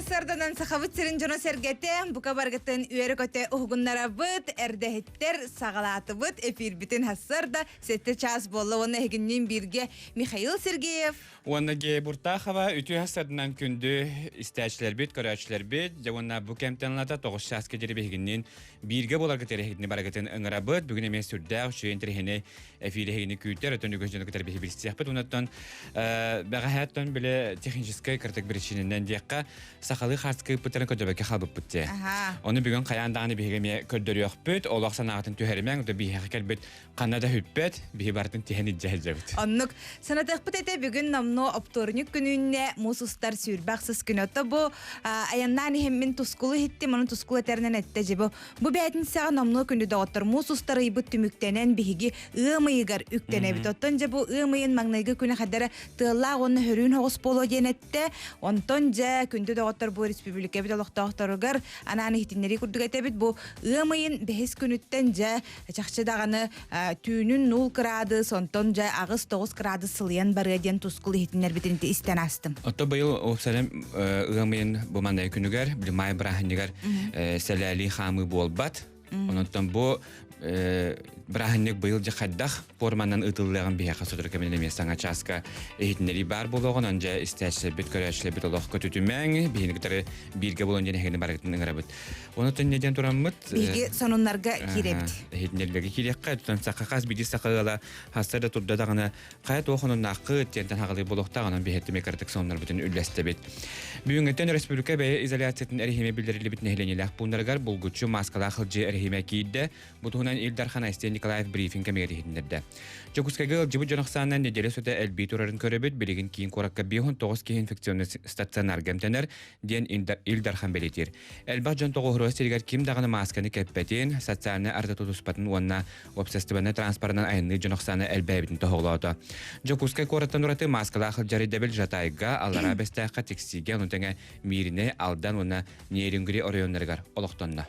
сарданан сахабыт сирин дьоно-сэргэтэ бука баргытын үөрэ-көтө уһугуннарабыт, эрдэһиттэр саҕалаатыбыт, эфирбитин хассарда сэттэ чаас буолла уонна эһигинниин бииргэ Михаил Сергеев Уонна Гея Буртахова үтүө сарданан күндү истээччилэрбит, көрөөччүлэрбит, дьэ уонна бу кэмтэн ылата тоҕус чааска диэри биһигинниин бииргэ буоларгыт эрэһигини барыгытын ыҥырабыт. Бүгүн эмиэ сүрдээх үчүгэй интэриэһинэй эфир эһигини күүтэр, өтөн үгүс дьону кытары биһи билсиэхпит. Онуттан бэҕэһээттэн бile техническэй кыртык биричиинэнэн диэххэ сахалыы хаартыска ыыппыттарын көрдөбөккө хаалбыппыт дии. Ону бүгүн хайаан даҕаны биһиги эмиэ көрдөрүөхпүт, олох санааҕытын түһэримэҥ, да биһиэхэ кэлбит ханна да сүппэт, биһи барытын тиһэн илдьэ сылдьабыт. Оннук. Санатыахпыт этэ бүгүн номнуо оптуорунньук күнүннэ муус устар сүүрбэ ахсыс күн. Ото бу айаннаан иһиммин тускулу иһиттим, ону тускул этэринэн эттэ дьэ бу. Бу бээтинсэҕэ номнуо күндү доҕоттор муус устар ыйбыт түмүктэнэн биһиги ыам ыйыгар үктэнэбит. Оттон дьэ бу ыам ыйын маҥнайгы күнэ хадара тыаллаах уонна хөрүүн оҕус буолуо диэн эттэ. Онтон дьэ күндү доҕоттор бу республикабыт олохтоохторугар анаан иһитиннэрии курдук этэбит. Бу ыам ыйын бэһис күнүттэн дьэ Чахчы даҕаны түүнүн нуул кыраадыс, онтон дьэ аҕыс-тоҕус кыраадыс сылыйан барыа диэн тускул иһитиннэрбитин истэн аастым. Отто быйыл уопсайынан ыам ыйын бу маннай күнүгэр, били маай бырааһынньыгар сэлээлии хаамыы буолбат. Онон бу бырааһынньык быйыл дьэ хайдах форманан ыытыллыаҕын биһиэхэ сотору кэминэн эмиэ саҥа чааска иһитиннэрии баар буолуоҕун, он дьэ истээччилэрбит, көрөөччүлэрбит олох көтүтүмэҥ, биһини кытары бииргэ буолан диэн эһигини барыгытын ыҥырабыт. Оны төннө тураммыт. Биһиги сонуннарга киирэбит. Иһитиннэрбэги киириэххэ, тутан саха хас биирдии саха ыала хасса да турда даҕаны хайа туох онуннааххыт диэнтэн хаҕалыы буолуохтаах, онон биһиэттими кыратык сонуннарбытын үллэстэбит. Бүгүҥҥүттэн республика бэйэ изоляциятын эрэһиимэ биллэриллибит нэһилиэнньэлээх пууннарыгар булгуччу мааскалаах сылдьыы эрэһиимэ киирдэ. Бу туһунан Ил Дархан Айсен Николаев брифинг кэмигэр иһитиннэрдэ. Дьокуускайга ыалдьыбыт дьон ахсаанынан нэдиэлэ устата элбии турарын көрөбүт. Билигин киин куоракка 59 киһи инфекционнай стационарга эмтэнэр, диэн Ил Дархан бэлиэтиир. Элбэх дьон тоҕуһуруо сиригэр ким даҕаны маасканы кэппэтин, социальнай арда тутуспатын уонна уопсастыбаннай транспорынан айанныыр дьон ахсаана элбээбитин тоһоҕолоото. Дьокуускай куораттан ураты мааскалаах сылдьар ирдэбил Жатайга, Аллараа Бэстээххэ, Тиксиигэ, ону тэҥэ Мииринэй, Алдан уонна Нерюнгри оройуоннарыгар олохтонно.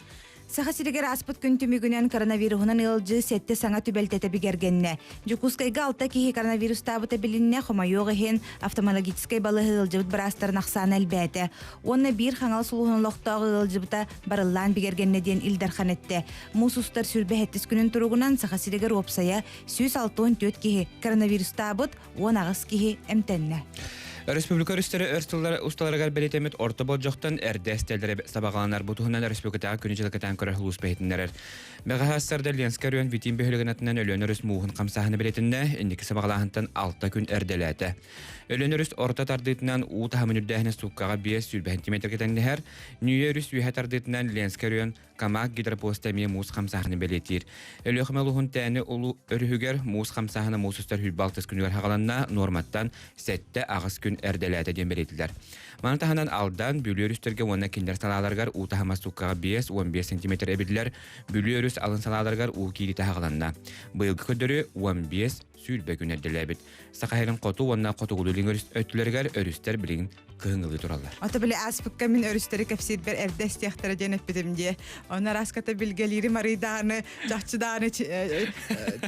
Саха сиригэр ааспыт күн түмүгүнэн коронавируһунан ыалдьыы сэттэ саҥа түбэлтэтэ бигэргэннэ. Дьокуускайга алта киһи коронавирустаабыта билиннэ, хомойуох иһин, офтальмологическай балыыһа ыалдьыбыт быраастарын ахсаана элбээтэ. Уонна биир Хаҥалас улууһун олохтоох ыалдьыбыта барыллаан бигэргэннэ диэн Ил Дархан эттэ. Муус устар 27 күнүн туругунан Саха сиригэр уопсайа 164 киһи коронавирустаабыт, 18 киһи эмтэннэ. Республика өрүстэрэ өр сыллар усталарыгар бэлиэтэммит орто болдьохтон эрдэ эстэллэрэ сабаҕаланар. Бу туһунан республикатааҕы күнү-дьылы кэтээн көрөр улуус бэһитиннэрэр. Бэҕэһээ сарда Ленскэй оройуон Витим бөһүөлэгин аттынан Өлөөн өрүс мууһун хамсааһына бэлиэтэннэ, инники сабаҕалааһынтан 6 күн эрдэлээтэ. Өлөөн өрүс орто тардыытынан уу таһымын үрдээһинэ сууккаҕа 5 сантиметрга тэҥнэһэр. Ньүүйэ өрүс үөһэ тардыытынан Ленскэй оройуон Камак гидропоста эмиэ муус хамсааһыны бэлиэтиир. Өлүөхүмэ улууһун Тээни улуу өрүһүгэр муус хамсааһына муус устар 26 күнүгэр хаҕаланна, нуорматтан 7-8 күн эрдэлээтэ диэн бэлиэтилэр. Маны таһынан Алдан, Бүлүү өрүстэргэ уонна кинилэр салааларыгар уу таһыма сууккаҕа 5-15 сантиметр эбиллэр, Бүлүү өрүс алын салааларыгар уу киириитэ хаҕаланна. Быйылгы көрдөрүү 15 сүүрбэ күн эрдэлээбит. Саха сирин хоту уонна хотугулуу-илиҥ өттүлэригэр өрүстэр билигин кыһыҥҥылыы тураллар. Ото били ааспыкка мин өрүстэри кэпсиирбэр эрдэ истиэхтэрэ диэн эппитим дии. Ону араската билгэлиирим арыйдааны, чахчыдааны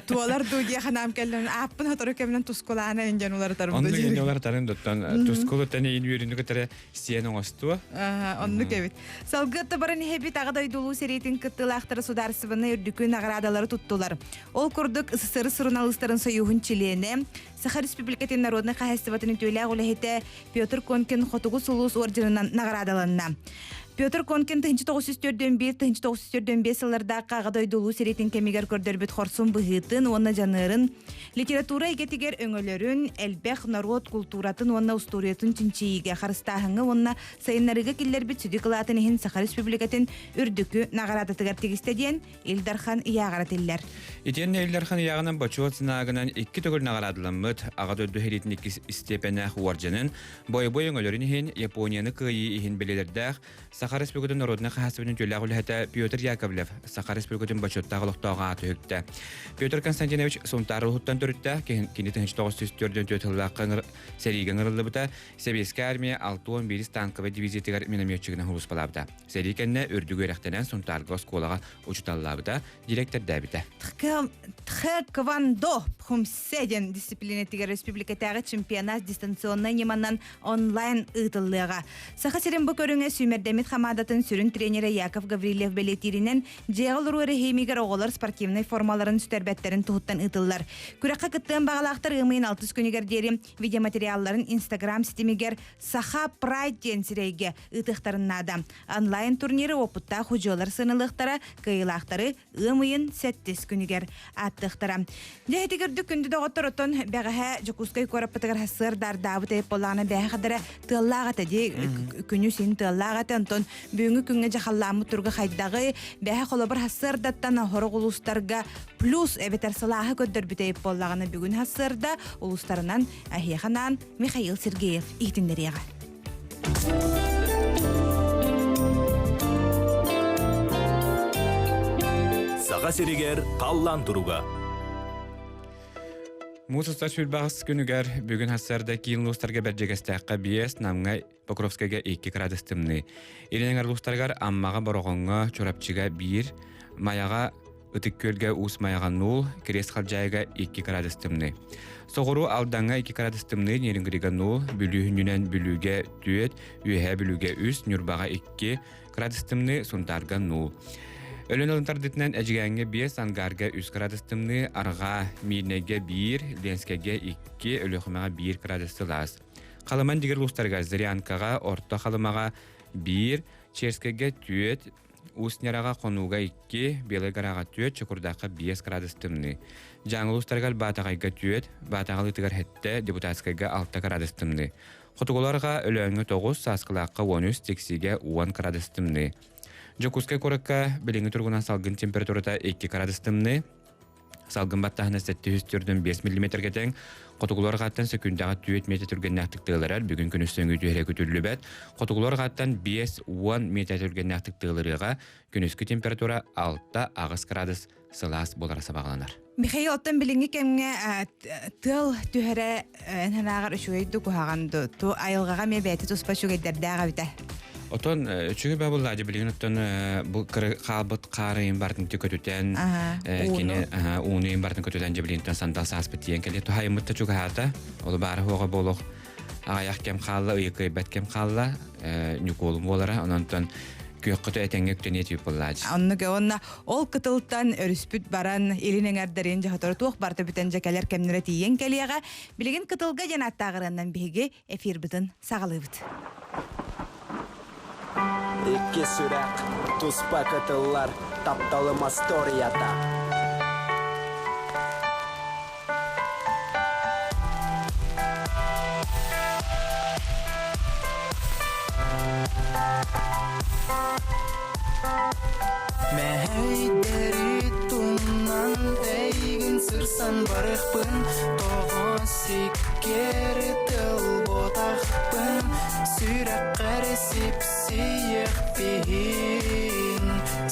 туолар дуу дии ханаам кэллэн ааппын хотору кэминэн тускулаана индиан уларытарым Оннук инде уларытарын дуттан тускулуттан иин үөрүнү кытары сиэн оҥостуо. Оннук эбит. Салгыы баран иһэбит аҕа дойду улуу сэриитин кыттыылаахтара судаарыстыбаннай үрдүкү наҕараадалары туттулар. Ол курдук СССР суруналыыстарын сойууһун чилиэнэ, Саха Республикатын народнай хаһаайыстыбатын үтүөлээх үлэһитэ Петр Конкин Хотугу сулус орденынан наҕараадаланна. Петр Конкин 1941-1945 сыллардаахха Аҕа дойду Улуу сэриитин кэмигэр көрдөрбүт хорсун быһыытын уонна дьаныарын, литература эйгэтигэр өҥөлөрүн, элбэх норуот култууратын уонна устуоруйатын чинчийиигэ харыстааһыҥҥа уонна сайыннарыыга киллэрбит сүдү кылаатын иһин Саха Республикатын үрдүкү наҕараадатыгар тигистэ диэн Ил Дархан ыйааҕар этиллэр. Итиэннэ Ил Дархан ыйааҕынан бочуот сынаагынан икки төгүл наҕараадаламмыт Аҕа дойду сэриитин иккис истиэпэнээх уордьанын, бойобуой өҥөлөрүн иһин, Японияны кыайыы иһин бэлиэлэрдээх Саха Саха Республикатын народнай хаһаайыстыбатын үтүөлээх үлэһитэ Петр Яковлев Саха Республикатын бочуоттаах олохтооҕо ааты үктэ. Петр Константинович Сунтаар улууһуттан төрүттээх, кини 1944 сыллаахха сэриигэ ыҥырыллыбыта, Сэбиэскэй армия 61 танковай дивизиятыгар минометчигынан сулууспалаабыта. Сэрии кэннэ үрдүк үөрэхтэнэн Сунтаарга оскуолаҕа учууталлаабыта, директордээбитэ. Тхэквондо Пхумсе диэн дисциплинэтигэр республикатааҕы чемпионат дистанционнай ньыманан онлайн ыытыллыаҕа. Саха сирин бу көрүҥэ сүүмэрдэммит хамаандатын сүрүн тренерэ Яков Гаврильев бэлиэтииринэн, дьиэҕэ олоруу эрэһиимигэр оҕолор спортивнай формаларын сүтэрбэттэрин туһуттан ыытыллар. Күрэххэ кыттыан баҕалаахтар ыам ыйын алтыс күнүгэр диэри видеоматериалларын Инстаграм ситимигэр Саха Прайд диэн сирэйгэ ыытыахтарын наада. Онлайн турниры уопуттаах худьуолар сыаналыахтара, кыайыылаахтары ыам ыйын сэттис күнүгэр ааттыахтара. Дьэ, ити көрдүк күндү доҕоттор, оттон бэҕэһээ Дьокуускай куораппытыгар сарсыардаардаабыт эбит буоллаҕына бэҕэһээ хадара тыаллаах этэ дии, күнү син тыаллаах этэ, онтон бүгүҥҥү күҥҥэ дьахаллааммыт турга хайдаҕый, бэҕэһээ холобур сарсыардаттан хорох улуустарга плюс эбэтэр сылааһы көрдөрбүт эбит буоллаҕына бүгүн сарсыарда улуустарынан эһиэхэ анаан Михаил Сергеев иһитиннэриэҕэ. Саха сиригэр халлаан туруга. Муус устар сүүрбэҕис күнүгэр бүгүн сарсыарда киин улуустарга Бэрдьигэстээххэ биэс, Намҥа, Покровскайга 2 градус тымныы. Илин эҥэр улуустарыгар Аммаҕа, Бороҕоҥҥо, Чурапчыга 1, Майаҕа Ытык Күөлгэ Уус Майаҕа 0, Кириэс Халдьаайыга 2 градус тымныы. Соҕуруу Алдаҥҥа 2 градус тымныы, Нерюнгрига 0, Бүлүү хүннүнэн Бүлүүгэ 4, Үөһээ Бүлүүгэ 3, Ньурбаҕа 2 градус тымныы, Сунтаарга 0. Өлөн ылын тардытынан Эдьигээҥҥэ 5, Сангаарга 3 градус тымныы, Арҕаа Миирнэйгэ 1, Ленскэйгэ 2, Өлүөхүмэҕэ 1 градус сылаас. Халыман дигэр улуустарыгар Зырянкаҕа, Орто Халымаҕа 1, Черскэйгэ 4, Уус Ньараҕа Хонууга 2, Белай Гораҕа 4, Чокурдаахха 5 градус тымныы. Дьааҥы улуустарыгар Баатаҕайга 4, Баатаҕалыытыгар 7, Депутатскайга 6 градус тымныы. Хотугуларга Өлөөҥҥө 9, Сааскылаахха 13, Тиксиигэ 10 градус тымныы. Дьокуускай куоракка билиҥҥи туругунан салгын температурата 2 градус тымныы. Салгын баттааһына 745 миллиметргэ тэҥ, хотугулар хааттан сөкүүндэҕэ 4 метр түргэннээхтик тыалырар, бүгүн күнүс сөҥүү түһэрэ күтүллүбэт. Хотугулар хааттан 5-10 метр түргэннээхтик тыалырыаҕа, күнүскү температура 6-8 градус сылаас буолара сабаҕаланар. Михаил, оттон билиҥҥи кэмҥэ тыал түһэрэ эн санааҕар үчүгэй дуу куһаҕан дуу? Ту айылҕаҕа эмиэ бэйэтэ туспа үчүгэйдэрдээх эбитэ. Отон үчүгэй бабылла билигин оттон бу хаалбыт хаарыйын бартын көтүтэн кини уунуйун бартын көтүтэн дьэбилинтэн сандал сааспыт тиийэн кэлиэ туһайыммыт да чугаһаата ол баара хуоҕа буолуох аҕыйах кэм хаалла ыйыкыйбат кэм хаалла ньукуолум буолара ононтон күөххөтө этэҥҥэ үктэниэ тиийип буоллаачы. Оннук уонна ол кытылтан өрүспүт баран илин эҥэрдэрин дьоһотору туох барыта бүтэн дьэ кэлэр кэмнэрэ тиийэн кэлиэҕэ. Билигин кытылга диэн ааттааҕырыаннан биһиги эфирбытын саҕалыыбыт. Икки сүрэх туспа кытыллар тапталым историята. Мэһэйдэри тумнан эйигин сырсан барыахпын тоҕо сиккиэри тыл ботахпын сүрэххэр сипсийиэхпин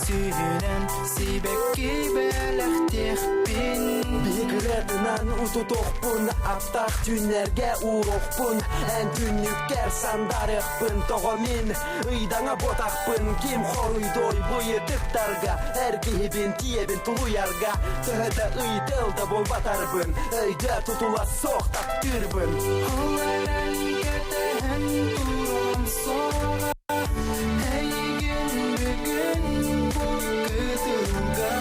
сүүһүнэн сибэкки бэлэхтиэхпин Биһигиретынан утутуохпун аптаах түүннэргэ ууруохпун эн түннүккэр сандарыахпын тоҕо мин ыйдаҥа буотахпын ким хоруйдуой бу ыйытыктарга эр киһибин тиийэбин тулуйарга төһө да ыйтыл да буолбатарбын өйдө тутула суох таптыырбын Ол эрэн кэтэһэн туран суоҕа Эйигин бүгүн бу кытылга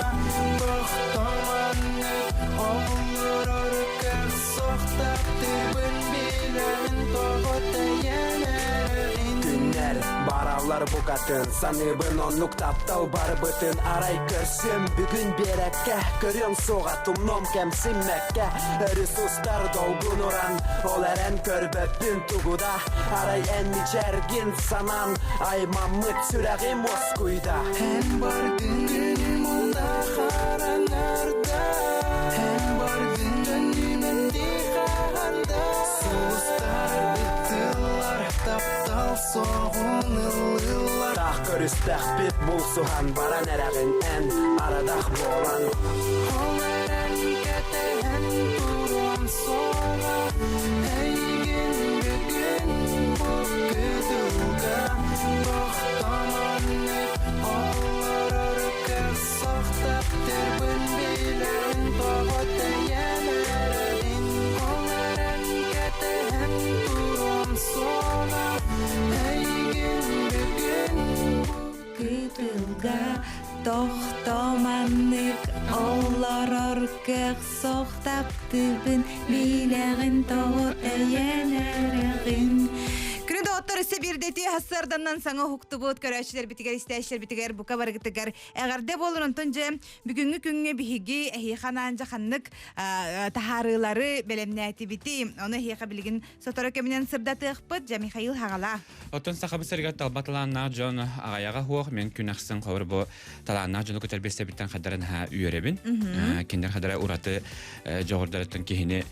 Тохтоманнык олорор көх суох таптыырбын билэбин тоҕо тэйэн эрэҕин Күннэр бараллар букатын Саныыбын оннук таптал барбытын Арай көрсүөм бүгүн биэрэккэ Көрүөм суоҕа тумнуом кэмсиммэккэ Өрүс устар долгун уран Ол эрэн көрбөппүн тугу да Арай эн мичээргин санаан Аймаммыт сүрэҕим уоскуйда Эн бардын күнүм уна хараҥарда Эн бардын төннүмэттии хаһанда Сулустар ыттылар таптал соҕун ыллылар. Хайдах көрүстэхпит булсуһан баран эрэҕин эн арадах буолан Ол эрэн кэтэһэн туруом суоҕа Эйигин бүгүн бу кытылга Тохтомоннук олорор көх таптырбын билэрин тоҕо тэйэн эрэбин Ол эрэн кэтэһэн туруом суоҕа Эйигин бүгүн Кытылга тохтоманнык олорор көх сох таптыыбын билэҕин тоҕо тэйэн эрэҕин Күнү доҕоттор өссө биирдэтии сарсыарданнан саҥа уһуктубут көрөөччүлэрбитигэр истээччилэрбитигэр бука барыгытыгар эҕэрдэ буолун онтон дьэ бүгүҥҥү күҥҥэ биһиги эһиэхэ анаан дьэ ханнык таһаарыылары бэлэмнээтибити ону эһиэхэ билигин сотору кэминэн сырдатыахпыт дьэ Михаил Хаҕала Оттон сахабыт сиригэр талба талааннаах дьон аҕайаҕа суох мен күн ахсын хобур бу талааннаах дьону көтөр билсэбиттэн хадарын ха үөрэбин. Кинилэр хадара ураты дьоҕурдарыттан киһини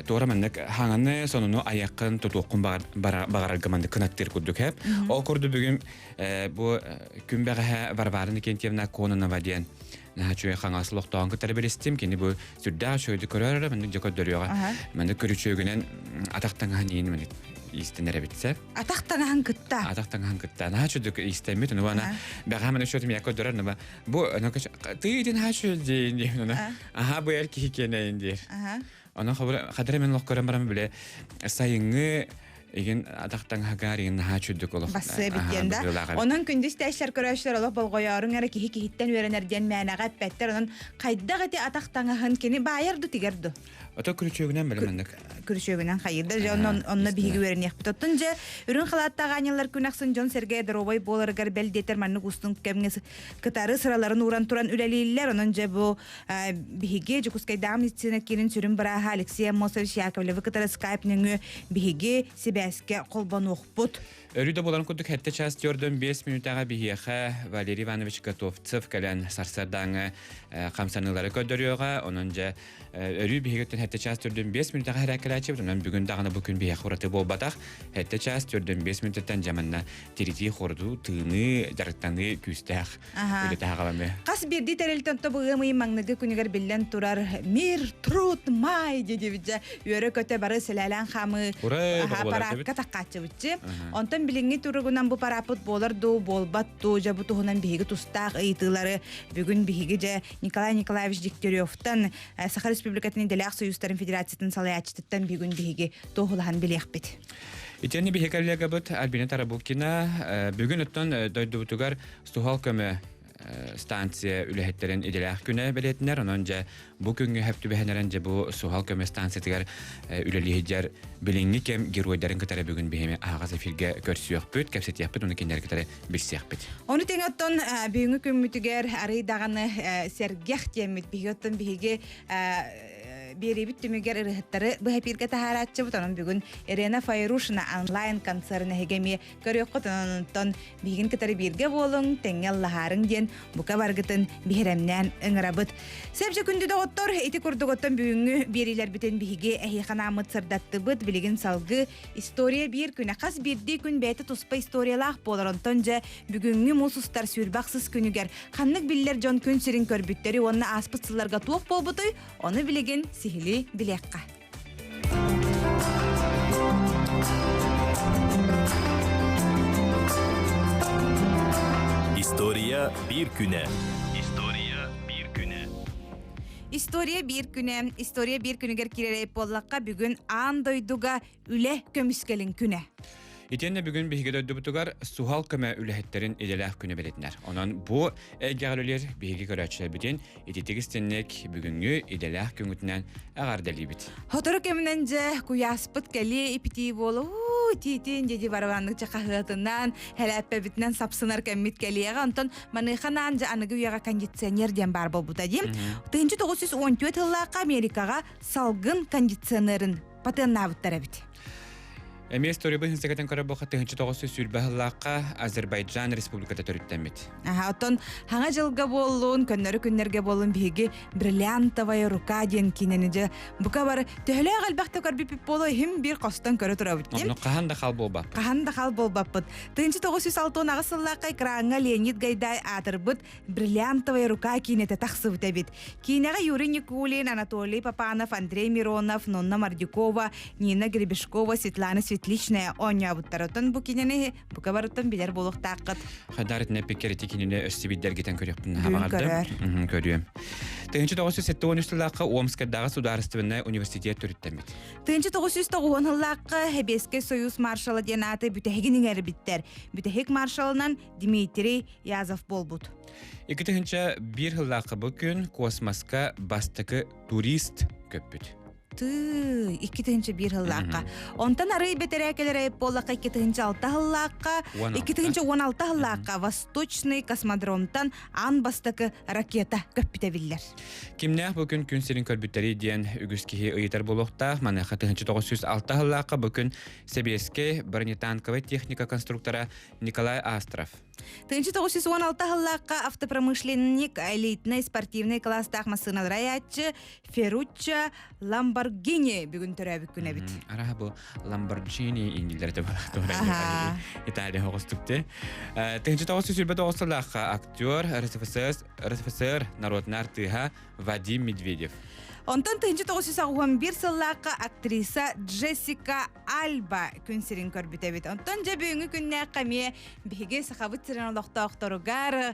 туора маннык хаҥаны сонуну айаххын тутуоххун баҕарарга маннык кынаттыыр курдук хэп. Ол курдук бүгүн бу күн бэҕэһээ Варвара Никентьевна Кононова диэн наһаа үчүгэй хаҥас олохтоон кытары билистим. Кини бу сүрдээх үчүгэйдик көрөр, маннык дьэ көрдөрүөҕэ. Маннык көрүчүөгүнэн атах таҥаһын иин маннык иистэнэр эбит сэ. Атах таҥаһын кытта. Атах таҥаһын кытта. Наһаа үчүгдүк иистэммит. Ону ана бэҕэһээ маннык үчүгэй миэхэ көрдөрөр наба бу тыытын наһаа үчүгэй диэн диэн аха бу эр киһи киэнэйин диир. Онон хадара мен олох көрөн баран биле сайыҥҥы игин атах таҥаһыгар игин наһаа чүрдүк олох бассыа эбит диэн да. Онон күндүс тээшшэр көрөөччүлэр олох болҕойооруҥ эрэ киһи киһиттэн үөрэнэр диэн мээнэҕэ эппэттэр. Онон хайдах ити атах таҥаһын кини баайар ду тигэр ду? Ото күрүчүөгүнэн бэлэмэнник. Күрүчүөгүнэн хайыда дьэ онон онно биһиги үөрэниэхпит. Оттон дьэ үрүҥ халааттаах аанньаллар күн ахсын дьон сэргэ доруобай буоларыгар бэл диэтэр маннык устун кэмҥэ кытары сыраларын ууран туран үлэлииллэр. Онон дьэ бу биһиги Дьокуускайдааҕы медицина киинин сүрүн бырааһа Алексей Аммосович Яковлевы кытары скайп нөҥүө биһиги сибээскэ холбонуохпут. Өрүү да буоларын курдук 7 час 45 мүнүүтэҕэ биһиэхэ Валерий Иванович Готовцев кэлэн сарсыардааҥы хамсаныылары көрдөрүөҕэ. Онон дьэ өрүү биһигиттэн 7 час 45 мүнүүтэҕэ хэрээккэлээччибит. Онон бүгүн даҕаны бу күн биһиэхэ ураты буолбатах. 7 час 45 мүнүүтэттэн дьэ манна тиритии, хордуу, тыыныы, дьарыктаныы күүстээх үлэтэ хаҕаланы. Хас биирдии тэрилтэн тобу ыам ыйын маҥнайгы күнүгэр биллэн турар «Мир, труд, май» диэбит үөрэ-көтө бары сэлээлээн хаамыы параакка таххааччыбытчы. Онтон билиҥҥи туругунан бу парааппыт буолар дуу, буолбат дуу, дьэ бу туһунан биһиги тустаах ыйытыылары бүгүн биһиги дьэ Николай Николаевич Дегтяревтан Саха Республикатын идэлээх союзтарын федерациятын салайааччытыттан бүгүн биһиги туоһулаһан билиэхпит. Итиэннэ биһиги коллегабыт Альбина Тарабукина бүгүн оттон дойдубутугар суһал көмө станция үлэһиттэрин идэлээх күнэ бэлиэтинэр. Онон дьэ бу күҥҥэ хөп түбэһэнэрэн дьэ бу суһал көмө станциятыгар үлэлиһидьэр билиҥҥи кэм геройдарын кытары бүгүн биһими аһаҕас эфиргэ көрсүөхпүт, кэпсэтиэхпит, уну кинилэри кытары билсиэхпит. Ону тэҥэ оттон бүгүҥҥү күммүтүгэр арый даҕаны сэргэх диэммит биһиги оттон биһиги биэриибит түмүгэр ырыһыттары быһа эпииргэ таһаарааччыбыт. Онон бүгүн Ирена Файрушина онлайн концерын эһиги эмиэ көрүөххүт. Онон биһигин кытары бииргэ буолуҥ, тэҥҥэ ыллаһаарыҥ диэн бука баргытын биһирэмнээн ыҥырабыт. Сэбдьэ күндү доҕоттор, ити курдук оттон бүгүҥҥү биэриилэрбитин биһиги эһиэхэ анааммыт сырдаттыбыт. Билигин салгыы история биир күнэ. Хас биирдии күн бэйэтэ туспа историялаах буолар. Онтон дьэ бүгүҥҥү муус устар сүүрбэ ахсыс күнүгэр ханнык биллэр дьон күн сирин көрбүттэри уонна ааспыт сылларга туох буолбутуй, ону билигин сиһилии билиэххэ. История биир күнэ. История биир күнэ. История биир күнэ. История биир күнүгэр киирэрэй буоллахха бүгүн аан дойдуга үлэ көмүскэлин күнэ. Итиэннэ бүгүн биһиги дойдубутугар суһал көмө үлэһиттэрин идэлээх күнэ бэлиэтинэр. Онон бу эйгэҕэ үлэлиир биһиги көрөөччүлэрбитин ититик истинник бүгүҥҥү идэлээх күҥҥүтүнэн эҕэрдэлиибит. Сотору кэминэн дьэ куйааспыт кэлиэ ипитии буола уу тиитин дьиди барабаннык хаһыатынан хэлээппэбитинэн сапсынар кэммит кэлиэҕэ онтон маныаха наан дьэ аныгы үйэҕэ кондиционер диэн баар буолбута дии. 1914 сыллаахха Америкаҕа салгын кондиционерын патеннаабыттар эбит. Эмиэ история хинсэгэтин көрөр буха 1920 сыллаахха Азербайджан республиката төрүттэммит. Аха, оттон хаҥа дьылга буоллун, көннөрү күннэргэ буоллун биһиги «Бриллиантовая рука» диэн киинэни дьэ бука бары төһөлөөх элбэхтэ көрбүппүт буолуо иһин биир хостон көрө турабыт дим. Онно хаһан да хал буолбаппыт. Хаһан да хал буолбаппыт. 1968 сыллаахха экраҥҥа Леонид Гайдай аатырбыт «Бриллиантовая рука» киинэтэ тахсыбыт эбит. Киинэҕэ Юрий Никулин, Анатолий Папанов, Андрей Миронов, Нонна Мордюкова, Нина Гребешкова, Светлана Светличная оонньообуттар. Оттон бу киинэни бука барыттан билэр буолуохтааххыт. Хайдар итинэ пиккерити кинини өссө биддергитен көрүөхпүн Бүгүн хаамаҕардым. көрөр. Көрүөм. 1973 сыллаахха Омскайдааҕы судаарыстыбаннай университет төрүттэммит. 1990 сыллаахха Сэбиэскэй Союз маршала диэн ааты бүтэһигин иҥэрбиттэр. Бүтэһик маршалынан Дмитрий Язов буолбут. 2001 сыллаахха бу күн космоска бастакы турист көппүт. Тыы, 2001 сыллаахха. Онтон арый бэтэрээкэлэр буоллахха 2006 сыллаахха, 2016 сыллаахха Восточный космодромтан аан бастакы ракета көппүтэ биллэр. Кимнээх бу күн күн сирин көрбүттэрий диэн үгүс киһи ыйытар буолуохтаах. Маныаха 1906 сыллаахха бу күн Сэбиэскэй бронетанковай техника конструктора Николай Астров. 1916 сыллаахха автопромышленник элитнай спортивнай класстаах массыыналары айааччы Ферруччо Ламборгини бүгүн төрөөбүт күн эбит. Араха бу Ламборджини иннилер Аха. Италия хоҕустукты. 1929 сыллаахха актер РСФСР, РСФСР народный артыыһа Вадим Медведев. Онтон 1981 сыллаахха актриса Джессика Альба күн сирин көрбүт эбит. Онтон дьэ бүгүҥҥү күннээххэ эмиэ биһиги Сахабыт сирин олохтоохторугар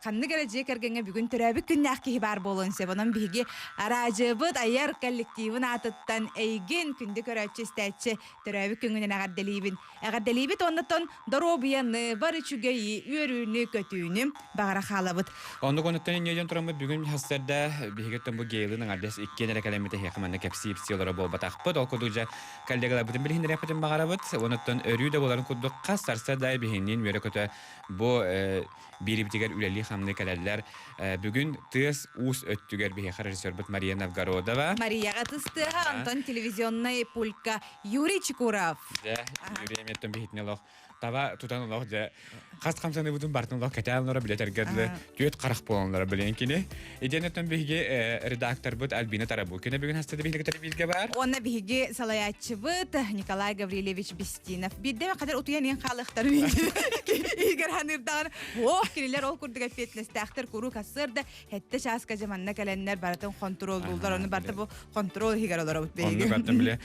ханнык эрэ дьиэ кэргэҥҥэ бүгүн төрөөбүт күннээх киһи баар буолуон сөп. Онон биһиги араадьыйабыт айар коллективын аатыттан эйигин күндү көрөөччү истээччи төрөөбүт күҥҥүнэн эҕэрдэлиибин. Эҕэрдэлиибит уоннаттан доруобуйаны, бар үчүгэйи, үөрүүнү, көтүүнү баҕара хаалабыт. Оннук онуттан инньэ дьон тураммыт бүгүн хассарда биһиги бу Гейлын аҥардас иккиэн эрэ кэлэммит эһиэхэ манна кэпсии-ипсии олоро буолбатахпыт. Ол курдук дьэ коллегаларбытын билиһиннэриэхпитин баҕарабыт. Онуттан өрүү да буоларын курдук хас сарсыарда биһиниин үөрэ-көтө бу биирибитигэр үлэлии-хамныы кэлэллэр. Бүгүн тыас-уус өттүгэр биһиэхэ режиссербут Мария Новгородова. Марияҕа тыстыаха, онтон телевизионнай пулька Юрий Чекуров. Дьэ, Юрий эмиэттэн биһитини олох таба тутан олох дьэ хас хамсаныбытын бартын олох кэтээн олоро билэтэргэ дылы түөт харах буоланлара билэн кини. Итиэннэттэн биһиги редакторбыт Альбина Тарабукина бүгүн хастады биһиги бииргэ бар. Уонна биһиги салайааччыбыт Николай Гаврильевич Бестинов. Биирдэ хадar утуйан иэн хаалыахтар игер ханырдаҕын ох кинилэр ол курдук эппиэтинэстээхтэр куруук ассыар да хэтте чааска дьэ манна кэлэннэр барытын хонтуруоллууллар ону барыта бу хонтуруол иһигэр олоробут биһиги. Онну бартан биле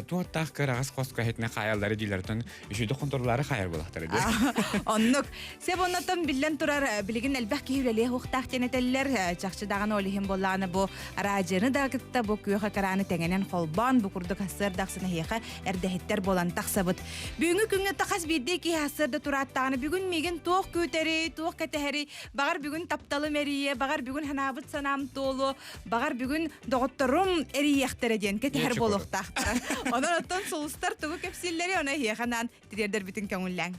туоттаах кыраҕас хоско хэтинэ хаайаллары диилэртэн үчүдэ хонтуруулары хаайар буолахтара дии. Оннук. Сеп оннотон биллэн турар билигин элбэх киһи үлэлиэх уохтаах диэн этэллэр. Чахчы даҕаны ол иһин буоллаҕына бу араадьыйаны да кытта бу күөх экраны тэҥэнэн холбоон бу курдук ассыар ахсын эһиэхэ эрдэһиттэр буолан тахсабыт. Бүгүҥҥү күҥҥэ тахас биирдии киһи ассыарда турааттаҕына бүгүн миигин туох күүтэри, туох кэтэһэри, баҕар бүгүн тапталым эрийиэ, баҕар бүгүн санаабыт санаам туолуо, баҕар бүгүн доҕотторум эрийиэхтэрэ диэн кэтэһэр буолуохтаахтар. Онон оттон сулустар тугу кэпсииллэри, ону эһиэхэ анаан тириэрдэрбитин көҥүллээҥ.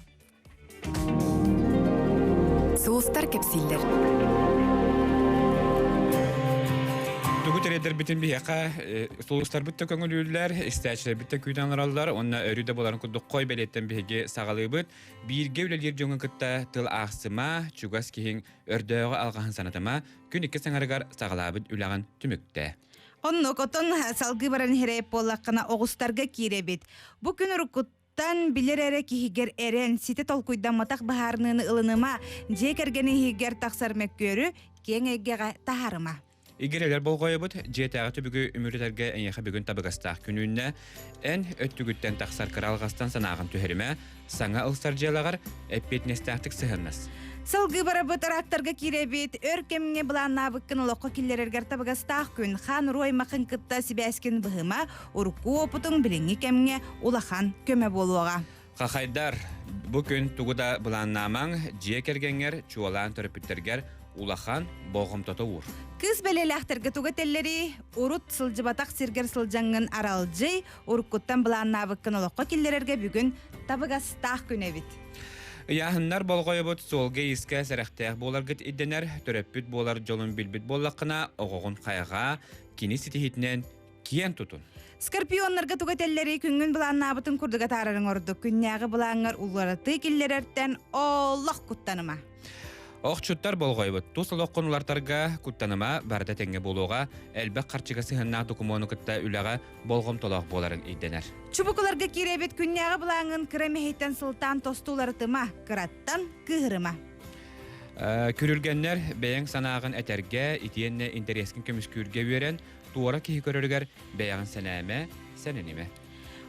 Сулустар кэпсииллэр. Тугу тириэрдэрбитин биһиэхэ сулустарбыт да көҥүлүүллэр, истээччилэрбит да күүтэн олороллор уонна өрүү да буоларын курдук хой бэлиэттэн биһиги саҕалыыбыт. Бииргэ үлэлиир дьоҥҥо кытта тыл аахсыма, чугас киһиҥ өрдөөҕү алҕаһын санатыма, күн икки саҥарыгар саҕалаабыт үлэҕин түмүктээ. Оннук, отон салгыы баран иһэрэ буоллаххына оҕустарга киирэбит. Бу күн уруккуттан билэр эрэ киһигэр эрэн, ситэ толкуйдамматах быһаарыныыны ылыныма, дьиэ кэргэни иһигэр тахсар мөккүөрү киэҥ эйгэҕэ таһаарыма. Игирэлэр болҕойобут, дьиэтээҕи түбүгү үмүрүтэргэ эйиэхэ бүгүн табыгастаах күнүүннэ. Эн өттүгүттэн тахсар кыра алҕастан санааҕын түһэримэ, саҥа ылсар дьыалаҕар эппиэтинэстээхтик сыһыаннас. Сылгы барабыт ыраттарга киирэбит, өр кэмҥэ былааннаабыккын олоххо киллэрэргэр табыгастаах күн. Хаан уруу аймахын кытта сибээскин быһыма, урукку уопутуҥ билиҥҥи кэмҥэ улахан көмө буолуоҕа. Хахайдар, бу күн тугу да былааннаамаҥ, дьиэ кэргэҥҥэр, чуолаан төрөппүттэргэр улахан болҕомтото уур. Кыыс бэлиэлээхтэргэ тугу этэллэрий? Урут сылдьыбатах сиргэр сылдьаҥҥын аралдьый, уруккуттан былааннаабыккын олоххо киллэрэргэ бүгүн табыгастаах күн эбит. Ыйааһыннар болҕойобут суолга-иискэ сэрэхтээх буоларгыт ирдэнэр, төрөппүт буолар дьолун билбит буоллаххына, оҕоҕун хайҕаа, кини ситиһиитинэн киэн тутун. Скорпионнарга тугу этэллэрий күҥҥүн былааннаабытын курдук атаарарыҥ ордук. Күннээҕи былааҥҥар уларытыы киллэрэртэн олох куттаныма. Охчуттар болҕойбут. Тус олоххун улартарга куттаныма, барыта тэҥҥэ буолуоҕа. Элбэх харчыга сыһыаннаах докумуону кытта үлэҕэ болҕомтолоох буоларыҥ ирдэнэр. Чубукуларга киирэбит күннээҕи былааҥҥын кыра мэһэйтэн сылтаан тосту уларытыма, кыраттан кыыһырыма. Күрүлгэннэр бэйэҥ санааҕын этэргэ, итиэннэ интэриэскин көмүскүүргэ үөрэн, туора киһи көрөрүгэр бэйэҕин сэнээмэ, сэрэнимэ.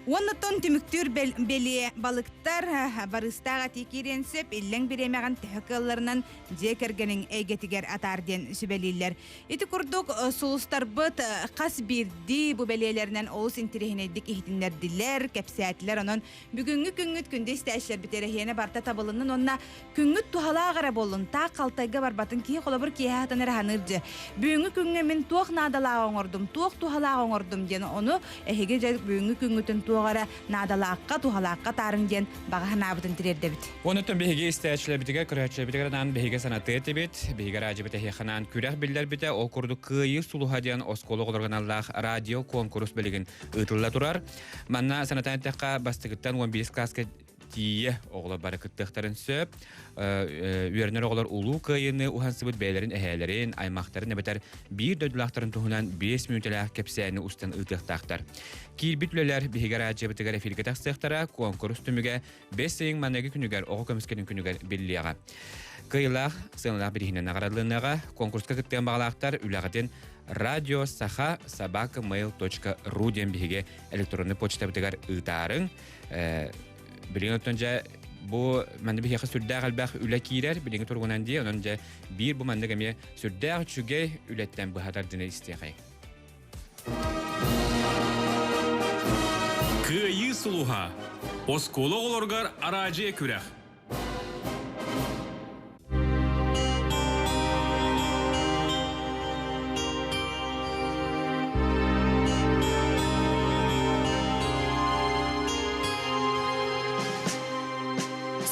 Уоннаттан түмүктүүр бэлиэ балыктар барыыстаах этии киириэн сөп, иллэҥ бириэмэҕин төһө кыалларынан дьиэ кэргэниҥ эйгэтигэр атаар диэн сүбэлииллэр. Ити курдук сулустарбыт хас биирдии бу бэлиэлэринэн олус интэриэһинэйдик иһитиннэрдилэр, кэпсээтилэр. Онон бүгүҥҥү күҥҥүт күндү истээччилэрбит эрэһиэнэ барыта табылыннын уонна Күҥҥүт туһалаах эрэ буоллун, таах халтайга барбатын киһи холобур киэһэ сатан эрэ саныыр дьэ. Бүгүҥҥү күҥҥэ мин туох наадалааҕы оҥордум, туох туһалааҕы оҥордум диэн ону эһиги дьэ бүгүҥҥү күҥҥүтүн туох эрэ наадалаахха, туһалаахха таарыҥ диэн баҕа санаабытын тириэрдэбит. Онуттан биһиги истээччилэрбитигэр, көрөөччүлэрбитигэр анаан биһиги санатыа этибит. Биһиги араадьыбыт эһиэхэ анаан күрэх биллэрбитэ. Ол курдук Кыайыы сулуһа диэн оскуола оҕолоругар аналлаах радио куонкурус билигин ыытылла турар. Манна санатан эттэххэ, бастакыттан 11 кылааска тиийэ оҕолор бары кыттыахтарын сөп. Үөрэнэр оҕолор Улуу Кыайыыны уһансыбыт бэйэлэрин эһээлэрин, аймахтарын эбэтэр биир дойдулаахтарын туһунан 5 мүнүүтэлээх кэпсээни устан ыытыахтаахтар. Киирбит үлэлэр биһиги араадьыйабытыгар эфиргэ тахсыахтара, куонкурус түмүгэ бэс ыйын маныгы күнүгэр оҕо көмүскэлин күнүгэр биллиэҕэ. Кыайыылаах сыаналаах бирииһинэн наҕараланыаҕа. Конкурска кыттыан баҕалаахтар үлэҕитин радио саха собака mail.ru диэн биһиги электронный почтабытыгар ыытаарыҥ. Билигин оттон дьэ бу манна биһиэхэ сүрдээх элбэх үлэ киирэр билиҥҥи туругунан дии онон дьэ биир бу маннык эмиэ сүрдээх үчүгэй үлэттэн быһа тардыны истиэхэй. Кыайыы сулуһа. Оскуола оҕолоругар араадьыйа күрэх.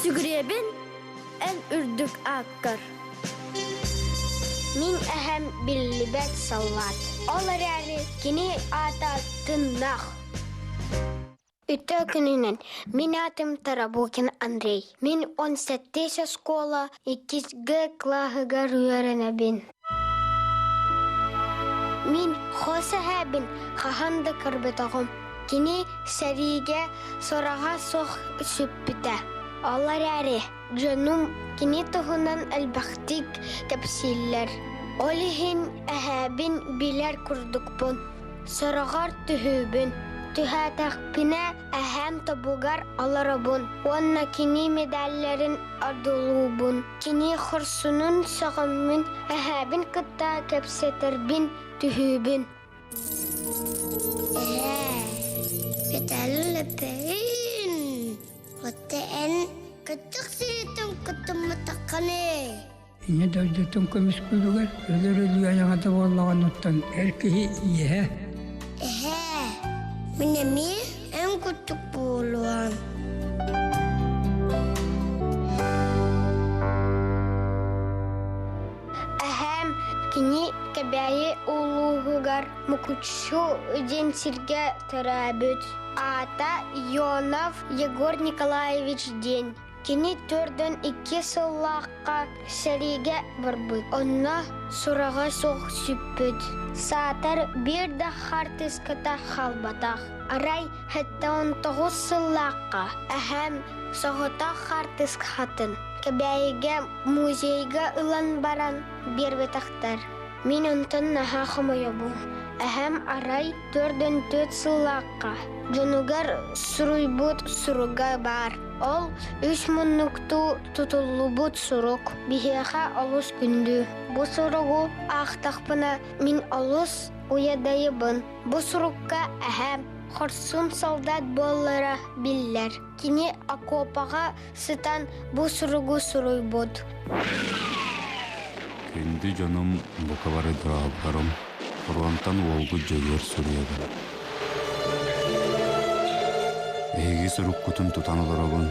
Сүгүрүйэбин эн үрдүк ааккар. Мин эһэм биллибэт саллаат. Ол эрээри кини аата тыннах. Үтүө күнүнэн! Мин аатым Тарабукин Андрей. Мин он сэттис оскуола иккис Г кылааһыгар үөрэнэбин. Мин хос эһээбин хаһан да көрбөтөҕүм. Кини сэриигэ сураҕа суох сүппүтэ. Ол эрээри дьонум кини туһунан элбэхтик кэпсииллэр. Ол иһин эһээбин билэр курдукпун. Сороҕор түһүүбүн. Түһээтэхпинэ эһээм тобугар олоробун уонна кини медалларын одуулуубун. Кини хорсунун сөҕөммүн, эһээбин кытта кэпсэтэрбин түһүүбүн. Эһээ, медалын лэппэһин. Отто эн кыттык сириттэн кыттымматаххыный? Ийэ дойдутун көмүскүүрүгэр өлөр өлүү айаҕата буоллаҕын эр киһи иэһэ. Эһээ, мин эмиэ эн курдук буолуом. Эһээм кини Кэбээйи улууһугар Мукучу диэн сиргэ төрөөбүт. Аата Ионов Егор Николаевич диэн. Кини 42 сыллаахха сэриигэ барбыт, онно сураҕа суох сүппүт. Саатар биир да хаартыската хаалбатах. Арай 79 сыллаахха эһээм соҕотох хаартыскатын Кэбээйигэ музейга ылан баран биэрбэтэхтэр. Мин онтон наһаа хомойобун. Эһэм арай 44 сыллаахха дьонугар суруйбут суруга баар. Ол үс муннуктуу тутуллубут сурук биһиэхэ олус күндү. Бу суругу аахтахпына мин олус уйадайыбын. Бу сурукка эһээм хорсун солдат буоллара биллэр. Кини окуопаҕа сытан бу суругу суруйбут. Күндү дьонум бука бары дорооболорум, фронтан уолгут дьөгүөр суруйабын. Эһиги суруккутун тутан олоробун,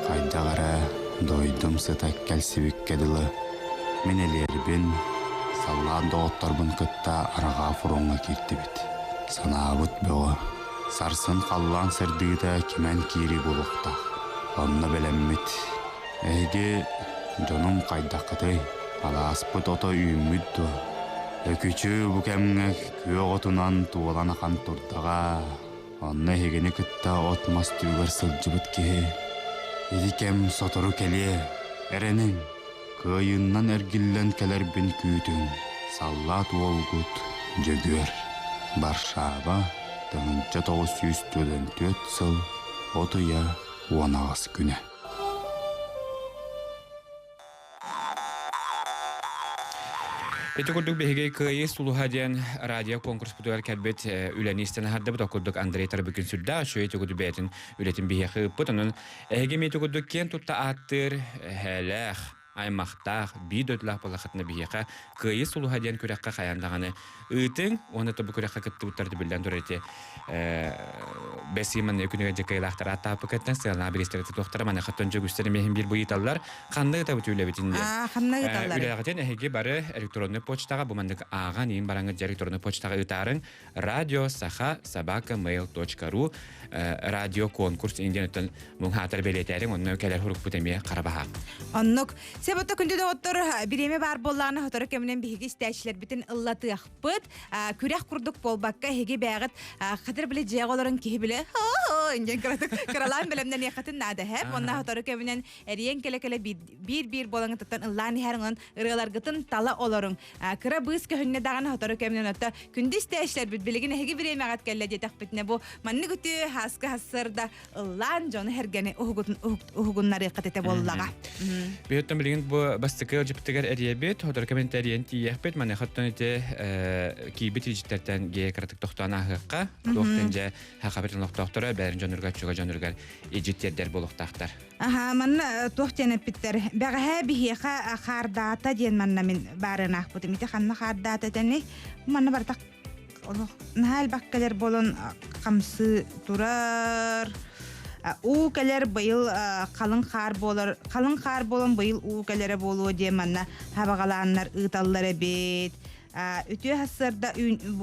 хайдах эрэ дойдум сыта кэлсибиккэ дылы, мин элиэрбин, саллаат доҕотторбун кытта арҕаа фроҥҥа киирдибит. Санаабыт бөҕө. Сарсын халлаан сырдыыта кимэн киирии буолуохтаах. Онно бэлэммит. Эһиги дьонум хайдаххытый? Алааспыт ото үүммүт дуо? Өкүчү бу кэмҥэ күөх отунан туолан ахан турдаҕа. Онно эһигини кытта от-мас түбүгэр сылдьыбыт киһи ити кэм сотору кэлиэ, эрэниҥ, кыайыыннан эргиллэн кэлэрбин күүтүҥ, саллаат уолгут Дьөгүөр. Варшава, 1944 сыл от ыйа 18 күнэ. Ити курдук биһиги Кыайыы сулуһа диэн радио конкурспутугар кэлбит үлэни истэн аһардыбыт. Ол курдук Андрей Тарбыкин сүрдээх үчүгэй ити курдук бэйэтин үлэтин биһиэхэ ыыппыт. Онон эһиги эмиэ ити курдук киэн тутта ааттыыр эһээлээх, аймахтаах, биир дойдулаах буоллаххытына биһиэхэ Кыайыы сулуһа диэн күрэххэ хайаан даҕаны ыытыҥ уонна бу күрэххэ кыттыбыттар биллэн турар ити бэс манна күнүгэр дьэ кыайылаахтар ааттааппыкаттан сыалаах бириистэрэ тутуохтара маныхаттан дьөгүстэр эмиэһин биир быйыталлар ханна ытабыт үлэбитин диэн ханна ыталлар үлэҕитин эһиги бары электронный почтаҕа бу маннык ааҕан иин бараҥыт дьэ электронный почтаҕа ыытаарыҥ радио саха собака mail точка ру радио конкурс индиан муҥхаатар бэлиэтээриҥ онно кэлэр хурукпут эмиэ хара баһаам Оннук. Себото күндү доҕоттор, бириэмэ баар буоллаҕына сотору кэминэн биһиги истээччилэрбитин ыллатыахпыт. Күрэх курдук буолбакка эһиги бэйэҕит хатыр биле дьиэҕэ олорон киһи биле диэн кыратык кыралаан бэлэмнэниэххитин наада хэп. Онно сотору кэминэн эрийэн кэлэ-кэлэ биир-биир буолаҥытыттан ыллаан иһэр онон ырыаларгытын тала олоруҥ. Кыра быыс көһүннэ даҕаны сотору кэминэн отто күндү истээччилэрбит билигин эһиги бириэмэҕит кэллэ диэтэхпитинэ бу маннык үтүө хааска хассыарда ыллаан дьону сэргэни уһугуннарыаххыт этэ буоллаҕа. Биһиттэн билигин бу бастакы ыалдьыппытыгар эрийэбит, сотору кэминтэ эрийэн тиийиэхпит. Маныхаттан ити киирбит илдьиттэртэн ге кыратык тохтоон ааһыахха. Туохтан дьэ хахабыт олохтоохторо бэйэрин дьонуругар чуга дьонуругар илдьиттэрдэр буолуохтаахтар. Аха, манна туох диэн эппиттэр. Бэҕэһээ биһиэхэ хаардаата диэн манна мин баарынаахпытым. Ити ханна хаардаата этэний? Манна барыта олох наһаа элбэх кэлэр буолан хамсыы турар. Уу кэлэр быйыл халыҥ хаар буолар халыҥ хаар буолан быйыл уу кэлэрэ буолуо диэн манна хабаҕалааннар ыыталлар эбит. Үтүө сарсыарда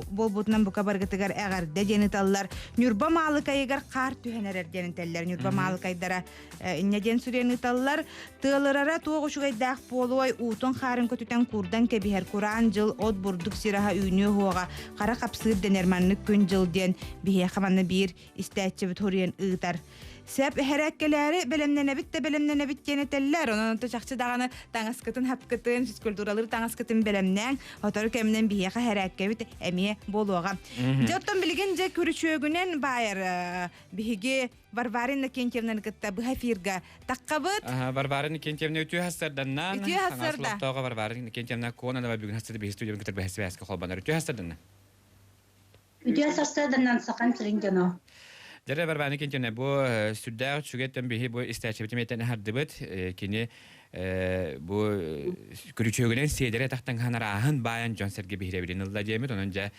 буолбутунан бука баргытыгар эҕэрдэ диэн ыыталлар. Ньурба Маалыкайыгар хаар түһэн эрэр диэн этэллэр. Ньурба Маалыкайдара Инньэ диэн суруйан ыыталлар. Тыалырара туох үчүгэйдээх буолуой, уутун хаарын көтүтэн куурдан кэбиһэр кураан дьыл от бурдук сир аһа үүнүө уһуоҕа, хара хапсыыр дэнэр маннык күн-дьыл диэн биһиэхэ манна биир истээччибит суруйан ыытар. Сөп эһэрээккэлээри бэлэмнэнэбит да бэлэмнэнэбит диэн этэллэр. Онон онто чахчы даҕаны таҥаскытын хапкытын, физкультуралыыр таҥаскытын бэлэмнээҥ. Сотору кэминэн биһиэхэ эһэрээккэбит эмиэ буолуоҕа. Дьэ оттон билигин дьэ күрүчүөгүнэн баайар биһиги Варвара Иннокентьевнаны кытта быһа эфирга таххабыт. Варвара Иннокентьевна үтүө хассарданна. Үтүө хассарда. Саҥа Варвара Иннокентьевна Кононова бүгүн хассарда биһи студиябын кытта быһа связка холбонор. Үтүө хассарданна. Үтүө сарсыарданнан сахан сирин дьоно. Дьэрэ Варвара Иннокентьевна бу сүрдээх үчүгэттэн биһи бу истээччибитин этэн аһардыбыт. Кини бу күрүчүөгүнэн сиэдэрэ тахтан арааһын баайан дьон сэргэ биһирэбилин ылла диэмит. Онон дьэ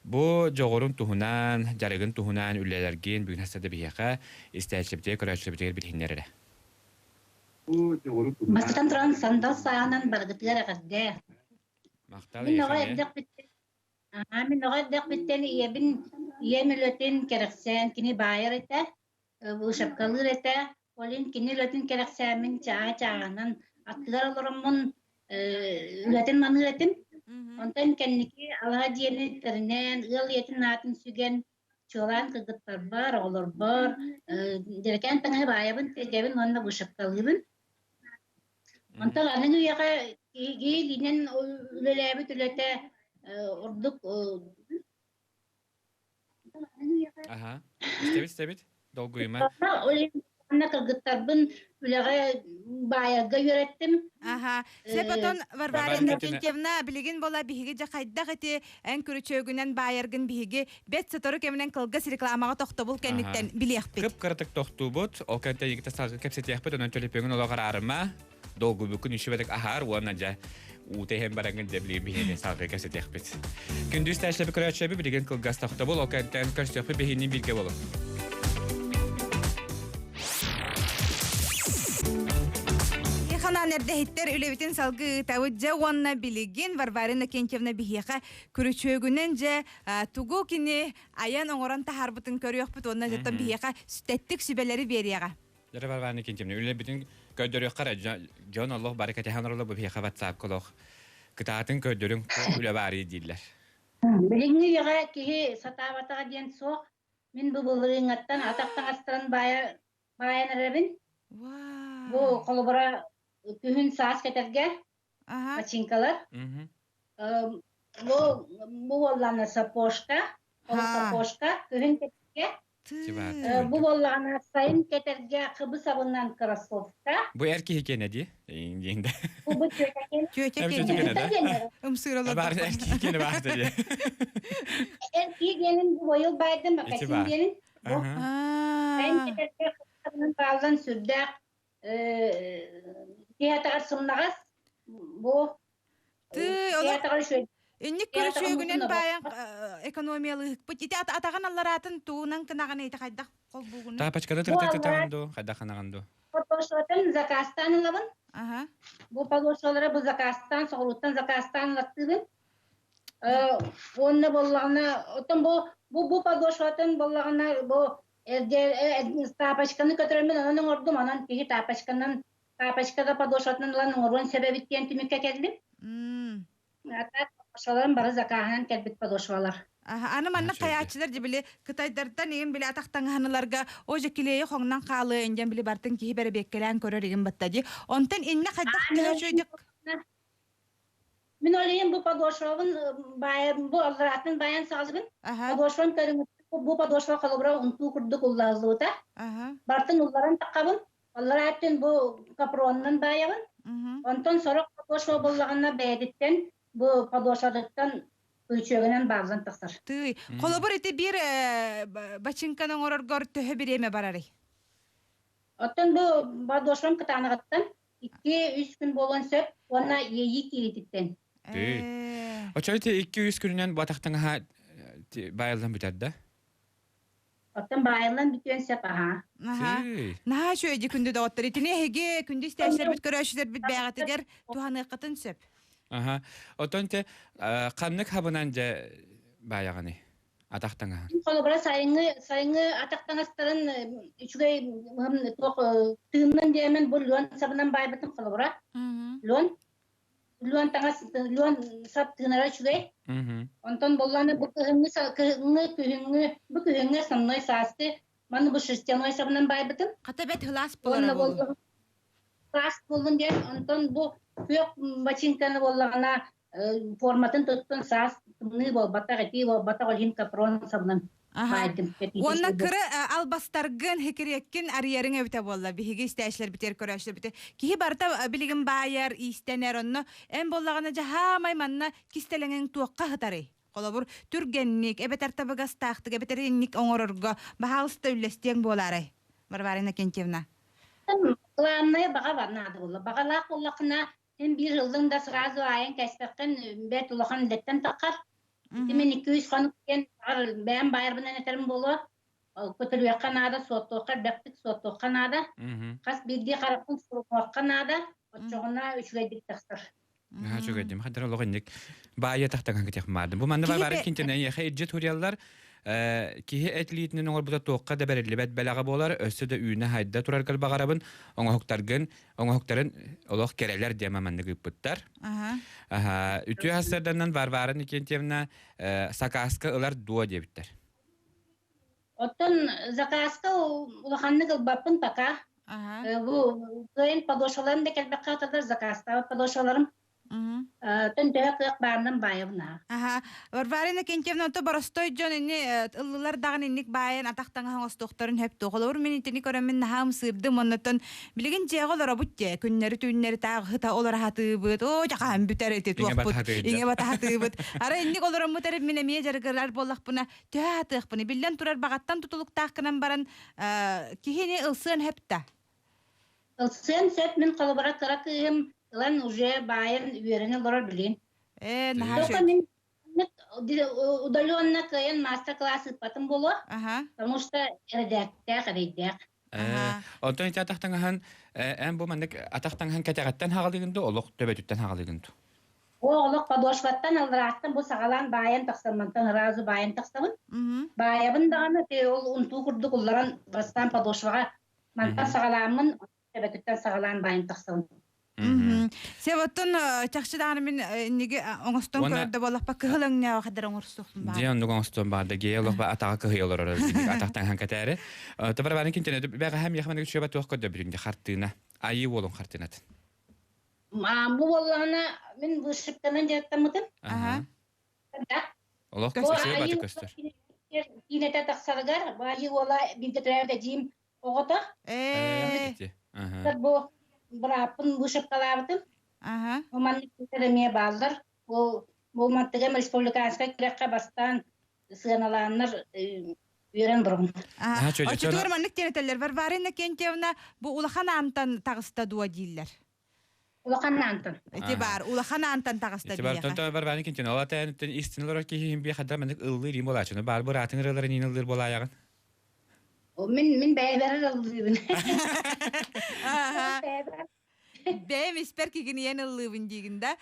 Бу дьоҕурун туһунан, дьарыгын туһунан үлэлэргин бүгүн хасса да биһиэхэ истээччибитигэр, көрөөччүбүтүгэр билиһиннэр эрэ. Бастатан туран сандал сааһынан барыгытыгар эҕэрдэ. Махтал Мин оҕо эрдэхпиттэн мин оҕо эрдэхпиттэн ийэбин ийэм үлэтин кэрэхсээн кини баайар этэ, вышивкалыыр этэ. Ол иһин кини үлэтин кэрэхсээммин чаа чааһынан аттыгар олороммун үлэтин маныыр этим. Онтон кэнники алаһа дьиэни тэринэн, ыал ийэтин аатын сүгэн, чуолаан кыргыттарбар, оҕолорбор дьэрэкээн таҥаһы баайабын, тиэргэбин уонна вышивкалыыбын. Онтон аныгы үйэҕэ киһи илиинэн үлэлээбит үлэтэ ордук Аха. Истэбит, истэбит. Долгуйума. Уонна кыргыттарбын үлэҕэ баайарга үөрэттим. Аха. Сөп отон Варвара Иннокентьевна билигин бола биһиги дьэ хайдах ити эн күрүчүөгүнэн баайаргын биһиги бэт сотору кэминэн кылгас рекламаҕа тохтобул кэнниттэн билиэхпит. Кып-кыратык тохтуубут. Ол кэнтэ игитэ салгыы кэпсэтиэхпит. Онон төлөпүөҥүн олох араарыма. Долгуйбуккун үчүбэтик аһаар уонна дьэ уута иһэн бараҥҥын дьэ билигин биһиэни салгыы кэпсэтиэхпит. Күндү истээччилэрбит көрөөччүлэрбит билигин кылгас тохтобул. Ол кэнтэн көрсүөхпүт биһиэнин бииргэ болуҥ. санаан эрдэһиттэр үлэбитин салгыы ыытабыт дьэ уонна билигин Варвара Иннокентьевна биһиэхэ күрүчүөгүнэн дьэ тугу кини айан оҥорон таһаарбытын көрүөхпүт уонна дьоттон биһиэхэ тэттик сүбэлэри биэриэҕэ. Дьэ Варвара Иннокентьевна үлэбитин көрдөрүөххэ эрэ дьон олох бары кэтэһэн олороллор бу биһиэхэ WhatsApp-ка олох кытаатын көрдөрүҥ үлэ баарый дииллэр. Билиҥҥи үйэҕэ киһи сатаабатаҕа диэн суох. Мин бу былырыыҥҥаттан атах таҥастарын баайа баайан эрэбин. Бу холобура күһүн саас кэтэргэ бачыыҥкалар. Бу бу буоллаҕына сапожка, ол сапожка күһүн кэтэргэ. Бу буоллаҕына сайын кэтэргэ хыбыс-абынан кроссовка. Бу эр киһи киэнэ дии. Диэн да. Бу бу түөтэ киэнэ. Түөтэ киэнэ. Ымсыыралар. Баар эр киһи киэнэ баар дии. Эр киһи диэнин бу бойул баайдым, макасин диэнин. Сайын кэтэргэ хыбыс-абынан бааллан сүрдээх киһи атаҕар сымнаҕас. Бу Тыы, олох инник көрүчүөгүнэн баайан экономиялыһыкпыт. Ити атаҕын аллараатын туунан кынаҕын ити хайдах холбуугуну? Тапочкада тырытытаҕын дуу, хайдах ханаҕын дуу? Подошватын заказтаан ылабын. Аха. Бу подошвалары бу заказтаан, соҕурууттан заказтаан ылаттыыбын. Уонна буоллаҕына, оттон бу бу бу подошватын буоллаҕына бу эргэ тапочканы көтөрөммүн онон оҥордум, онон киһи тапочканан тапочка да подошватынан ылан оҥоруон сөп эбит диэн түмүккэ кэллим. Подошваларым бары закаһынан кэлбит подошвалар. Аны манна хайааччылар дьэ били кытайдартан игин били атах таҥаһаныларга о дьэ килиэйи хоҥнон хаалыа индиэн били бартын киһи бэрэбиэккэлээн көрөр игин батта дии. Онтон иннэ хайдах төһө үчүгэйдик Мин ол иһин бу подошвабын баайан бу аллараатын баайан саҕалыбын. Подошвам көрүҥүттэн бу подошва холобура унтуу курдук уллаһыллыбыта. Бартын улларан таххабын. Аллараа өттүн бу капронунан баайабын. Онтон сорох подошва буоллаҕына бэйэтиттэн бу подошватыттан күрүчүөгүнэн бааллан тахсар. Тыый. Холобур ити биир бачыҥканы оҥороргор төһө бириэмэ барарый? Оттон бу подошвам кытаанаҕыттан 2-3 күн буолуон сөп уонна иэйии киириититтэн. Тыый. Оччо ити 2-3 күнүнэн бу атахтаҥаһа баайыллан бүтэр да? Оттон баайыллан бүтүөн сөп аһаа. Наһаа. Наһаа үчүгэй күндү доҕоттор. Итини эһиги күндү истээччилэрбит, көрөөччүлэрбит бэйэҕитигэр туһаныаххытын сөп. Аха. Оттон те ханнык хабынан дьэ баайаҕыный? Атах таҥаһа. Холобура сайыҥҥы сайыҥҥы атах таҥастарын үчүгэй туох тыыннан диэмэн бу лүөн сабынан баайбытым холобура. Лүөн лүөн таҥас лүөн сап тыынара үчүгэй. Онтон болланы бу кыһыҥҥы кыһыҥҥы күһүҥҥү бу күһүҥҥү основной сааскы маны бу шерстяной сабынан баайбытым. Хата бэт хылаас буолара буолуо. Саас буоллун диэн онтон бу күөх бачыыҥканы буоллаҕына форматын туттун саас тымныы буолбатах, итии буолбатах, ол иһин капрон сабынан баайдым. Уонна кыра албастаргын, хикириэккин арыйарыҥ эбитэ буолла. Биһиги истээчилэрбитигэр, көрөөччүлэрбитигэр. Киһи барыта билигин баайар, иистэнэр. Онно эн буоллаҕына дьаһаамай манна кистэлэҥиҥ туохха сытарый? Холобур, түргэнник, эбэтэр табыгастаахтык, эбэтэр инник оҥорорго баһаалыста үллэстиэҥ буолаарай, Варвара Иннокентьевна? Главное, баҕа наада буолла. Баҕалаах буоллаххына, Син биир ыллыҥ да сразу аайан кэспэххин бэрт улахан үлэттэн таххар. Ити мин 2-3 хонук диэн баҕар бэйэм баайарбынан этэрим буолуо. Көтөрүөххэ наада, суоттуохха элбэхтик суоттуохха наада. Хас биирдии харахпын сурумуохха наада. Оччоҕуна үчүгэйдик тахсар. Наһаа үчүгэйдим. Хаддар олох инник баайа тахтаҥан кэтэх маардым. Бу манна бары кинтэн эйиэхэ илдьи туруйаллар. Киһи этлиитинэн оҥорбута туохха да бэриллибэт бэлэҕэ буолар. Өссө да үүнэ-хайда тураргар баҕарабын. Оҥоһуктаргын оҥоһуктарын олох кэрэлэр диэн маннык ыыппыттар. Аха. Үтүө сарсыарданан Варвара Никентьевна сакааска ылар дуо диэбиттэр. Оттон закааска улаханнык ылбаппын пока. Бу кыайын подошваларым да кэлбэххэ аталар закаастаабыт подошваларым Төн төһө кыах баарынан баайабын аа. Аха. Варвара Иннокентьевна, онто боростой дьон ини ыллылар даҕаны инник баайан атах таҥаһын оҥостуохтарын сөп дуо? Холобур, мин итини көрөммүн наһаа ымсыырдым, оннуттан билигин дьиэҕэ олоробут дьэ, күннэри-түүннэри таах ыта олоро сатыыбыт, оо, дьахаһан бүтэр ити туохпут, иҥэ батаһатыыбыт. Арай инник олороммут эрэ мин эмиэ дьарыгырар буоллахпына, төһө сатыахпыный? Биллэн турар, баҕаттан тутулуктаах гынан баран, киһини ылсыан сөп да? Ылсыан сөп, мин холобура кыра кыыһым ылан уже баайан үөрэнэ олорор билигин. Ээ, наһаа Только мин удаленно кыайан мастер-класс ыыппатым буолуо, потому что эрэдээктээх, эрэйдээх. Онтон ити атах таҥаһын эн бу маннык атах таҥаһын кэтэҕиттэн хаҕалыгын ду олох төбөтүттэн хаҕалыгын ду? О олох подошваттан алларааттан бу саҕалаан баайан тахсан мантан ыраазу баайан тахсабын. Баайабын даҕаны ол унтуу курдук улларан бастаан подошваҕа мантан саҕалааммын төбөтүттэн саҕалаан баайан тахсабын. Севоттон чахчы даҕаны мин инниги оҥостон көрдө буоллахпа кыһыл өҥнөөх хаддар оҥорсуохпун баар. Дьэ оннук оҥостон баар да гея олох атаҕа кыһый олорор атахтан хаан кэтээри. Табарабарын кинтене бэҕэһэм яхман үчүөбэ туох көрдөбүтүн хартыына. Айыы уолун хартыынатын. Бу буоллаҕына мин вышивканан дьарыктаммытым. Да. Олох көстөр баты көстөр. Киинэтэ тахсарыгар бу айыы уола бииргэ төрөөбүт эдьиим оҕото. Ээ. Бу бырааппын вышивкалаабытым. Бу маннык эмиэ бааллар. Бу бу мантыгам республиканскай күрэххэ бастаан сыаналааннар үөрэн турабын. Оччотугар маннык диэн этэллэр. Варвара Иннокентьевна бу улахан аантан таҕыста дуо дииллэр. Улахан аантан. Ити баар, улахан аантан таҕыста Ити бар биһиэхэ. тонто Варвара Иннокентьевна ол атаан истин олорор киһи би хадда маннык ыллыыр им болаачыны баар быраатын ырыаларын иин ыллыыр болаайаҕын. Мин мин бэйэбэр ыллыыбын. Бэйэм испэр кигинийэн ыллыыбын диигин да.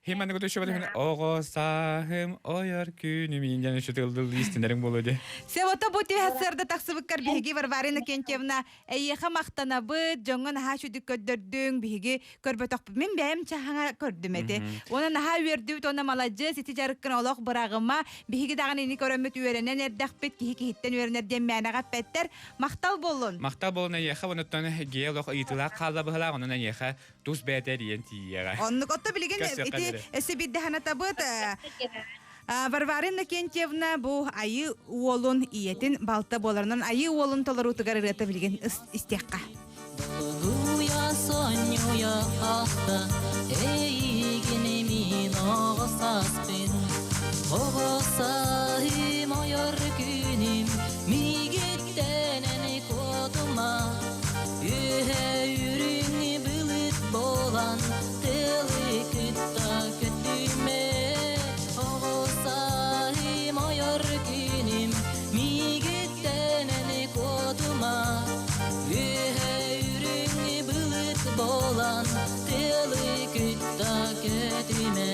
Химаны көтөшөбөтүн оҕо сааһым ойор күнүм иинген үчүтылдыл истинериң болу де. Севото бу түһэ тахсыбыккар биһиги Варвара Иннокентьевна эйиэхэ махтанабыт, дьоҥҥо наһаа сүдүк көрдөрдүҥ, биһиги көрбөтөхпүт. Мин бэйэм чаһаҥа көрдүм эти. Уонна наһаа үөрдүбүт, уонна маладьыас, ити дьарыккын олох быраҕыма. Биһиги даҕаны ини көрөммүт үөрэнэн эрдэхпит, киһи киһиттэн үөрэнэр диэн мээнэҕэ эппэттэр. Махтал буоллун. Махтал буолун эйиэхэ, онуттан гея олох ыйытыылаах хаалла быһылаах, онон эйиэхэ тус бэйэтэ эрийэн тиийиэҕэ. Оннук. Отто билигин ити өссө биирдэ санатабыт. Варвара Иннокентьевна бу айыы уолун ийэтин балта буоларынан айыы уолун толоруутугар ырыата билигин истиэххэ. Долуя сонньуя ахта, эйигин мин оҕо сааспын, оҕо сааһым ойор күнүм, миигиттэн эн куотума, үөһэ үрүҥ былыт буолан, тылы кытта көтүмэ, оҕо сааһым ойор күнүм, миигиттэн эн куотума, үөһэ үрүҥ былыт буолан, тылы кытта көтүмэ,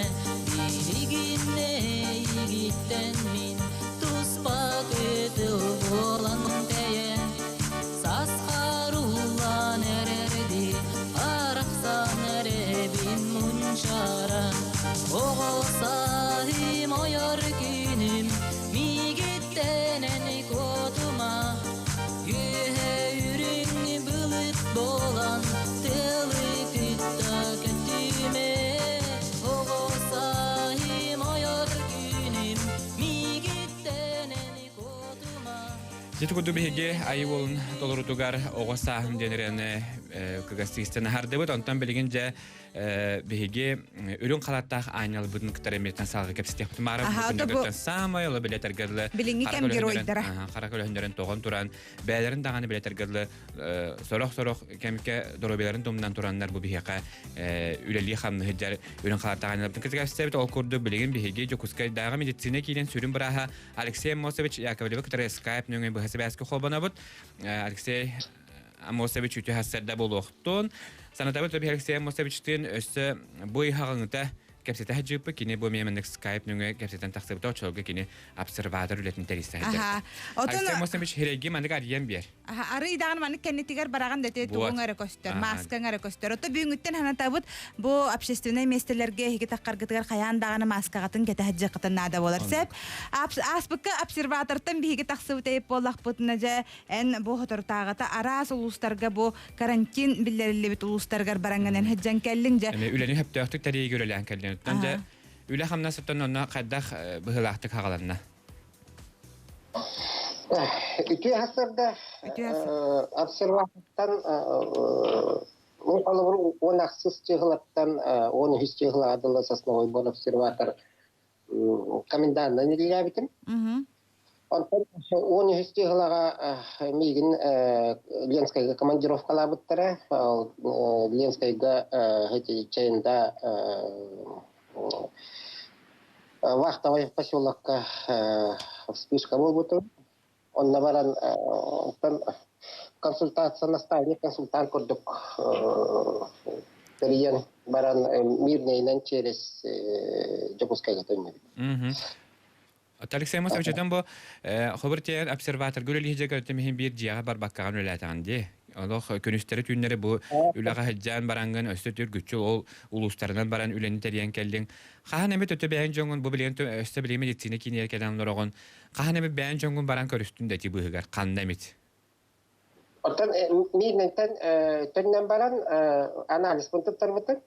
билигин эйигиттэн мин туспа кытыл буолан тэйэ, сасхаруллан эрэрди, арахсан эрэбин мунчара, оҕо сааһым ойор күнүм, миигиттэн эн куотума, үөһэ үрүҥ былыт буолан, тыалы кытта көтүмэ, оҕо сааһым ойор күнүм, миигиттэн эн куотума. Ити курдук биһиги айыы уолун толорутугар оҕо сааһым диэн ырыаны кыгастыыстан аһардыбыт. Онтон билигин дьэ биһиги үрүҥ халаттаах аанньалбытын кытары эмиэтэн салгы кэпсэтиэхпит маара бу саамай оло билэтэргэ билиҥҥи кэм геройдара хара көлөһүннэрин тоҕон туран бэйэлэрин даҕаны билэтэргэ сорох-сорох кэмке доруобуйаларын тумнан тураннар бу биһиэхэ үлэлии хамныһы дьар үрүҥ халаттаах аанньалбытын кытары кэпсэбит. Ол курдук билигин биһиги Дьокуускайдааҕы медицина киинин сүрүн бырааһа Алексей Аммосович Яковлевы кытары скайп нөҥүө быһа сибээскэ холбонобут. Алексей Аммосович үтүө хассарда буолуохтун. Санатабыт Алексей Аммосовичтыын өссө бу ыйхаҕыҥыта кэпсэтэ сылдьыыппыт. Кини бу эмиэ скайп нөҥүө кэпсэтэн тахсыбыта. Оччолорго кини обсерватор үлэтин тэрийсэ сылдьар. Алексей Аммосович хирэйги маннык арыйан биэр. Арый даҕаны маннык кэннитигэр бараҕын да ити тугуҥ эрэ көстөр, мааскаҥ эрэ көстөр. Ото бүгүҥҥүттэн санатабыт, бу общественнай миэстэлэргэ эһиги таххаргытыгар хайаан даҕаны мааскаҕытын кэтэ сылдьыаххытын наада буолар. Сөп. Ааспыкка обсерватортан биһиги тахсыбыт эйип буоллахпытына дьэ, эн бу соторутааҕыта араас улуустарга бу карантин биллэриллибит улуустарыгар бараҥҥынан сылдьан кэллиҥ дьэ. Эми үлэни сөптөөхтүк тэрийиигэ үлэлээн кэллиҥ. Оттон дьэ үлэ хамнасыттан онно хайдах быһыылаахтык хаҕаланна? Үтүө сарсыарда обсерватортан мин холобур 16 чыһылаттан 13 чыһылаҕа дылы сосновой бор обсерватор коменданынан үлэлээбитим. Онтон 13 чыһылаҕа миигин Ленскайга командировкалаабыттара. Ленскайга чайында Вахтовай поселокка вспышка буолбутун. Онно баран оттон консультация, наставник, консультант курдук тэрийэн баран Мирнэйинэн через Дьокуускайга төннөбүт. Алексей Мосович, бу хобур тиэн обсерваторга үлэлиһи көртөм иһин биир дьиэҕэ барбаккаҕын үлэлээтэҕин дии. Олох күнүстэри түүннэри бу үлэҕэ сылдьан бараҥҥын өссө түргүччү ол улуустарынан баран үлэни тэрийэн кэллиҥ. Хаһан эмит өтө бэйэҥ дьоҥҥун бу билигин өссө билигин медицина киинигэр кэлэн олороҕун. Хаһан эмит бэйэҥ дьоҥҥун баран көрүстүн да ити быыһыгар ханна эмит? Оттон миирнэнтэн төннөн баран анализпын туттарбытым.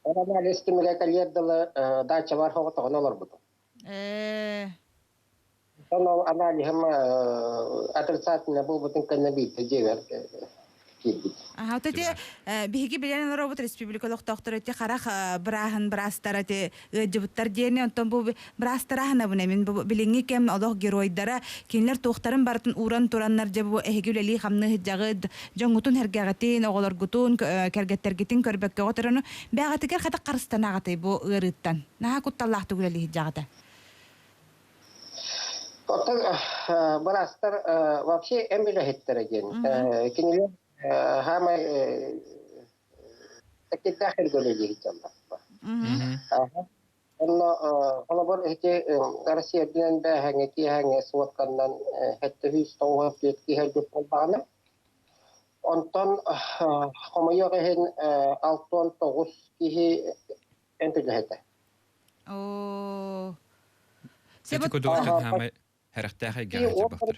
Анализ түмүгэ кэлиэр дылы дачабар хоҕотоҕун олорбутум. Оттон ол аналиһым отрицательный буолбутун кэннэ биирдэ дьиэбэр киирбит. Аха, ити биһиги билэн олоробут республика олохтоохторо ити харах бырааһын быраастара ити ыалдьыбыттар диэни онтон бу быраастара аһынабын мин бу билиҥҥи кэм олох геройдара кинилэр туохтарын барытын ууран тураннар дьэ бу эһиги үлэлии хамныы сылдьаҕыт дьоҥҥутун сэргэҕитин оҕолоргутун кэргэттэргитин көрбөккөҕүт эрэ бэҕэтигэр хата харыстанаҕытый бу ыарыыттан наһаа кутталлаахтык үлэлии сылдьаҕыта. Оттон быраастар вообще эм үлэһиттэрэ диэн кинилэр хаамай такирдаах үлэлии сылдьаллар. Онно холобур ити Россия үрдүнэн бээһэҥҥэ киэһэҥҥэ суотканнан 794 киһи өлбүт буолбаҕына, онтон хомойуох иһин 69 киһи эмтэлэһэтэ. Оо. Ити кудук хаамай Хэрэхтээх эйгэҕэ сылдьыбахтар.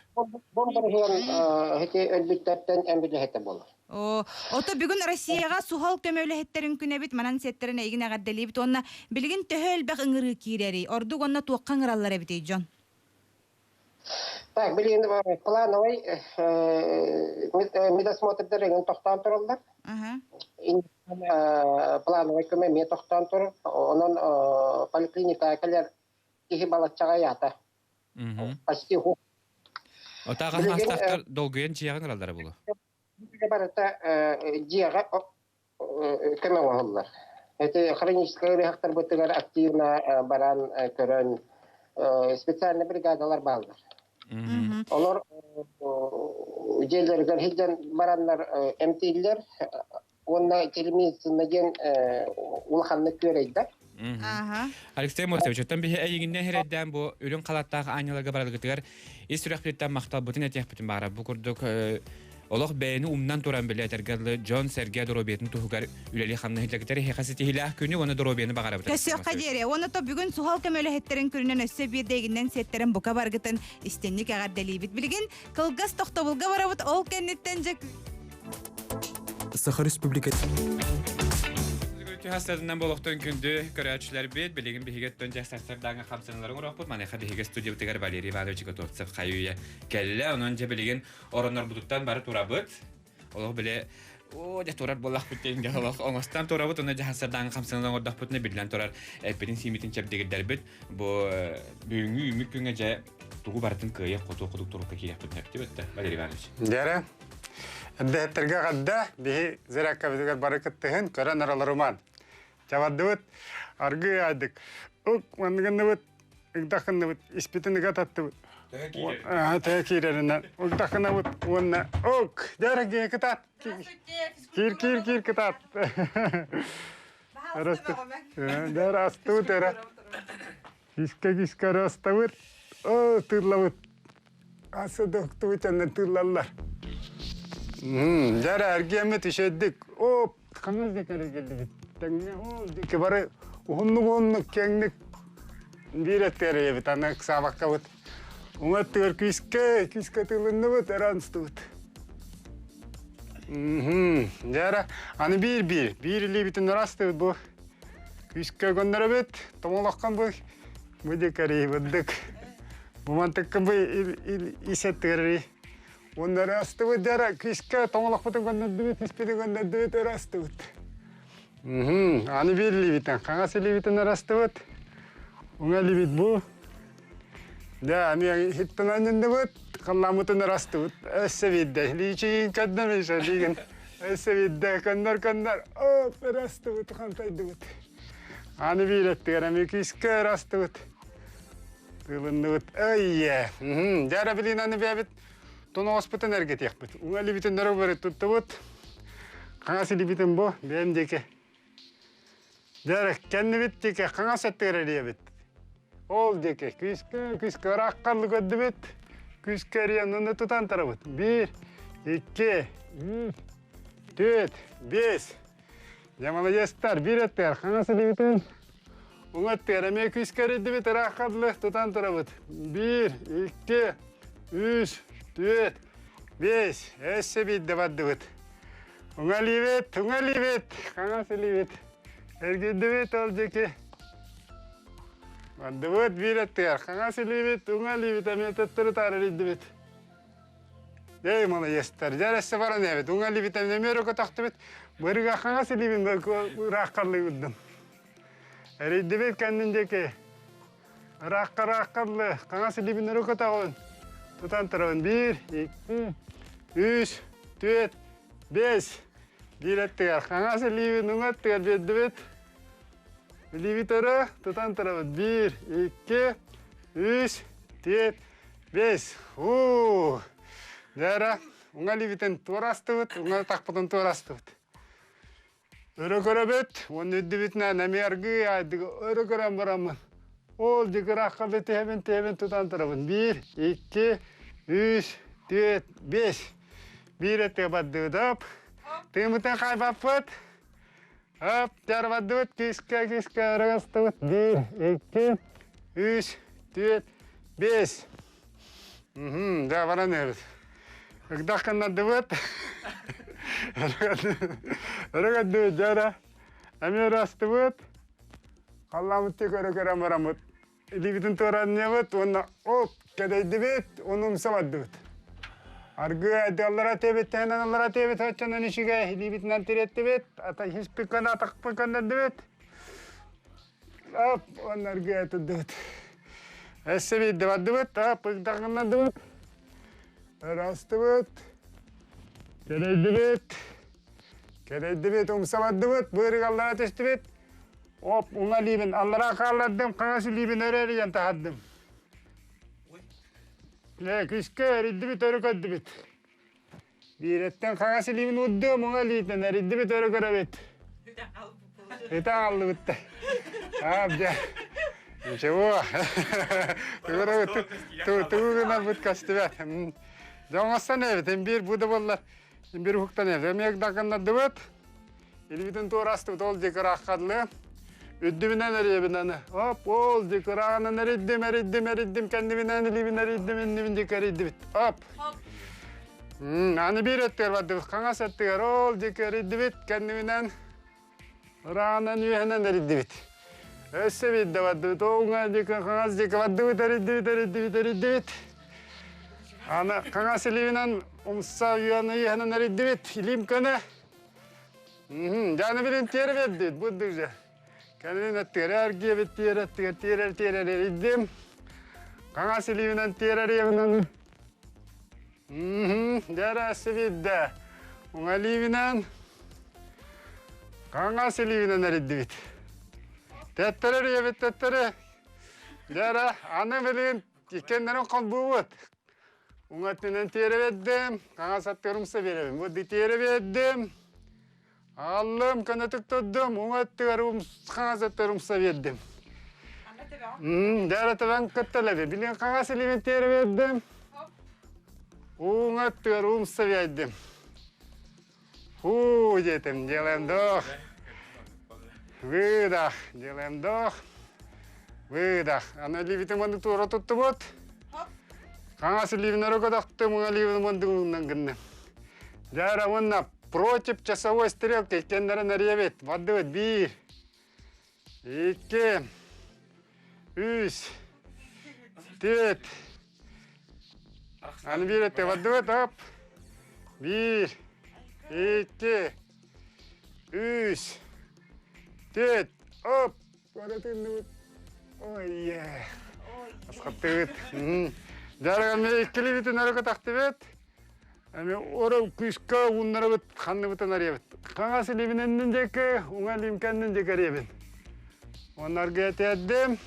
Ити өлбүттэртэн эмбилэһэтэ буолар. Оо, ото бүгүн Россияҕа суһал көмө үлэһиттэрин күнэбит, манан сиэттэрин эйигин эҕэрдэлиибит уонна билигин төһө элбэх ыҥырыы киирэрий? Ордук уонна туохха ыҥыраллар эбитий дьон? Так, билигин плановый медосмотрдар эҥин тохтоон тураллар. Плановый көмө эмиэ тохтоон турар. Онон поликлиникаҕа кэлэр киһи балаччаҕа аята. Почти Отааҕа хаастаахтар долгуйан дьиэҕин ыраллара буолуо. Барыта дьиэҕэ көмө оҥоһуллар. Это хроническай ыарыһахтарбытыгар активно баран көрөн специальный бригадалар бааллар. Олор дьиэлэригэр сылдьан бараннар эмтииллэр уонна телемедицина диэн улаханнык күөрэйдэ. Алексей Мосович, оттон биһи эйигиннэн иһирэйдээн бу үрүҥ халаттаах аанньаларга баралгытыгар ис сүрэхпититтэн махталбытын этиэхпитин баара. Бу курдук олох бэйэни умнан туран били этэргэ дылы дьон-сэргэ доруобуйатын туһугар үлэлии хамнаһыйдагытар эһиэхэ ситиһиилээх күнү уонна доруобуйаны баҕарабыт. Көсүөххэ диэри. Уонна то бүгүн суһал көмөлөһүттэрин күнүнэн өссө биир дэйгиннэн сиэттэрэн бука баргытын истинник эҕэрдэлиибит. Билигин кылгас тохтобулга барабыт, ол кэнниттэн дьэ Саха Республикатын Түһастарынан болохтон күндү көрөөччүлэрбит, билигин биһиги өттөн дьэ сарсардааҥы хамсаныыларын оҥоруохпут. Маныаха биһиги студиябытыгар Валерий Иванович Готовцев хайы-үйэ кэллэ. Онон дьэ билигин ороннорбутуттан бары турабыт. Олох биле оо дьэ турар буоллахпыт диэн дьэ олох оҥостон турабыт. Онно дьэ сарсардааҥы хамсаныыларын оҥордохпутуна биллэн турар эппитин сиимитин чэбдигирдэрбит. Бу бүгүҥҥү үүммүт күҥҥэ дьэ тугу барытын кыайа-хоту кудук турукка киириэхпит сөптүбүт да, Валерий Иванович? Дьэрэ, Эрдэһиттэргэ эҕэрдэ, биһи зарядкабытыгар бары кыттыһын, көрөн араларыман. Чабардыбыт, аргы айдык. Ук, манныгынныбыт, ыгдахынныбыт, испитин ыга таттыбыт. Төһө киирэринэн угдахынабыт уонна ок, дьэрэ кытаат. Киир, киир, киир кытаат. Дьэрэ астыбыт эрэ. Кискэ-кискэ ырастабыт, оо, тыыллабыт. Асы доктубут анна тыыллаллар. Дьэ эрэ эргиэммит үчэйдик. Оп, хаҥас диэки эргиллибит. Тэҥҥэ ол диэки бары уһуннук-уһуннук киэҥник биир өттүгэр эйэбит, аны ыксаабаккабыт. Уҥа өттүгэр күүскэ, күүскэ тыылынныбыт, эрэ анстыбыт. Дьэ эрэ, аны биир-биир, биир илиибитин ырастыбыт бу. Күүскэ көннөрөбүт, тоҥолоххун бу, бу дикари бырдык. Бу мантыккын бу исеттигери. Уонна ырастыбыт дьара күүскэ тоҥолохпутун көннөрдүбүт, испитин көннөрдүбүт, ырастыбыт. Аны биир илиибитин, хаҥас илиибитин ырастыбыт. Уҥа илиибит бу. Дьэ, аны иһиттэн анньынныбыт, халлааммытын ырастыбыт. Өссө биирдэ, лиичигин көннөр Миша, лиигин. Өссө биирдэ, көннөр, көннөр, оп, ырастыбыт, хантайдыбыт. Аны биир өттүгэр эмиэ күүскэ ырастыбыт. Тыылынныбыт. Ой, дьэ, эрэ билин аны бэйэбит. Тоноҕоспутун эргитиэхпит. Уҥа илиибитин өрө бары туттубут. Хаҥас илиибитин бу бэйэм диэки. Дьэ, кэннибит диэки хаҥас өттүгэр эрийэбит. Ол диэки күүскэ күүскэ ырааххаллы көрдүбүт. Күүскэ эрийэн онно тутан тарабыт. Биир, икки, үс, түөрт, биэс. Дьэ, молодецтар, биир өттүгэр хаҥас илиибитин уҥа өттүгэр эмиэ күүскэ эрийдибит, ыраахха дылы тутан турабыт. Биир, икки, үс, түөрт, биэс. Өссө биирдэ бардыбыт. Уҥа илиибит, уҥа илиибит, хаҥас илиибит. Эргийдибит ол диэки. Бардыбыт биир өттүгэр хаҥас илиибит, уҥа илиибит эмиэ төттөрү таары эрийдибит. Эй, молодецтар, дьэ өссө баран эбит. Уҥа илиибитэн эмиэ өрө көтөхтүбүт. Бырыга хаҥас илиибин ырааххаллыыбыддым. Эрийдибит кэннин диэки. Ыраахха ырааххаллы, хаҥас илиибин өрө көтөҕүн. Тутан турабын. Биир, икки, үс, түөрт, биэс. Биир өттүгэр хаҥас илиибин уҥа өттүгэр биэрдибит. Илиибит өрө тутан турабыт. Биир, икки, үс, түөрт, Бес. Уу. Дьэ уҥа илиибитин туора астыбыт, уҥа атахпытын туора астыбыт. Өрө көрөбүт, уонна үрдүбүтүнэн эмиэ аргыый аайдык өрө көрөн бараммын. Ол дьыгыраахха да түһэбин, түһэбин тутан турабын. Биир, икки, үс, түөрт, биэс. Биир өттүгэ бардыбыт. Оп. Тыыммытын хайбаппыт. Оп, дьарбардыбыт, күүскэ, күүскэ өрө астыбыт. Биир, икки, үс, түөрт, биэс. Дьэ, баран иһэбит. Ыгдах гыннардыбыт. Өрө көрдүбүт, дьэ эрэ. Эмиэ өрө астыбыт. Халлааммыт көрө көрөн бараммыт. Илиибитин туоранньабыт уонна оп кэдэйдибит, уонна умса бардыбыт. Аргы айдыаллара тиэбит, тэһинэн тиэбит, оччонон үчүгэй илиибитинэн тириэттибит, ата хиспиккэн атахпын көннөрдүбүт. Оп, уонна аргы турдубут. Өссө биирдэ бардыбыт, оп, ыгдаҕыннардыбыт. Ырастыбыт, кэдэйдибит, кэдэйдибит, умса бардыбыт, быырыгаллара түстүбүт. Оп, уҥа илиибин аллараа хааллардым, хаҥас илиибин өрө эрийэн таһардым. Ээ, күскэ эрийдибит, өрө көрдүбүт. Биирэттэн хаҥас илиибин уурдум, уҥа илиитинэн эрийдибит, өрө көрөбүт. Ити аҕаллыбыт да. Аа, дьэ. Ничего. Тугу гынарбыт көстүбэт. Дьэ, оҥостон эбит, биир бу да буоллар, биир уһуктан эбит. Эмиэ дагыннардыбыт. Илиибитин туора астыбыт, ол диэки ырааххадлы. Үрдүбүнэн эрийэбин Оп, ол диэки ырааҕынан эрийдим, эрийдим, эрийдим, кэннибинэн илиибин эрийдим, иннибин диэки эрийдибит. Оп. Аны биир өттүгэр бардыбыт, хаҥас өттүгэр ол диэки эрийдибит, кэннибинэн ырааҕынан үөһэнэн эрийдибит. Өссө биирдэ бардыбыт, оҥа диэки, хаҥас диэки бардыбыт, эрийдибит, эрийдибит, эрийдибит. Аны хаҥас илиибинэн умса үөһэнэн үөһэнэн эрийдибит, илиим көнө. Дьааны билин тиэрэ бердит, буддук же. Кэлин өттүгэр эргиэбит тиэрэ өттүгэр тиэрэр тиэрэр эрийдим. Хаҥас илиибинэн тиэрэр иэбинэн. Дьэрэ сибидде. Уҥа илиибинэн хаҥас илиибинэн эрийдибит. Тэттэрэр ийэбит тэттэрэ. Дьэрэ аны билин иккеннэрин холбуубут. Уҥа өттүнэн тиэрэ биэрдим, хаҥас аттыгар умса биэрэбин. Бу тиэрэ биэрдим, аҕаллым, көнөтүк турдум, уҥа өттүгэр хаҥас өттүгэр умса биэрдим. Дьэ тэбэн кытталаби. Билин хаҥас илиибин тиэрэ биэрдим. Уҥа өттүгэр умса биэрдим. Фу, диэтим, делаем вдох. Выдох, делаем вдох. Выдох. Аны илиибитин мунду туора туттубут. Хаҥас илиибин өрө көтөхтүм, уҥа илиибин мундугунан гынным. Дьэ, уонна против часовой стрелки иккиэннэрин эрийэбит. Бардыбыт биир, икки, үс, түөрт. Аны биир өттө бардыбыт, оп. Биир, икки, үс, түөрт, оп. Бара тынныбыт. Ой, асхаттыбыт. Дьарыган иккилибитин өрө көтөхтүбүт. Эми оро күүскэ ууннарабыт, ханныбытын арыйабыт. Хаҥас илиибин диэки, уҥа илиим кэннин диэки арыйабын. Оннарга этэрдим.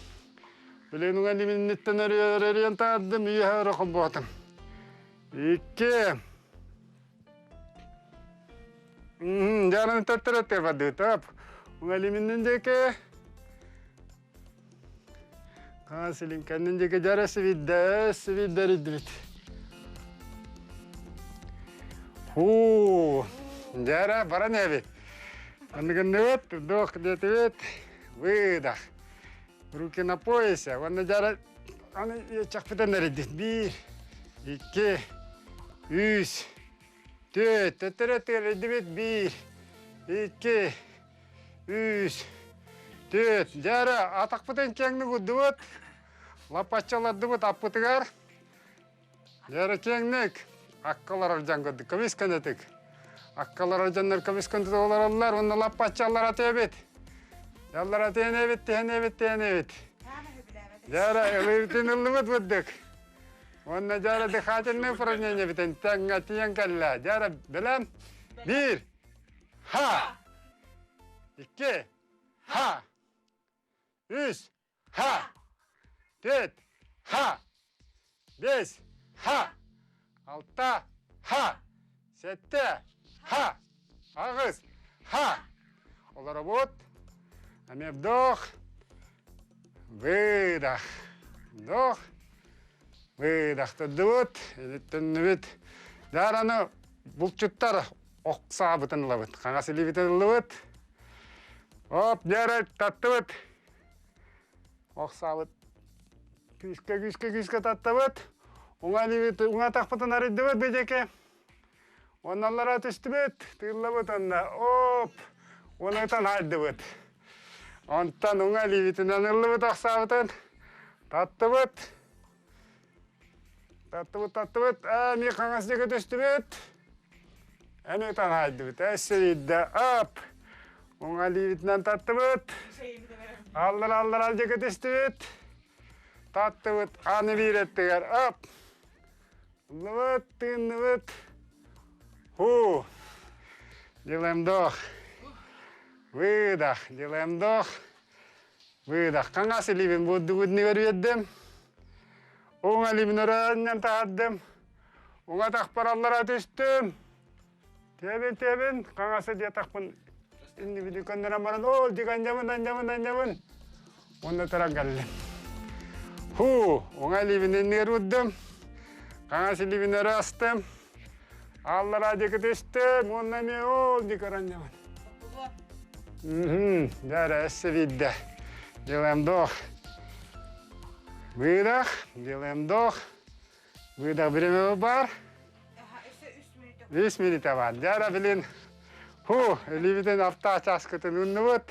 Билигин уҥа илиибин инниттэн өрүөн таардым, үөһэ өрө холбоотум. Икки. Дьаран төттөрөттөр бардыытап. Уҥалиминнин диэки. Хаасилин кэннин диэки дьара сибиддэ, сибиддэридбит. Хуу, дьара баран эбит. Аныгынныбыт, вдох диэтибит, выдох. Руки на поясе. Уонна дьара аны чахпытан эридит. Биир, икки, үс, түөрт, төттөрө эридибит. Биир, икки, үс, түөрт. Дьара атахпытын киэҥник урдубут, лаппаччалардыбыт аппытыгар. Дьара киэҥник аккалар дьан көрдүк, көмүс көнөтүк. Аккалар дьоннор көмүс көнөтүк олороллор, уонна лаппаччалар атыабит. Яллар атыан эбит, тиһэн эбит, тиһэн эбит. Дьара ылыыбытын ыллыбыт бырдык. Уонна дьара дыхательное упражнение битен тэҥҥэ тиийэн кэллэ. Дьара бэлэм. Биир. Ха. Икки. Ха. Үс. Ха. Төрт. Ха. Бес. Ха. Алта. Ха. Сэттэ. Ха. Аҕыс. Ха. Олоробут. Эмиэ вдох. Выдох. Вдох. Выдох. Турдубут. Төннүбүт. Даараны булчуттар ох саабытын ылабыт. Хаҥас илиибитин ыллыбыт. Оп, дьэрэ таттыбыт. Ох саабыт. Күүскэ, күүскэ, күүскэ таттыбыт. Уҥа илиибит, уҥа атахпытын арыйдыбыт бидеке. Онналлара түстүбүт, тыыллабыт онно. Оп, онытан хайдыбыт. Онтон уҥа илиибитинэн ыллыбыт охсаабытын. Таттыбыт. Таттыбыт, таттыбыт, эмиэ хаҥас диэки түстүбүт. Эмиэ таҥаайдыбыт, эссэрийдэ, ап! Уҥа илиибитинэн таттыбыт. Аллар, аллар диэки түстүбүт. Таттыбыт, аны биир өттүгэр, ап! Ыллыбыт, тыынныбыт. Ху! Делаем вдох. Выдох. Делаем вдох. Выдох. Хаҥас илиибин буурдугутнигар үөрдүм. Уҥа илиибин өрөөннөн таһардым. Уҥа атахпар аллара түстүм. Тиэбин, тиэбин, хаҥасы диэтахпын иннибини көннөрөн баран, ол дик анньабын, анньабын, анньабын. Уонна туран кэллим. Ху, уҥа илиибин иннигэр уурдум. Хаҥас илиибин өрө астым. Аллара диэки түстүм, уонна эмиэ ол дик оранньабын. Дьэ, өссө биирдэ. Делаем вдох. Выдох. Делаем вдох. Выдох. Время бар. Үс минута бар. Дьэ, билин, ху, илиибитин алта чааскытын уннубут.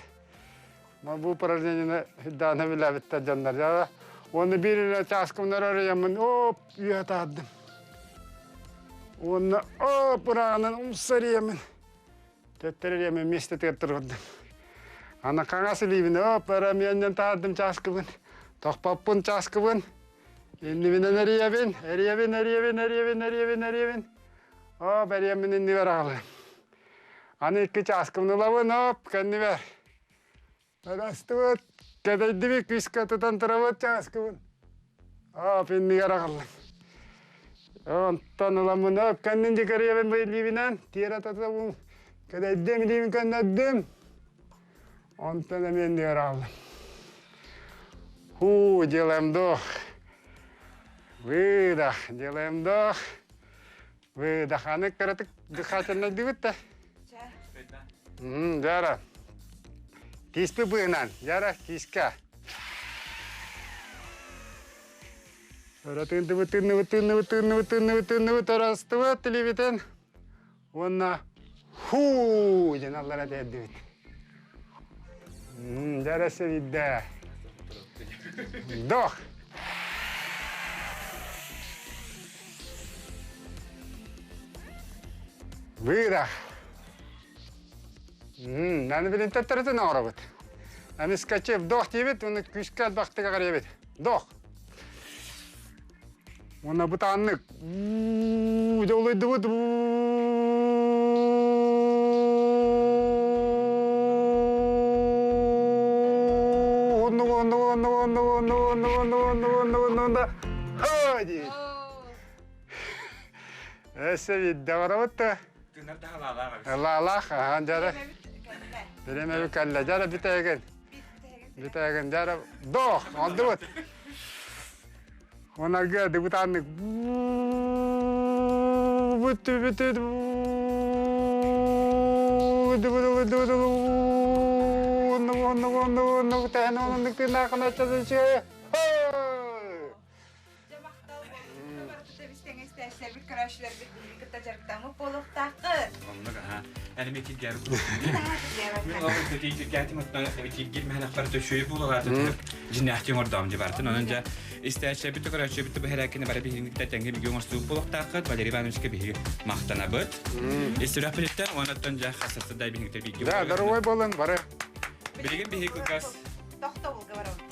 Бу упражнениены даана билэбиттэр дьоннор. Дьэ, уонна биир чааскымнар өрөйөммүн, оп, үөһэ таардым. Уонна оп, ырааҕынан умсарыйаммын. Төттөрү диэмэ миэстэтигэр турбардым. Аны хаҥас илиибин оп эрэ миэннэн таардым чааскыбын. Тохпоппун чааскыбын. Иннибинэн эрийэбин, эрийэбин, эрийэбин, эрийэбин, эрийэбин, эрийэбин. Оп, эрийэммин иннибэр аҕалыам. Аны икки чааскыбын ылабын, оп, кэннибэр. Ырастыбыт, кэдэйдибит, күүскэ тутан турабыт чааскыбын. Оп, иннигэр аҕаллым. Онтон ыламмын, оп, кэннин дикэрийэбин бу илиибинэн, тиэрэ татабын, кэдэйдим, илиибин көннөрдүм. Онтон эмиэ иннигэр аҕаллым. Ху, делаем вдох. Выдох, делаем вдох. Выдох. Аны кыратык дыхательнайдыбыт да. Жара. Киспи быынан. Жара, киска. Өрө тыынныбыт, тыынныбыт, тыынныбыт, тыынныбыт, тыынныбыт, тыынныбыт, өрөстыбыт, илиибитин. Уонна хуу диэн аллара тиэрдибит. Жара сэбидде. Вдох. Выдох. Аны билин төттөрүтүн оҥоробут. Эмискэччи вдох диибит, уонна күүскэ элбэхтик аҕарыйабыт. Вдох. Уонна бытааннык дьолуйдубут. Оннук, оннук, оннук, оннук, оннук, оннук, оннук, оннук, оннук, оннук, диибит. Эссе виддеҕарабыт да. Тынар да халаалаах эбит. Халаалаах, ахан дьара. Биремеби кэллэ дьара бүтээгин. Бүтээгин дьара дох, олдубут. Онарга дыбытааннык бүттү бүттү Дьэ махтал буоллун. Барыта тэбис-тэҥэ истээччилэрбит, көрөөччүлэрбит биһиги кытта дьарыктаммыт буолуохтааххыт. Оннук аха. Эн эмиэ киргээбит Мен ол киргээтим оттон киргир мэһэнэхпэр төшөйү буолалаата дьиннээхти оҥордоом дьэ бартын. Онон дьэ истээччилэрбит көрөөччүлэрбит бэһэрээккини бары биһигини кытта тэҥҥэ биги оҥорсубут буолуохтааххыт. Валерий Ивановичка биһиги махтанабыт. Ис сүрэхпититтэн уонаттан дьэ хасасыдай биһигитэ биги. Да, здоровой болын бары. Билигин биһиги кылгас Тохтобулга барабыт.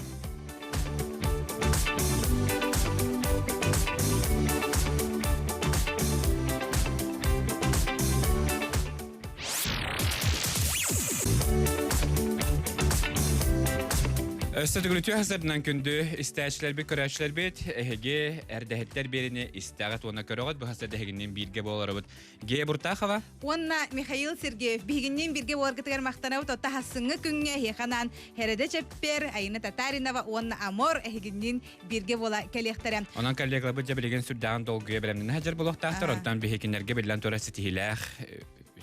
Өссө төгүлүтүө хасарынан күндү истээччилэрбит, көрөөччүлэрбит, эһиги эрдэһиттэр биэrini истэҕит уонна көрөҕүт бу хасар дэһигиннин бииргэ буоларыбыт. Гея Буртахова. Уонна Михаил Сергеев биһигинниин бииргэ буоларгытыгар махтанабыт. Отто хассыҥҥы күҥҥэ эһиэхэ анаан Хереде Чэппер, Айына Татаринова уонна Амор эһигинниин бииргэ буола кэлиэхтэрэ. Онон коллегаларбыт дьэ билигин сүрдээҕин долгуйа бэлэмнэнэ сылдьар буолуохтаахтар. Онтон биһикиннэргэ биллэн турар ситиһиилээх,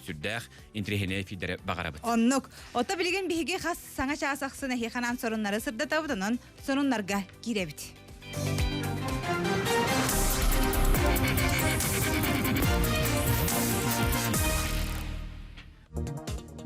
сүрдээх интэриэһинэй эфирдэри баҕарабыт. Оннук. Ото билигин биһиги хас саҥа чаас ахсын эһиэхэ анаан соруннары сырдатабыт, онон сонуннарга киирэбит.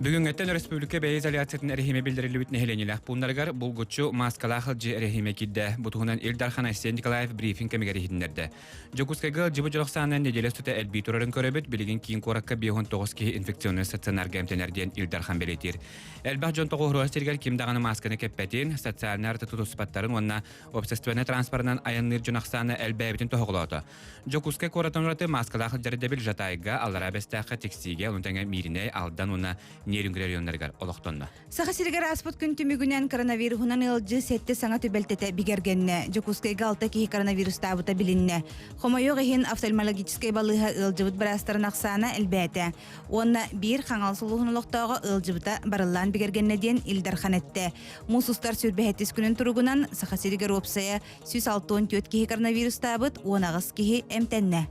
Бүгүҥҥэттэн өрөспүүбүлүкэ бэйэ изоляциятын эрэһиимэ биллэриллибит нэһилиэнньэлээх пууннарыгар булгуччу мааскалаах ылдьыы эрэһиимэ киирдэ. Бу туһунан Ил Дархан Айсен Николаев брифинг кэмигэр иһитиннэрдэ. Дьокуускайга ыалдьыбыт дьон ахсаана нэдиэлэ устата элбии турарын көрөбүт. Билигин киин куоракка 59 киһи инфекционнай стационарга эмтэнэр диэн Ил Дархан бэлиэтиир. Элбэх дьон тоҕуоруһар сиригэр ким даҕаны маасканы кэппэтин, социальнай арыты тутуспаттарын уонна общественнай транспорынан айанныыр дьон ахсаана элбээбитин тоһоҕолоото. Дьокуускай куораттан ураты мааскалаах сылдьар ирдэбил Жатайга, Аллараа Бэстээххэ, Тиксиигэ, ону тэҥэ Мииринэй, Алдан уонна Нерюнгри районнарыгар олохтонно. Саха сиригэр ааспыт күн түмүгүнэн коронавируһунан ыалдьыы сэттэ саҥа түбэлтэтэ бигэргэннэ. Дьокуускайга алта киһи коронавирустаабыта билиннэ. Хомойуох иһин, офтальмологическай балыыһа ыалдьыбыт быраастарын ахсаана элбээтэ. Уонна биир Хаҥалас улууһун олохтооҕо ыалдьыбыта барыллаан бигэргэннэ диэн Ил Дархан эттэ. Муус устар сүүрбэһэттис күнүн туругунан Саха сиригэр уопсайа 164 киһи коронавирустаабыт, 18 киһи эмтэннэ.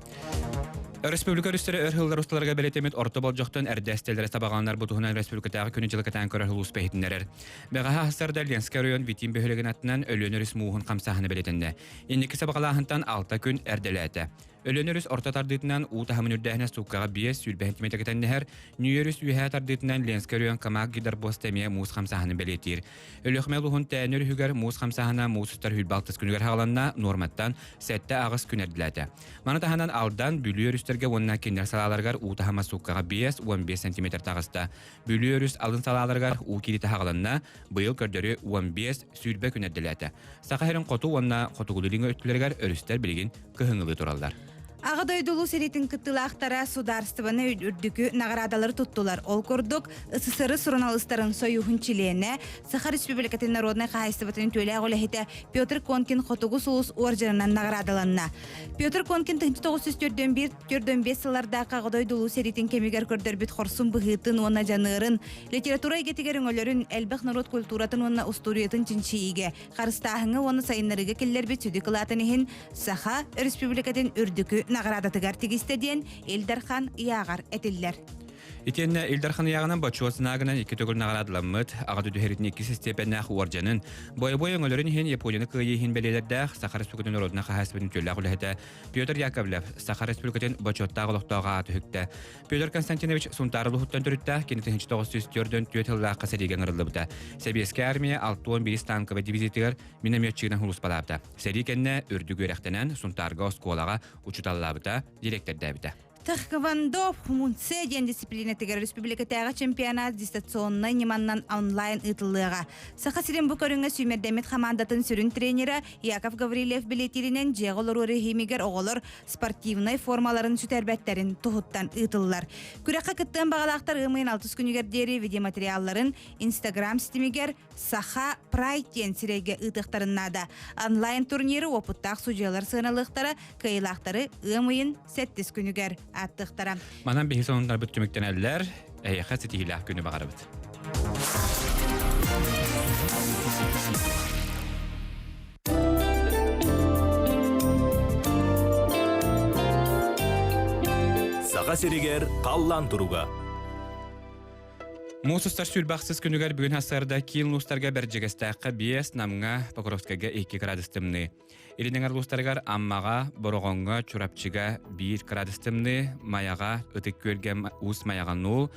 Өрөспүүбүлүкэ өрүстэрэ өр сыллар усталарыгар бэлиэтэммит орто болдьохтон эрдэ эстэллэрэ сабаҕаланар бу туһунан республикатааҕы күнү дьылы кэтээн көрөр улуус иһитиннэрэр. Бэҕэһээ сарда Ленскэй оройуон Витим бөһүөлэгин аттынан Өлүөн өрүс мууһун хамсааһына бэлиэтэннэ. Инники сабаҕалааһынтан 6 күн эрдэлээтэ. Өлүөн өрүс орто тардыытынан уу таһымын үрдээһинэ сууккаҕа 5 сантиметр кэтэннэһэр, Нью өрүс үөһээ тардыытынан Ленскэй оройуон Камак гидарбоста эмиэ муус хамсааһынын бэлиэтиир. Өлүөхүмэ улууһун Тээнэ өрүһүгэр муус хамсааһына муус устар сүүрбэ алтыс күнүгэр хааланна, нуорматтан 7-8 күн эрдэлээтэ. Маны таһынан Алдан, Бүлүү өрүстэргэ уонна кинилэр салааларыгар уу таһыма сууккаҕа 5-15 сантиметр таҕыста. Бүлүү өрүс алын салааларыгар уу киириитэ хаҕыланна, быйыл көрдөрүү 15-20 күн эрдэлээтэ. Саха сирин хоту уонна хотугулуу-илиҥҥи өттүлэригэр өрүстэр билигин кыһыҥҥылыы тураллар. Аҕа дойду Улуу сэриитин кыттыылаахтара судаарыстыбаны үрдүкү наҕараадалары туттулар. Ол курдук, СССР суруналыыстарын сойууһун чилиэнэ, Саха Республикатын народнай хаһаайыстыбатын үтүөлээх үлэһитэ Петр Конкин Хотугу сулус уордьанынан наҕараадаланна. Петр Конкин 1941-45 сыллардаахха Аҕа дойду Улуу сэриитин кэмигэр көрдөрбүт хорсун быһыытын уонна дьаныарын, литература эйгэтигэр өҥөлөрүн, элбэх норуот культуратын уонна устуоруйатын чинчийиигэ, харыстааһыҥҥа уонна сайыннарыыга киллэрбит сүдү кылаатын иһин Саха Өрөспүүбүлүкэтин үрдүкү наҕараадатыгар тигистэ диэн Ил Дархан ыйааҕар этиллэр. Итиэннэ Ил Дархан ыйааҕынан бочуот знагынан икки төгүл наҕараадаламмыт, Аҕа дойду сэриитин иккис истиэпэннээх уордьанын, бойобуой өҥөлөрүн иһин Японияны кыайыы иһин бэлиэлэрдээх Саха Республикатын норуодунай хаһаайыстыбатын үтүөлээх үлэһитэ Петр Яковлев Саха Республикатын бочуоттаах олохтоох ааты үһүктэ. Петр Константинович Сунтаар улууһуттан төрүттээх, кини 1944 сыллаахха сэриигэ ыҥырыллыбыта. Сэбиэскэй армия 61 танковай дивизиятыгар минометчигынан сулууспалаабыта. Сэрии кэннэ үрдүк үөрэхтэнэн Сунтаарга оскуолаҕа учууталлаабыта, дириэктэрдээбитэ. Тхэквондо Хумунце диэн дисциплинэтигэр республикатааҕы чемпионат дистанционнай ньыманнан онлайн ыытыллыаҕа. Саха сирин бу көрүҥҥэ сүүмэрдэммит хамаандатын сүрүн тренерэ Яков Гаврильев бэлиэтииринэн дьиэҕэ олоруу режимигэр оҕолор спортивнай формаларын сүтэрбэттэрин туһуттан ыытыллар. Күрэххэ кыттыан баҕалаахтар ыам ыйын алтыс күнүгэр диэри видеоматериалларын Инстаграм ситимигэр Саха Прайд диэн сирэйгэ ыытыахтарын наада. Онлайн турниры уопуттаах судьуйалар сыаналыахтара, кыайыылаахтары ыам ыйын сэттис күнүгэр ааттыахтара. Манан биһи сонуннарбыт түмүктэнэллэр. Эһиэхэ ситиһиилээх күнү баҕарабыт. Саха сиригэр халлаан туруга. Муус устар сүүрбэхсис күнүгэр бүгүн сарсыарда киин улуустарга Бэрдьигэстээххэ 5, Намҥа, Покровскайга 2 градус тымныы. Илин эҥэр улуустарыгар Аммаҕа, Бороҕоҥҥо, Чурапчыга 1 градус тымныы, Майаҕа, Ытык Күөлгэ Уус Майаҕа 0,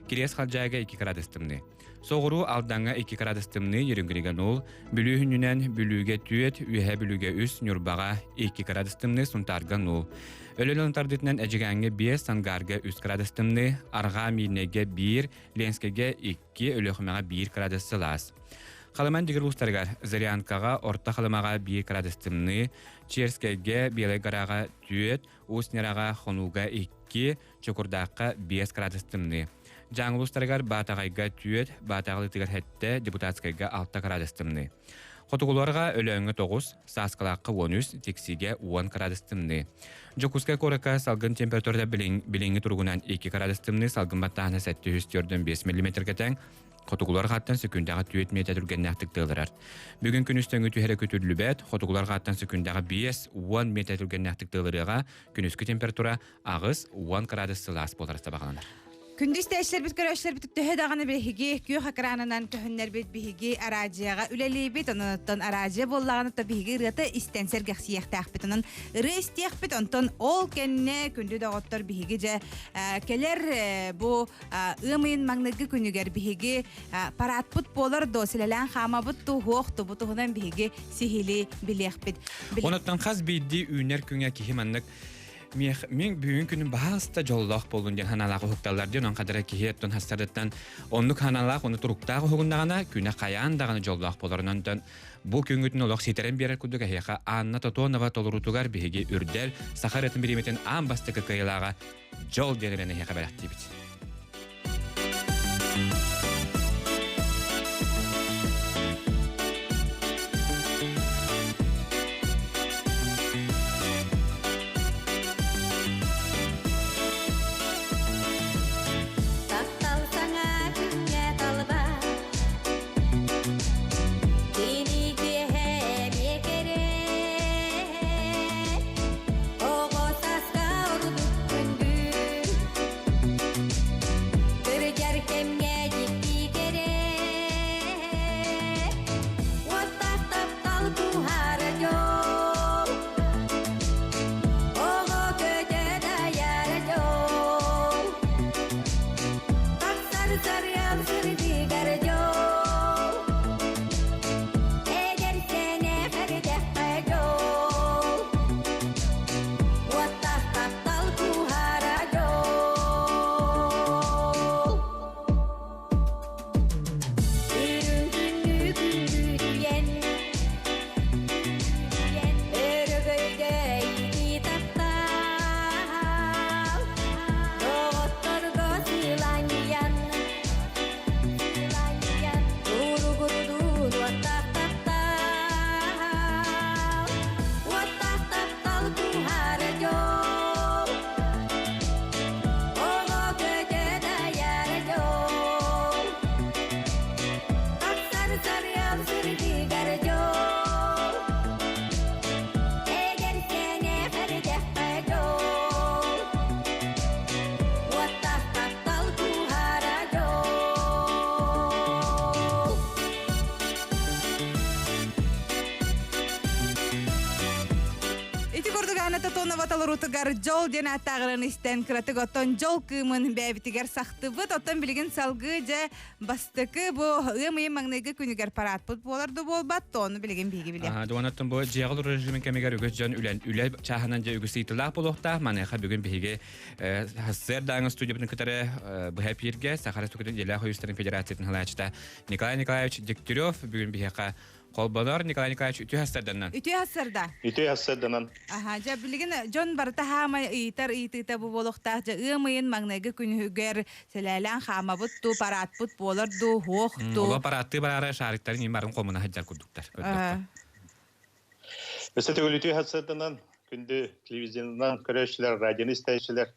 Кириэс Халдьаайга 2 градус тымныы. Соҕуруу Алдаҥҥа 2 градус тымныы, Нерюнгрига 0, Бүлүү хүннүнэн Бүлүүгэ 4, Үөһээ Бүлүүгэ 3, Ньурбаҕа 2 градус тымныы, Сунтаарга 0. Өлөөн тардыытынан Эдьигээҥҥэ 5, Сангарга 3 градус тымныы, Арҕаа Миирнэйгэ 1, Ленскэйгэ 2, Өлүөхүмэҕэ 1 градус сылаас. Халыман дигир уустарыгар Зырянкаҕа, Орто Халымаҕа 1 градус тымныы, Черскэйгэ, Белай Гораҕа 4, Уус Ньараҕа, Хонууга 2, Чокурдаахха 5 градус тымныы. Дьааҥы улуустарыгар Баатаҕайга 4, Баатаҕалыытыгар 7, Депутатскайга 6 градус тымныы. Хотугуларга Өлөөҥҥө 9, Сааскылаахха 13, Тиксигэ 10 градус тымныы. Дьокуускай куоракка салгын температурата билиҥҥи туругунан 2 градус тымныы, салгын баттааһына 745 миллиметргэ тэҥ, Хотугулар хааттан сөкүүндэҕэ 4 миэтэ түргэннээхтик тыалырар. Бүгүн күнүс төҥү түһэрэ күтүрлүбэт, хотугулар хааттан сөкүүндэҕэ 5-10 миэтэ түргэннээхтик тыалырыаҕа, күнүскү температура 8-10 градус сылаас буолара сабаҕаланар. Күндү истээччилэрбит, көрөөччүлэрбит төһө даҕаны биһиги күөх экранынан көһүннэрбит биһиги араадьыйаҕа үлэлиибит. Онон араадьыйа буоллаҕына то биһиги ырыата истэн сэргэхсийиэхтээхпит. Онон ырыа истиэхпит, онтон ол кэннэ күндү доҕоттор биһиги дьэ кэлэр бу ыам ыйын маҥнайгы күнүгэр биһиги парадпыт буолар до силэлээн хаамабыт ту хуох тубу туһунан биһиги сиһили билиэхпит. Онуттан хас биирдии үүнэр күҥэ киһи маннык мин бүгүн күнүм баһаалыста дьоллоох буоллун диэн ханаалаах уһукталлар диэн он хадара киһи оттон хастарыттан оннук ханаалаах ону туруктаах уһугуннаҕына күнэ хайаан даҕаны дьоллоох буолар онтон бу күҥҥүтүн олох ситэрэн биэрэр курдук эһиэхэ Анна Тотонова толоруутугар биһиги үрдэл саха ырыатын бириэмэтин аан бастакы кыайыылааҕа дьол диэн эрэн эһиэхэ бэлэхтиибит. Таптал саҥа күҥҥэ талба Кини киэһэ эмиэ кэрэ Оҕо сааска ордук күндү Кырдьар кэмҥэ дьикти кэрэ Уоттаах таптал куһаара дьол Оҕо көтө дайара дьол Тахсар сарыал сырдыгар дьол Эдэр сэнэх эрдэххэ дьол Уоттаах таптал куһаара дьол Үрүҥ күндү күндүтүйэн Өрөгөйгө ити таптал Доҕотторго сыланньыйан Туругурдун уоттаах таптал Уоттаах таптал куһаара дьол Оҕо көтө дайара дьол Тахсар сарыал сырдыгар дьол Эдэр сэнэх эрдэххэ дьол Уоттаах таптал куһаара дьол Ити курдук Анна Тотонова толоруутугар дьол диэн ааттааҕыран истэн кыратык оттон дьол кыымын бэйэбитигэр сахтыбыт. Оттон билигин салгыы дьэ бастакы бу ыам ыйын маҥнайгы күнүгэр параадпыт буолар да буолбат, тону билигин биһиги билиэхпит. Дуонаттан бу дьиэҕэ олорор режимин кэмигэр үгүс дьон үлэ чааһынан дьэ үгүс ыйытылаах буолуохтаах. Маныаха бүгүн биһиги СССР дааҥы студиябытын кытары быһа эпииргэ Саха Республикатын Дьиэлээх Ойуустарын Федерациятын салайааччыта Николай Николаевич Дегтярев бүгүн биһиэхэ холбонор. Николай Николаевич, үтүө хастарданнан. Үтүө хастарда. Үтүө хастарданан. Аха, дьэ билигин дьон барыта хаамай ыйытар ыйытыыта бу буолуохтаах. Дьэ ыам ыйын маҥнайгы күнүгэр сэлээлээн хаамабыт туу, параатпыт буолар дуу, хуох туу. Ола парааттыы бараары шариктарын иин барын хомуна сылдьар курдуктар. Өссө төгүл үтүө хастарданан күндү телевизионынан көрөөччүлэр, радионы истээччилэр.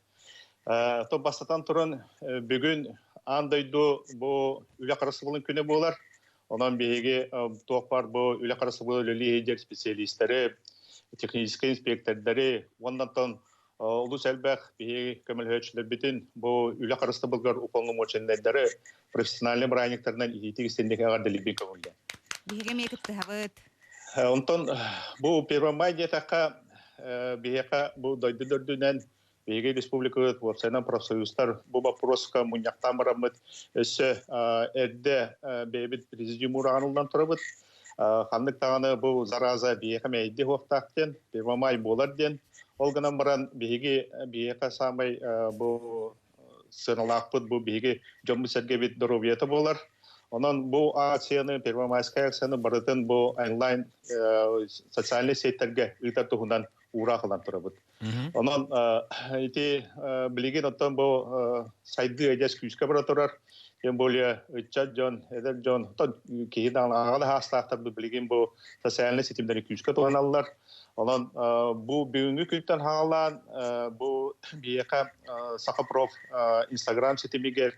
То бастатан туран бүгүн аан дойду бу үлэ харыстабылын күнэ буолар. Онон биһиги туох бар бу үлэ харыстабылы үлэлии сылдьар специалистары, техническэй инспектордары уоннан олус элбэх биһиги көмөлөһөөччүлэрбитин бу үлэ харыстабылыгар уполномоченнайдары профессиональный бырааһынньыктарынан иитик истинник эҕэрдэлиирбин көҥүллээн. Биһиги эмиэ кыттыһабыт. Онтон бу Первомай диэтэххэ биһиэхэ бу дойду дөрдүнэн биһиги республикабыт уопсайынан профсоюзтар бу боппуруоска мунньахтаан бараммыт өссө эрдэ бэйэбит президиум уураҕын ылынан турабыт. Ханнык даҕаны бу зараза биһиэхэ мэйди хуохтаах диэн, Первомай буолар диэн. Ол гынан баран биһиги биһиэхэ саамай бу сыаналаахпыт бу биһиги дьоммут-сэргэбит доруобуйата буолар. Онон бу акцияны, Первомайская акцияны барытын бу онлайн социальнай сетьтэргэ ыытар туһунан уураах ылан турабыт. Онон ити билигин оттон бу сайдыы эдьэс күүскэ бара турар. Тем более ыччат дьон, эдэр дьон, оттон киһи даҕаны аҕа да хаастаахтар билигин бу социальнай ситимнэри күүскэ туһаналлар. Онон бу бүгүҥҥү күнтэн хаалаан бу биһиэхэ Сахапроф Инстаграм ситимигэр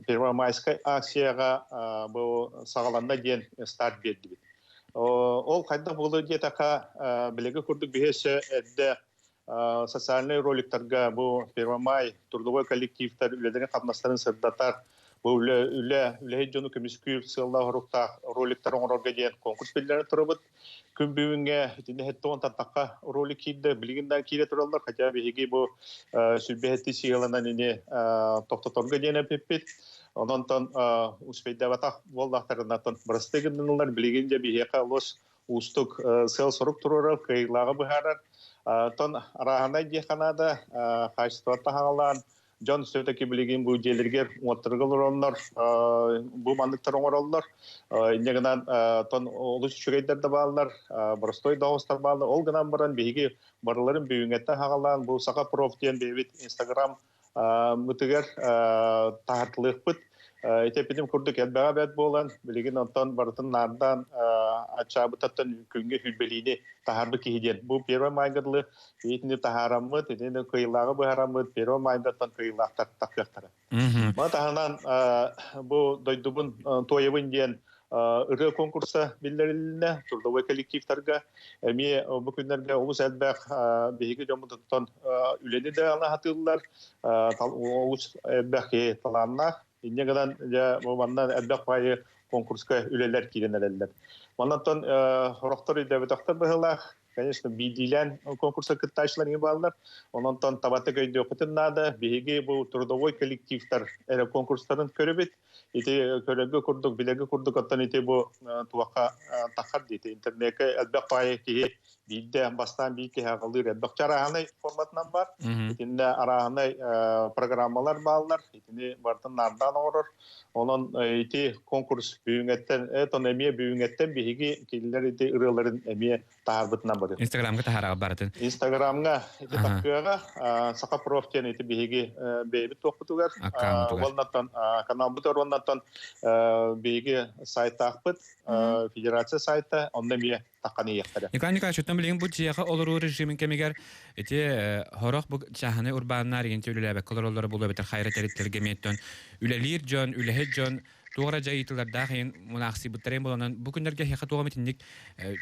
Первомайскай акцияҕа бу саҕаланна диэн старт биэрдибит. Ол хайдах буолуо диэтэххэ, билиги курдук биһи өссө эрдэ социальнай роликтарга бу Первомай трудовой коллективтар үлэлэрин-хамнастарын сырдатар, бу үлэ, үлэ үлэһит дьону көмүскүүр сыаллаах-соруктаах роликтар оҥорорго диэн конкурс биллэрэн турабыт. Күн бүгүҥҥэ итиннэ хэттэ тартахха ролик киирдэ, билигин да киирэ тураллар, хотя биһиги бу сүрбэһэтти сыаланан ини тохтоторго диэн эппиппит. Онон успейдабатах буоллахтарына бырастыы гыннылар, билигин дьэ биһиэхэ олус уустук сыал-сорук туруорар, кыайыылааҕы быһаарар. Тон арааһынай диэххэ наада, хаачыстыбата хаалаан, дьон все-таки билигин бу дьиэлэригэр уоттарга олороннор бу манныктар оҥороллор. Инньэ гынан тон олус үчүгэйдэр да бааллар, боростой да оҕустар бааллар. Ол гынан баран биһиги барыларын бүгүҥҥэттэн хаалаан бу Саха проф диэн бэйэбит Инстаграм мытыгар таһартылыахпыт. Ити курдук элбэҕэ бэрт буолан, билигин онтон барытын наардаан аччаабытаттан күҥҥэ хүлбэлиини таһаарбыт киһи диэн. Бу первый майга дылы итини таһаараммыт, итини кыйылааҕы быһараммыт, первый майдаттан кыйылаахтар тахыахтара. Ма таһынан бу дойдубун туойабын диэн ырыа конкурса биллэрилиннэ трудовой коллективтарга эмиэ бу күннэргэ олус элбэх биһиги дьоммутуттан үлэни да анаһатыыллар олус элбэх киһи талааннаах инньэ гынан дьэ бу манна элбэх баайы конкурска үлэлэр киирэн эрэллэр. Маннаттан сорохтор өйдөөбөтөхтөр быһыылаах конечно, биирдиилээн конкурса кыттааччылар иҥи бааллар. Онон табатык өйдүөхпүтүн наада. Биһиги бу трудовой коллективтар эрэ конкурстарын көрөбүт. Ити көрөргө курдук, билэргэ курдук оттон ити бу туохха тахар диити. Интернетке элбэх баайы киһи биирдэ бастаан биир киһи аҕалыыр элбэх арааһынай форматынан бар. Итиннэ арааһынай программалар бааллар. Итини барытын наардаан оҥорор. Онон ити конкурс бүгүҥҥэттэн, этон эмиэ бүгүҥҥэттэн биһиги кинилэр ити ырыаларын эмиэ таһаарбытынан барыт. Инстаграмга таһаараҕа барытын. Инстаграмга ити таккыаҕа Саха проф диэн ити биһиги бэйэбит туохпутугар уоннаттан каналбыт уоннаттан биһиги сайтаахпыт федерация сайта онно эмиэ таххан иһиэхтэрэ. Николай Николаевич, оттон билигин бу дьиэҕэ олоруу режимин кэмигэр ити хорох бу чааһынай урбааннар игинти үлэлээбэккэ олороллоро буолуо эбэтэр хайра тэрилтэлэргэ эмиэттэн үлэлиир дьон, үлэһит дьон туох эрэ дьайыытылардаах иһин мунаахсыйбыттарын буоланан бу күннэргэ эһиэхэ туох итинник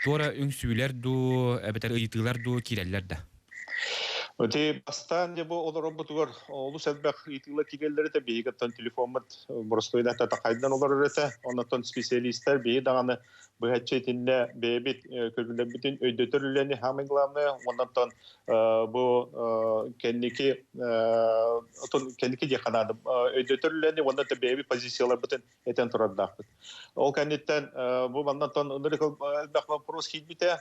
туора үҥсүүлэр дуу эбэтэр ыйытыылар дуу киирэллэр да? Ити бастаан дьэ бу олорорбутугар олус элбэх ыйытыылар киирэллэр этэ. Биһиги оттон телефоммут боростуойда хайдан олорор этэ. Оннотон специалистар биһи даҕаны быһаччы итиннэ бэйэбит көрүүлэрбитин өйдөтөр үлэни самое главное оннотон бу кэнники отон кэнники диэххэ наада өйдөтөр үлэни уонна да бэйэбит позицияларбытын этэн турардаахпыт. Ол кэнниттэн бу маннантан ынырык элбэх вопрос киирбитэ.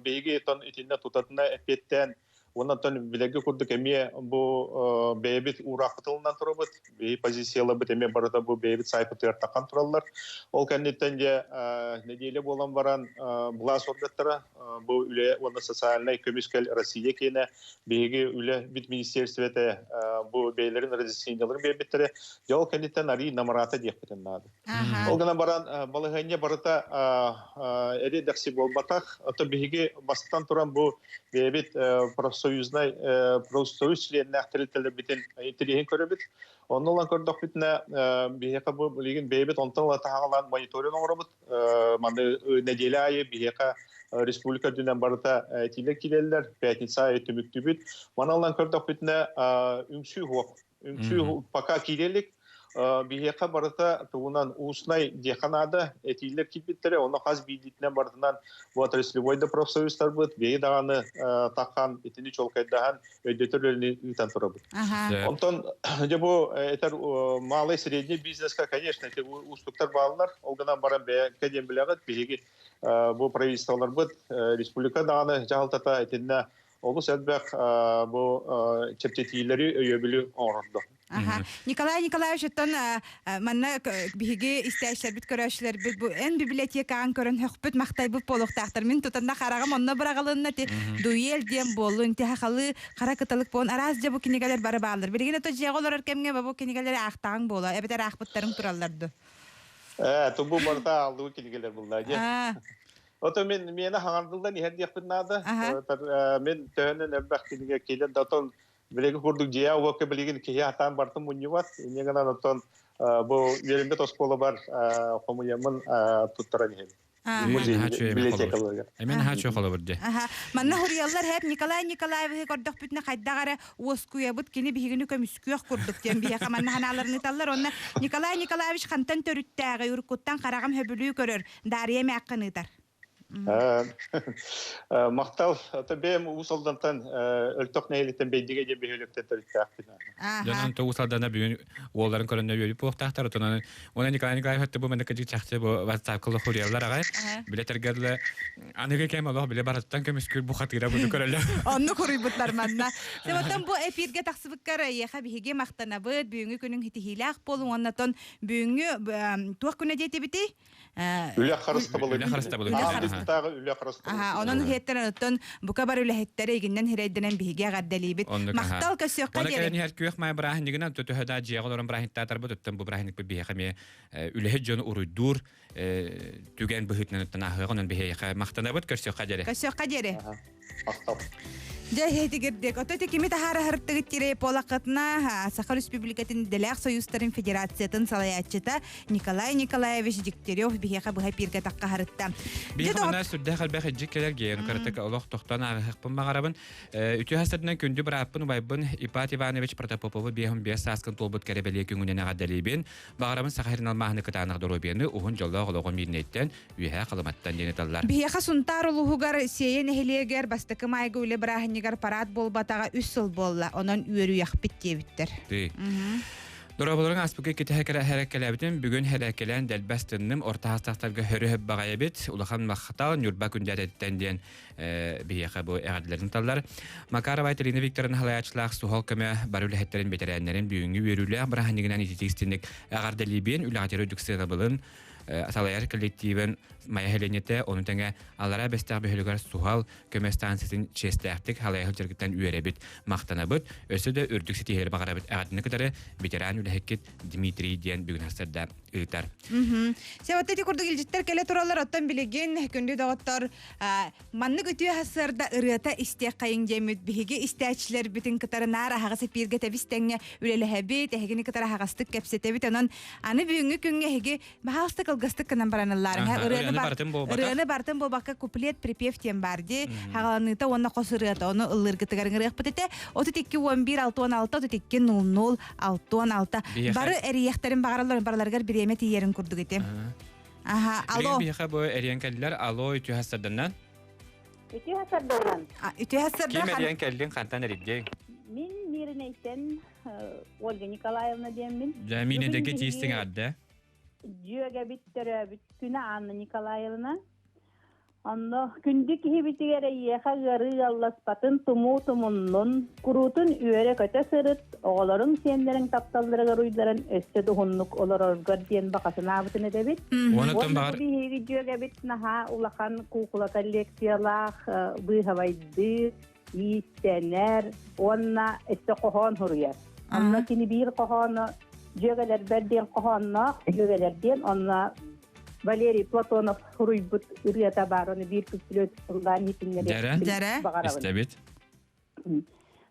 Биһиги тон итиннэ тутатына эппиэттээн Онон билэргэ курдук эмиэ бу бэйэбит уураахпытылынан турабыт, биһи позицияларбыт эмиэ барыта бу бэйэбит сайпытыгар таххан тураллар. Ол кэнниттэн дьэ нэдиэлэ буолан баран былаас органтара бу үлэ уонна социальнай көмүскэл Россия киэнэ биһиги үлэ бит министерствете бу бэйэлэрин разъясненияларын биэрбиттэрэ. Дьэ ол кэнниттэн арыы намыраата диэхпитин наада. Ол гынан баран балаһыанньа барыта эри-дэхси буолбатах. Ото биһиги бастатан туран бу бэйэбит профсоюзнай профсоюз чилиэннээх тэрилтэлэрбитин интэриэһин көрөбүт. Онно ылан көрдөхпүтүнэ, биһиэхэ бу билигин бэйэбит онтон ыла таһаҕалаан мониторинг оҥоробут. Маны нэдиэлэ аайы биһиэхэ республика үрдүнэн барыта этиилэр киирэллэр, пятница аайы түмүктүүбүт. Маны ылан көрдөхпүтүнэ, үҥсүү суох. Үҥсүү пока киирэ илик. Биһиэхэ барыта тугунан устнай диэхэ наада этиилэр киирбиттэрэ, ону хас биирдиитинэн барытынан бу отраслевой да профсоюзтарбыт, биһиги даҕаны таххан итини чуолкайдаһан өйдөтөр үлэни ыытан турабыт. Онтон дьэ бу этэр малый средний бизнеска, конечно, эти уустуктар бааллар. Ол гынан баран бэйэҥкэ диэн билэҕит, биһиги бу правительстволарбыт республика даҕаны дьаһалтата итиннэ олус элбэх бу чэпчэтиилэри өйөбүлү оҥордо. Аха. Николай Николаевич, оттон манна биһиги истээччилэрбит, көрөөччүлэрбит бу эн библиотекаҕын көрөн хөхпүт, махтайбыт буолуохтаахтар. Мин тутанна хараҕым онно быраҕылынна ти дуэль диэн буоллун, ти хахалы хара кыталык буолун араас дьэ бу кинигэлэр бары бааллар. Билигин ото дьиэҕэ олорор кэмҥэ бу кинигэлэри аахтаҕыҥ буолуо, эбэтэр аахпыттарыҥ тураллар ду? Ээ, тубу барыта аалдыбыт кинигэлэр булла дьэ. Ото мин миэнэ хаҥардыллан иһэр диэхпин наада. Мин төһөнөн элбэх кинигэ киирэн да отон билигин курдук дьиэ уокка билигин киһи атаан бартын мунньубат. Инньэ гынан оттон бу үөрэммит оскуолабар хомуйаммын туттаран иһэбин. Библиотекаларга. Эмин хаачы холобур дьэ. Манна хуруйаллар хэп Николай Николаевиһы көрдөхпүтүнэ хайдах эрэ уоскуйабыт кини биһигини көмүскүөх курдук диэн биһиэхэ манна ханааларын ыталлар. Онно Николай Николаевич хантан төрүттээҕи уруккуттан хараҕым хөбүлүү көрөр Дария мээххин ыытар. Махтал. Ата бэйэм Уус Алдантан Өлтөх нэһиликтэн Бэйдигэ диэн бөһүөлэктэн төрүттээхпин. Дьонон Уус Алдана бүгүн уолларын көрөннөр үөрүп буолуохтаахтар. Отонон уонна Николай Николаев бу маннык чахчы бу WhatsApp кылы хуруйаллар аҕай. Билэ тергерле аныгы кэм олох биле барыттан көмүскүр бу хатыра буду көрөллөр. Онну хуруйбуттар манна. Себотон бу эфирге тахсыбыккар эйиэхэ биһиги махтанабыт. Бүгүҥҥү күнүҥ хитиһиилээх буолуҥ. Оннотон бүгүҥҥү туох күнэ диэтибитий? Үлэ харыстабылы. Үлэ харыстабылы. Аан үлэ харыстабылы. Онон иһиэттэн оттон бука бар үлэһиттэрэ игиннэн хирэйдэнэн биһиги эҕэрдэлиибит. Махтал көсүөххэ диэри. Оны кэлэн күөх май бырааһынньыгынан төһө да дьиэҕэ олорон бырааһынньыктаатарбыт оттон бу бырааһынньыкпыт биһиэхэ эмиэ үлэһит дьону уруйдуур түгэн быһыытынан оттон ааһыаҕа онон биһиэхэ махтанабыт көрсүөххэ диэри. Көрсүөххэ диэри. Махтал. Дьэ, этигирдик. Ото ити кими таһаарыһыртыгыт тирей полакытына Саха Республикатын Дэлээх Союзтарын Федерациятын салайааччыта Николай Николаевич Дегтярев биһиэхэ быһа пииргэ таххаһарытта. Биһиэхэ манна сүрдээх элбэх илдьик кэлэр гиэн кыратык олох тохтон ааҕыһыахпын баҕарабын. Үтүө хастарынан күндү бырааппын убайбын Ипат Иванович Протопопову 55 сааскын туолбут кэрэ бэлиэ күҥүнэн эҕэрдэлиибин. Баҕарабын Саха сирин алмааһыны кытаанах доруобуйаны уһун дьоллоох олоҕу миирнэйтэн Үөһээ Халыматтан диэн ыталлар. Биһиэхэ Сунтаар улууһугар Сиэйэ нэһилиэгэр бастакы маайга үлэ бырааһынньыгар парад буолбатаҕа үс сыл буолла. Онон үөрүйэхпит диэбиттэр. Дорооболорун ааспыкка иккитэ хэрэккэлээбитим. Бүгүн хэрэккэлээн дэлбэс тынным. Орто хаастаахтарга хөрү баҕайабит. Улахан махтал Ньурба күндээтэттэн диэн биһиэхэ бу эҕэрдэлэрин таллар. Макарова Айталина Викторовна халайааччылаах суһал көмө бары үлэһиттэрин бэтэрээннэрин бүгүҥҥү үөрүүлээх бырааһынньыгынан ититик-истинник эҕэрдэлиибин. Үлэҕитигэр үрдүк сыанабылын салайар коллективын Майа нэһилиэнньэтэ ону тэҥэ Аллараа Бэстээх бөһүөлэгэр суһал көмө станциятын чиэстээхтик халайа сылдьаргыттан үөрэбит, махтанабыт, өссө да үрдүк ситиһиилэри баҕарабыт. Эҕэрдэни кытары ветеран үлэһиккит Дмитрий диэн бүгүн сарсыарда ыытар. Сэ ити курдук илдьиттэр кэлэ тураллар, оттон билигин күндү доҕоттор маннык үтүө сарсыарда ырыата истиэххэйиҥ диэммит биһиги истээччилэрбитин кытары наар аһаҕас эпииргэ тэбис тэҥҥэ үлэлэһэбит, эһигини кытары аһаҕастык кэпсэтэбит. Онон аны бүгүҥҥү күҥҥэ эһиги баһаалыста кылгастык гынан бараныллаарыҥ. Ырыаны барытын буолбатах. Ырыаны барытын буолбакка куплет, припев диэн баар дии. Хаҕаланыыта уонна хос ырыата. Ону ыллыыргытыгар ыҥырыахпыт этэ. 32 11 66 32 00 66. Бары эрийиэхтэрин баҕараллар, барыларыгар бириэмэ тиийэрин курдук ити. Аха, алло. Билигин биһиэхэ бу эрийэн кэллилэр. Алло, үтүө сарданнан. Үтүө сарданнан. Үтүө сарданнан. Ким эрийэн кэллин, хантан эрийдиҥ? Мин Мииринэйтэн Ольга Николаевна диэммин. Дьэ, Миинэдэгэ тиистиҥ эҕэрдэ. Дьүөгэбит төрөөбүт күнэ Анна Николаевна. Онно күндү киһибитигэр эйиэхэ ыарыы ыалласпатын тумуу тумуннун, куруутун үөрэ-көтө сырыт, оҕолоруҥ сиэннэриҥ тапталларыгар уйдаран өссө да уһуннук олороргор диэн баҕа санаабытын этэбит. Уонна биһиги дьүөгэбит наһаа улахан куукула коллекциялаах, быыһабайдыыр, иистэнэр уонна өссө хоһоон суруйар. Онно кини биир хоһоону дьүөгэлэрбэр диэн хоһоонноох, дьүөгэлэр диэн онно Валерий Платонов суруйбут ырыата баар, ону биир күппүлүөт ыллаан иһитиннэриэхпин баҕарабын. Истэбит.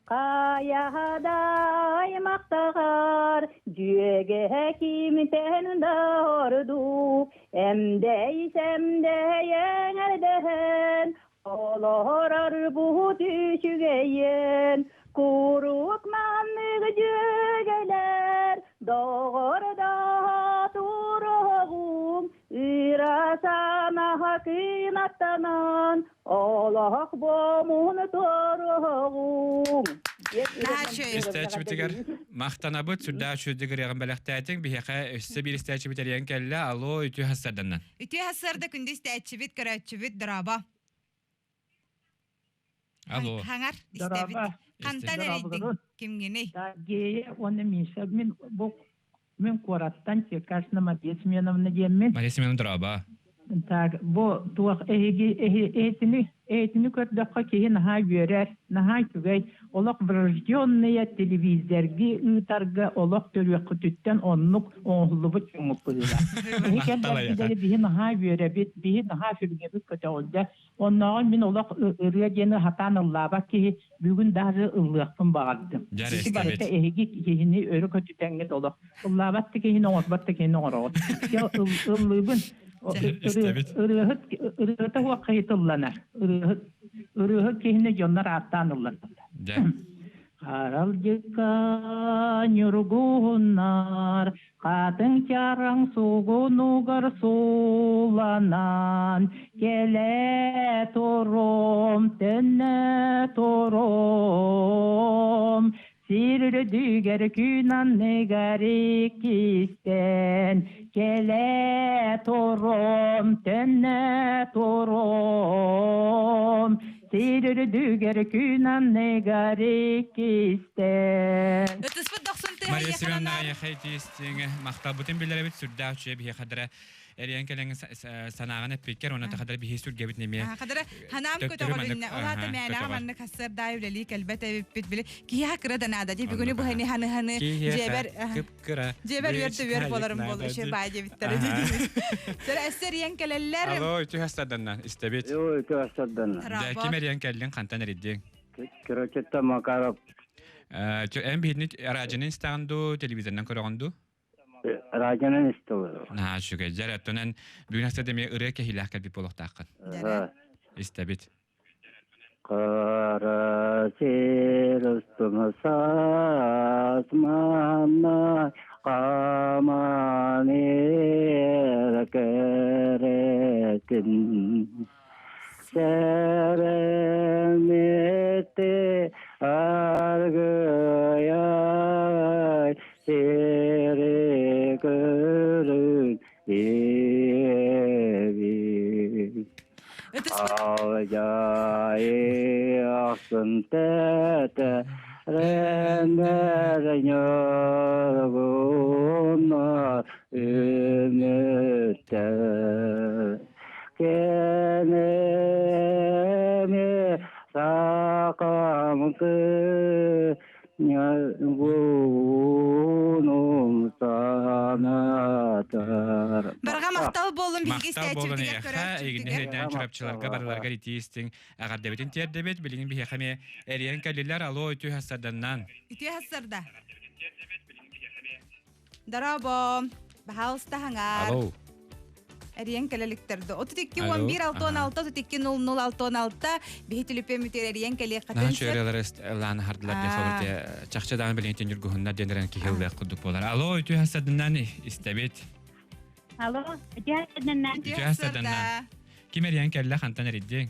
Хайаһадай мактаҕар дьүөгэ кимтэн да ордук эмдэй сэмдэй эҥэрдэһэн олорор буут үчүгэйин курук маннык дьүөгэлэр доҕордоһо туруоҕум ыра санаһа кынаттанан олох буомун туруоҕум. Истээччибитигэр махтанабыт, сүрдээх үчүгэйдик ырыаҕын бэлэхтээтиҥ. Биһиэхэ өссө биир истээччибит эрийэн кэллэ. Алло, үтүө хассарданнан. Үтүө хассарда күндү истээччибит, көрөөччүбүт, дорообо. Алло. Хаҥар истэбит. Хантан эрийдиҥ? Кимҥиний? Гея уонна Миша мин бу мин куораттан Черкасина Мария Семеновна диэммин. Мария Семеновна дорообо. Так, бу туох эһиги эһитини эһитини көрдөххө киһи наһаа үөрэр, наһаа үчүгэй. Олох врожденные телевизорги ыытарга олох төрүөххүтүттэн оннук оҥоһуллубут дьоҥҥут быһыылаах. Эһи кэлбэккилэри биһи наһаа үөрэбит, биһи наһаа сүргэбит көтөҕүллэр. Оннооҕор мин олох ырыа диэни сатаан ыллаабат киһи бүгүн даже ыллыахпын баҕардым. Ити барыта эһиги киһини өрө көтүтэҥҥит олох. Ыллаабат да киһини оҥорбот да киһини оҥороҕут. Ыллыыбын. Ырыаһыт ырыата суох ылланар. Ырыаһыт ырыаһыт киһини дьоннор ааттаан ылланаллар. Харалдьыкка ньургуһуннар Хатыҥ чараҥ сугунугар сууланан, кэлэ турум, төннө турум. Сир үрдүгэр күн анныгар иккистээн, кэлэ турум, төннө турум. Сир үрдүгэр күн анныгар иккистээн. Ытыспыт дохсун Мария Семеновна Яхайтистиҥ махталбытын билэрэбит сүрдээх үчүгэй биһи хадара эриэн кэлэҥ санааҕын эппиккэр уонна хадара биһи сүргэбит немиэ хадара ханаам көтөҕөлүннэ улаата мээнэҕэ маннык хассыардаай үлэлии кэлбэт эбиппит били киһиэхэ кыра да наада дии бүгүнү быһыны ханы ханы дьиэбэр кып-кыра дьиэбэр үөр төбүөр буоларым буолла үчүгэй баай диэбиттэрэ дии эссер иэн кэлэллэр Алло, үтүө хастарданна истэбит. Ой, үтүө хастарданна. Ким эриэн кэллин хантан эриддиҥ? Короче, Макаров. Эн биһини радионан истэҕин дуу, телевизорынан көрөҕүн дуу? Радионан истэбин. Наһаа үчүгэй. Дьэ, оттон бүгүн астада эмиэ ырыа кэһиилээх кэлбит буолуохтааххын. Истэбит. Кара сир устун саас манна каманер кэрэтин Сэрэмети аргыйай сири көрүн иэби. Алжай ахсын тәтә рәнәр ньоргуна үмүттә. Кэнэми сакамты ньургунум санатар. Барҕа махтал буоллун биһиги Махтал буолун истээччибитигэр эйиэхэ, көрөөччүбүтүгэр. эйигин чурапчыларга барыларыгар итии истиҥ эҕэрдэбитин тиэрдэбит. Билигин биһиэхэ эмиэ эрийэн кэллилэр. Алло, үтүө хассарданнан. Үтүө хассарда. Дорообо. Баһаалыста хаҥаар. Алло. Эриэн кэлэликтэрді. 32 11 66 32 00 66 биһи түлүпүөмүтүгэр эриэн кэлиэххитин Наһаа сөп. үчүгэй ылаан хардылар диэн солорте чахчы даҕаны билигин түнүргүһуннар диэн эрэн киһи ыллыах курдук буолар. Алло, үтүө хассарданнан истэбит. Алло, үтүө хассарданнан. Үтүө хассарданнан. Ким эриэн кэллэ хантан эриддиҥ?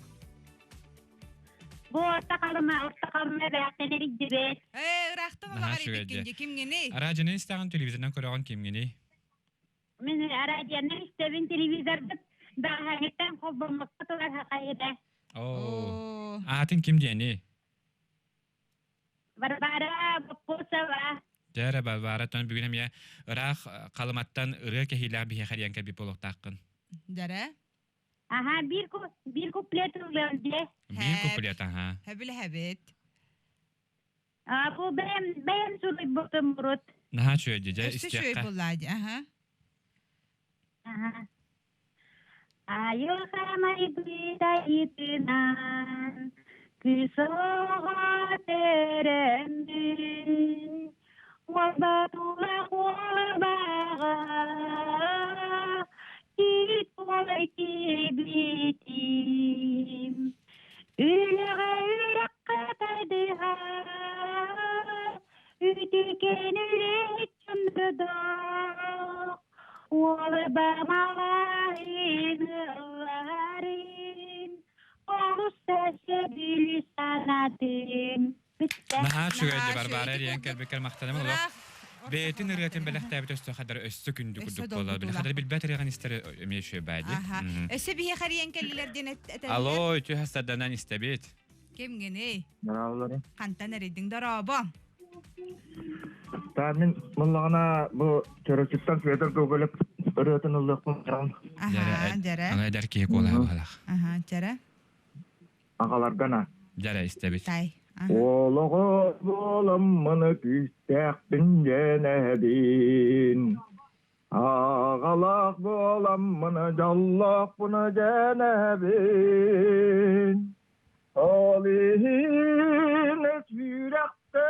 Бу орто халыма, орто халыма бээхтэн эрийдибит. Ээ, ыраахтан Наһаа олоҕор үчүгэй ибиккин дии. кимҥиний? Араадьыны истэҕин, телевизорынан көрөҕүн кимҥиний? Мин араадьыйанан истэбин телевизорбыт бэҕэһээҥиттэн холбоммокко турар хахайыта. Оо. Аатын ким диэний? Варвара Боппосова. Дьэ эрэ Варвара, тон бүгүн эмиэ ыраах Халыматтан ырыа кэһиилээх биһиэхэ эрийэн кэлбит буолуохтааххын. Дьэрэ. Аха, биир куплет ылыам дьэ. Биир куплет, аха. Хэбилэһэбит. А, бу бэйэм, бэйэм суруйбутум урут. Наһаа үчүгэй дии, дьэ, Өссө үчүгэй истиэххэ. буоллаа дии, аха. Аха. Айылҕа майгыта итинэн, Кыысаҕа тэрэммин, уолбатулах уолбаҕа, тиит буолай тиэбитим. Үлэҕэ үрэххэ тардыһар, үтүкэн үлэһит дьоннордоох, уолба малаһын ылларын, Олус сөбүлүү санаатым. Наһаа үчүгэй Барбара эрийэн кэлбиккэр махтанабын олох. Бэйэтин ырыатын бэлэхтээбит өстө хадара өссө күндү курдук буолла. Били хадара билбэт ырыаҕын истэр эмиэ үчүгэй баа дии. Өссө биһиэхэ эрийэн кэллилэр диэн этэллэр. Алло, үтүө хастарданан истэбит. Кимҥиний? Дорооболору. Хантан эрийдиҥ дорообо? Та мин мыллаҕына бу Чөрөчүттэн Федор Гоголев ырыатын ыллыахпын баҕарабын. Аха, дьэрэ. Аны эдэр киһи куолаһа баһылах. Аха, дьэрэ. Аҕаларга на. Дьэрэ истэбит. Тай. Олоҕо буоламмыны күүстээхпин дьэнэбин. Аҕалаах буоламмыны дьоллоохпуну дьэнэбин. Ол иһин сүрэхтэн,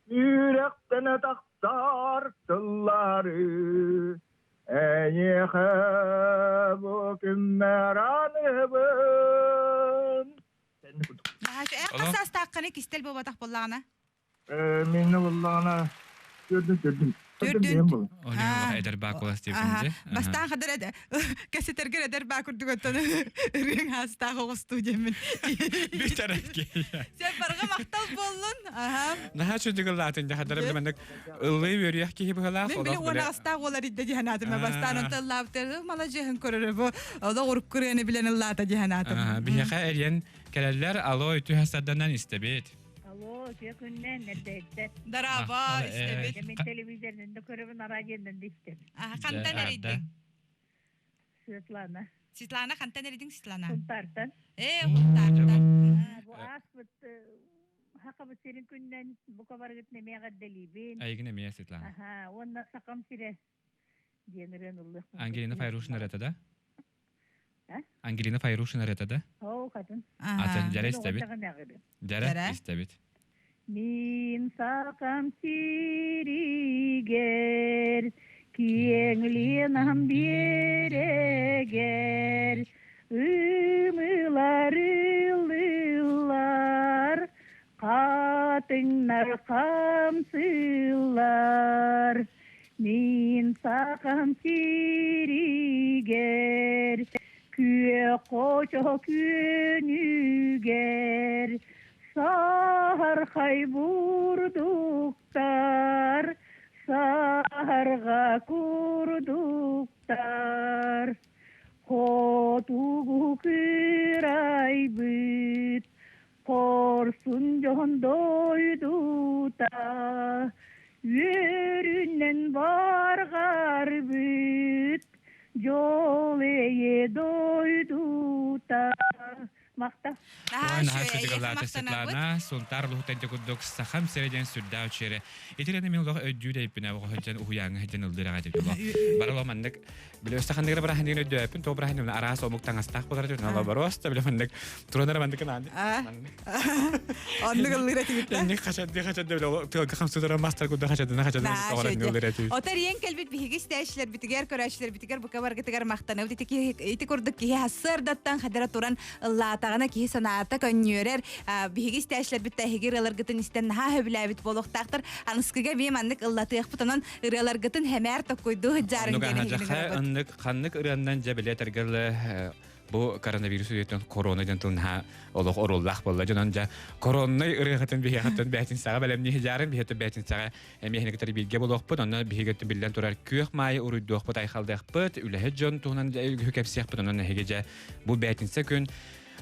сүрэхтэн тахсар тыллары эйиэхэ бу күммэр аныыбын. Эн саастааххыный кистэл буолбатах буоллаҕына? Миэнэ буоллаҕына төрдүн төрдүн. Төрдүн. Эдэр баа кулас диэбитин Бастаан хадыр кэсэтэргэр эдэр баа курдук оттон ырыаҥ хаастаах оҕустуу диэммин. Бүтэр Сен барҕа махтал буоллун. Аха. Наһаа чүдүк ыллаатын дьахадара билимэнник ыллыы үөрүйэх киһи быһалаах. Мен били уон аҕыстаах уолар идде диһанаатым. Бастаан онто ыллаабытыр маладьыһын көрөрө бу олох уруккурыаны билэн ыллаата диһанаатым. Биһиэхэ эрийэн кэлэллэр алло үтүө хастарданан истэбит. Алло, үтүө күннэн, эрдэһиттэр. Дараба, истэбит. Мин телевизорынан да көрөбүн, радионан да истэбин. Хантан эрийдиҥ? Светлана. Светлана, хантан эрийдиҥ, Светлана? Хунтартан. Ээ, Хунтартан. Бу ааспыт Хахабыт сирин күннэн бука барыгыт эмиэ эҕэрдэлиибин. Айгын эмиэ, Светлана. Аха, уонна Сахам сирэ диэн ырыан ыллыахпын. Ангелина Файрушина ырыата да? Ангелина Файрушина ырыата да? Оо, хатын. Атын дьэрэ истэбит. Дьэрэ истэбит. Мин сахам сиригэр киэҥ Ленам биэрэгэр ымыылар ыллыыллар, хатыҥнар хамсыыллар. Мин сахам сиригэр, күөх хочо күөнүгэр, саһархай бурдуктар, саһарҕа курдуктар. Хотугу кыырайбыт, Хорсун дьоһун дойдута үөрүнэн барҕарбыт, дьол эйэ дойдута. Махта. Наһаа үчүгэй Светлана, Сунтаар улуһуттан курдук сахам сирэ диэн сүрдээх үчүгэй. Итирэн мин олох өйдүүр эйпинэ оҕо сылдьан уһуйааҥҥа сылдьан ыллыыр аҕай диэн Барыло маннык Били өссө ханныгы бырааһынньыгын өйдөөппүн, тоҕо бырааһынньыгын араас омук таҥастаах буолар этим, наоборот, били маннык туранара маннык наанды. Оннук ыллыыр этибит да. Инник хачадды хачадды били тыалга хамсыдара мастар курдук хачадына хачадына тоҕорон ыллыыр этибит. Отор иэн кэлбит биһиги истээччилэрбитигэр, көрөөччүлэрбитигэр бука баргытыгар махтанабыт. Ити ити курдук киһи сарсыардаттан хадара туран ыллаатаҕына киһи санаата көнньүөрэр. Биһиги истээччилэрбит да эһиги ырыаларгытын истэн наһаа сөбүлээбит буолуохтаахтар. Аныскыга эмиэ маннык ыллатыахпыт. Онон ырыаларгытын хэмээр токкуйдуу сылдьаарыҥ диэн эһигини Ханнык ханнык ырыаннан дьэ билэ этэргэл бу коронавирус үйэтин корона диэн тылын олох оруоллаах буолла дьонон дьэ короннай ырыаҕытын биһиэхэттэн бээтин саҕа бэлэмнии сыдьаарын биһиэттэн бээтин саҕа эмиэ эһини бииргэ буолуохпут онно биһиги биллэн турар күөх маайы уруйдуохпут айхалдыахпыт үлэһит дьон туһунан үгүһү кэпсиэхпит онон эһиги дьэ бу бээтинсэ күн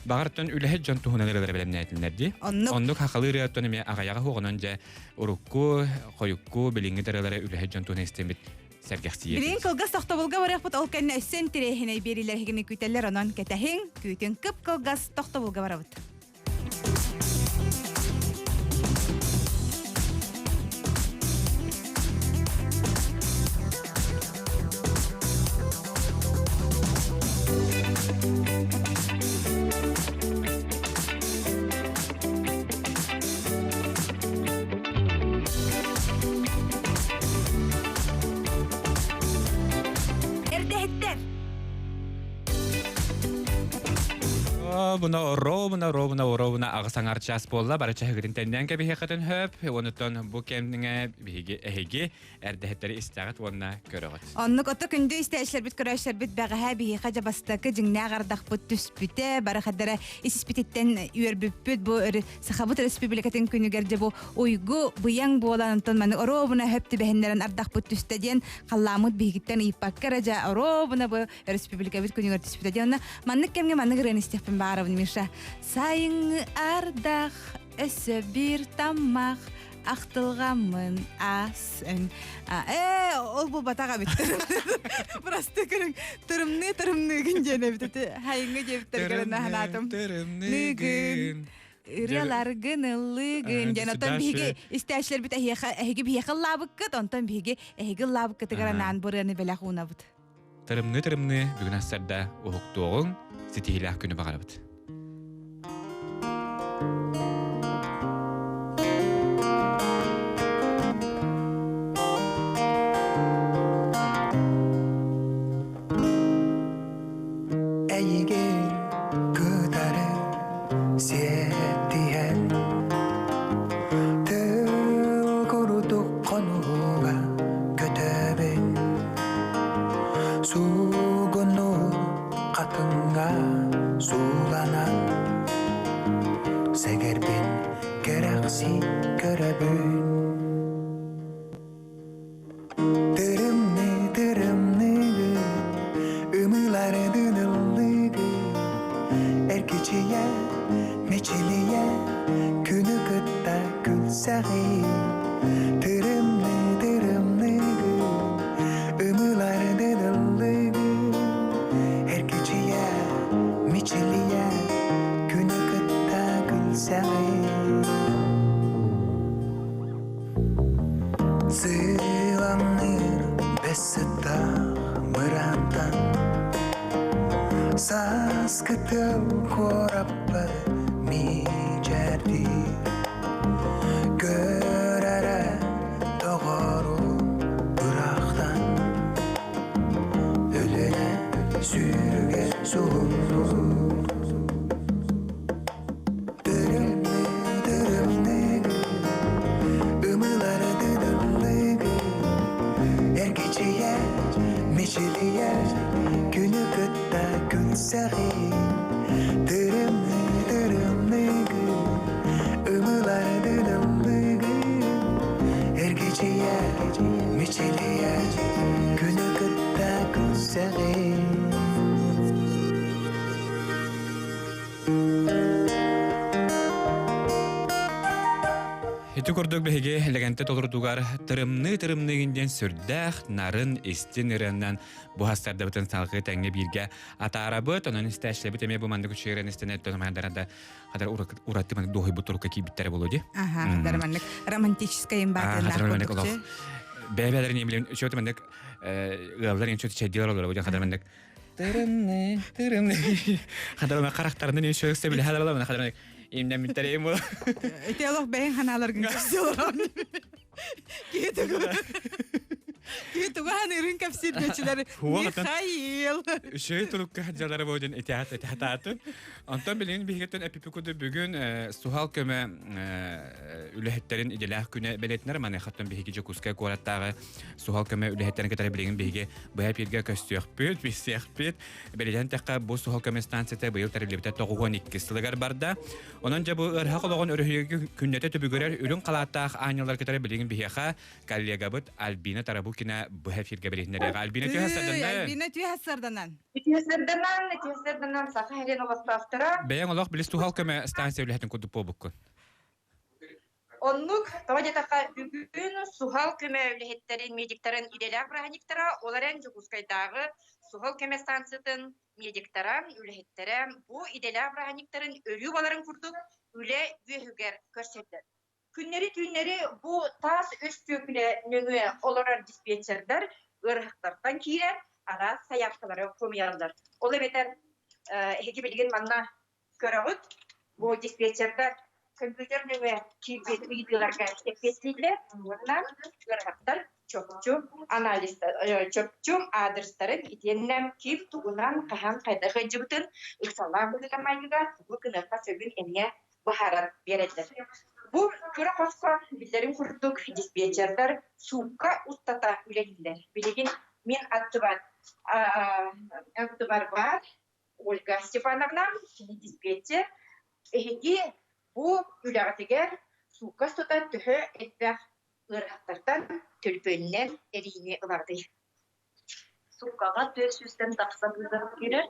Баҕартан үлэһит дьон туһунан ырыалары бэлэмнээтиннэр дии. Оннук хахалыы ырыаттан эмиэ аҕайаҕа хуоҕунан дьэ урукку, хойукку, билиҥҥи да ырыалары үлэһит дьон туһунан истэммит сэргэхсийиэ. Билигин кылгас тохтобулга барыахпыт ол кэннэ өссө интэриэһинэй биэриилэр эһигини күүтэллэр онон кэтэһиҥ, күүтүҥ кып-кылгас тохтобулга барабыт. Робуна, робуна, робуна, робуна аҕыс аҥар час буолла. Бары чаһыгытын тэннээн кэбиһиэххитин хөп. Онуттан бу кэмҥэ биһиги эһиги эрдэһиттэри истэҕит уонна көрөҕүт. Оннук ото күндү истээччилэрбит көрөөччүлэрбит бэҕэһээ биһиэхэ дьэ бастакы дьиҥнээх ардахпыт түспүтэ. Бары хадара ис-испититтэн үөрбүппүт. Бу Сахабыт Республикатын күнүгэр дьэ бу уйгу быйаҥ буолан онтон маны оруобуна хөп түбэһиннэрэн ардахпыт түстэ диэн халлааммыт биһигиттэн ыйыппакка эрэ дьэ оруобуна бу республикабыт күнүгэр түспүтэ диэн онно маннык кэмҥэ маннык ырыаны истиэхпин баарабын Миша. Сайыҥҥы ардах өссө биир таммах ахтылҕаммын аас өҥ. Ээ, ол буолбатах эбит. Просты көрүҥ тырымныы тырымныыгын диэн эбит ити хайыҥҥы диэбиттэргэр наһанаатым. Тырымныыгын. Ырыаларгын ыллыыгын диэн оттон биһиги истээччилэрбит эһиэхэ эһиги биһиэхэ ыллаабыккыт, онтон биһиги эһиги ыллаабыккытыгар анаан бу ырыаны бэлэх уунабыт. Тырымныы-тырымныы бүгүн ассарда уһуктуоҕуҥ, ситиһиилээх күнү баҕарабыт. Эйигин кытары сиэттиһэн Тыл курдук хонууга көтөбүн Суугуну хатыҥҥа сууланан Сэгэрбин кэрэхсии көрөбүн Тырымныы тырымныыгын ымыыларын ыллыыгын Эргичийэ мичилийэ күнү кытта күлсэҕин Тырымныы тырымныыгын ымыыларын ыллыыгын Эргичийэ мичилийэ күнү кытта күлсэҕин Сыламныыр бэс сыттаах мыраантан Сааскы тыал куораппар мичээрдиир Көр эрэ доҕору ыраахтан Өлүнэ сүүрүгэ суһумнуур Эргичийэр, мичилийэр, күнү кытта күлсэҕин. Тырымныы, тырымныыгын, ымылардын ыллыгын. Эргичийэр, мичилийэр, күнү кытта күлсэҕин. Ити курдук биһиги Лэгэнтэ толорутугар тырымныы-тырымныыгын диэн сүрдээх нарын истин ырыаннан буһастардыбытын салгыы тэҥҥэ бииргэ атаарабыт. Онон истээччилэрбит эмиэ бу маннык үчүгэй ырыаны истэн өттөн да хатар ураты маннык дуоһуйбут турукка киирбиттэрэ буолуо дии. Аха, хатар маннык романтическай имбаатыннаах курдук. Бэйэ-бэйэлэрин эмилин үчүгэй маннык ыаллар инчүт чэйдиэлэр олорор бу хатар маннык Тырымны, тырымны. Хатарама харахтарынан еще сөбүлэһэ алала хатарама имнэммиттэр им Ити олох бэйэҥ ханааларгын кэпсии олорон. Киһи тугу Киһи тугу ханыырын кэпсиир диэчилэр Михаил. Үчүгэй турукка дьалара бодин итиат итиатаатын. Онтон билигин биһигиттэн эпипикуду бүгүн суһал көмө үлэһиттерин иделээх күнэ бэлиэтинэр маныхаттан биһиги Дьокуускай куораттааҕы суһал көмө үлэһиттэрин кытары билигин биһиги быһа эпииргэ көстүөхпүт, билсиэхпит. Бэлиэтээн тэххэ, бу суһал көмө станцията быйыл тэриллибитэ 92 сылыгар барда. Онон дьэ бу ыарыһах олоҕун өрүһүйүүгэ күннэтэ түбүгүрэр үрүҥ халааттаах аанньалар кытары билигин биһиэхэ коллегабыт Альбина Тарабукина быһа эфиргэ билиһиннэриэҕэ. Альбина түһэ сарданан. Альбина түһэ сарданан. Түһэ сарданан, түһэ сарданан Саха сирин олохтоохторо. Бэйэҥ олох билис туһал көмө станция үлэһитин курдук буолбуккун. Оннук, тоҕо диэтэххэ, бүгүн суһал көмө үлэһиттэрин, медиктарын идэлээх бырааһынньыктара, ол эрэн Дьокуускайдааҕы суһал көмө станциятын медиктара, үлэһиттэрэ бу идэлээх бырааһынньыктарын өрүү буоларын курдук үлэ үөһүгэр көрсөллөр. Күннэри-түүннэри бу таас өстүөкүлэ нөҥүө олорор диспетчердэр ыарыһахтартан киирэн араас сайаапкалары хомуйаллар. Ол эбэтэр эһиги билигин манна Көрөҕүт, бу диспетчердар компьютер нөҥүө киирбит ыйытыыларга эппиэттииллэр уонна ыарахаттар. чопчу анализтар, чопчу аадырыстарын итиэннэ ким тугунан хаһан хайдах ыалдьыбытын ыксаллаах быһыыга-майгыга тугу гыныахха сөбүн эмиэ быһааран биэрэллэр. Бу кыра хоско биллэрин курдук диспетчердар суукка устата үлэлииллэр. Билигин мин аттыбар аттыбар баар Ольга Степановна, кини диспетчер. Эһиги бу үлэҕитигэр суукка устата төһө элбэх ыарахаттартан төлөпүөнүнэн эрийиини ылаҕытый? Сууккаҕа 400-тэн тахса быыһап киирэр.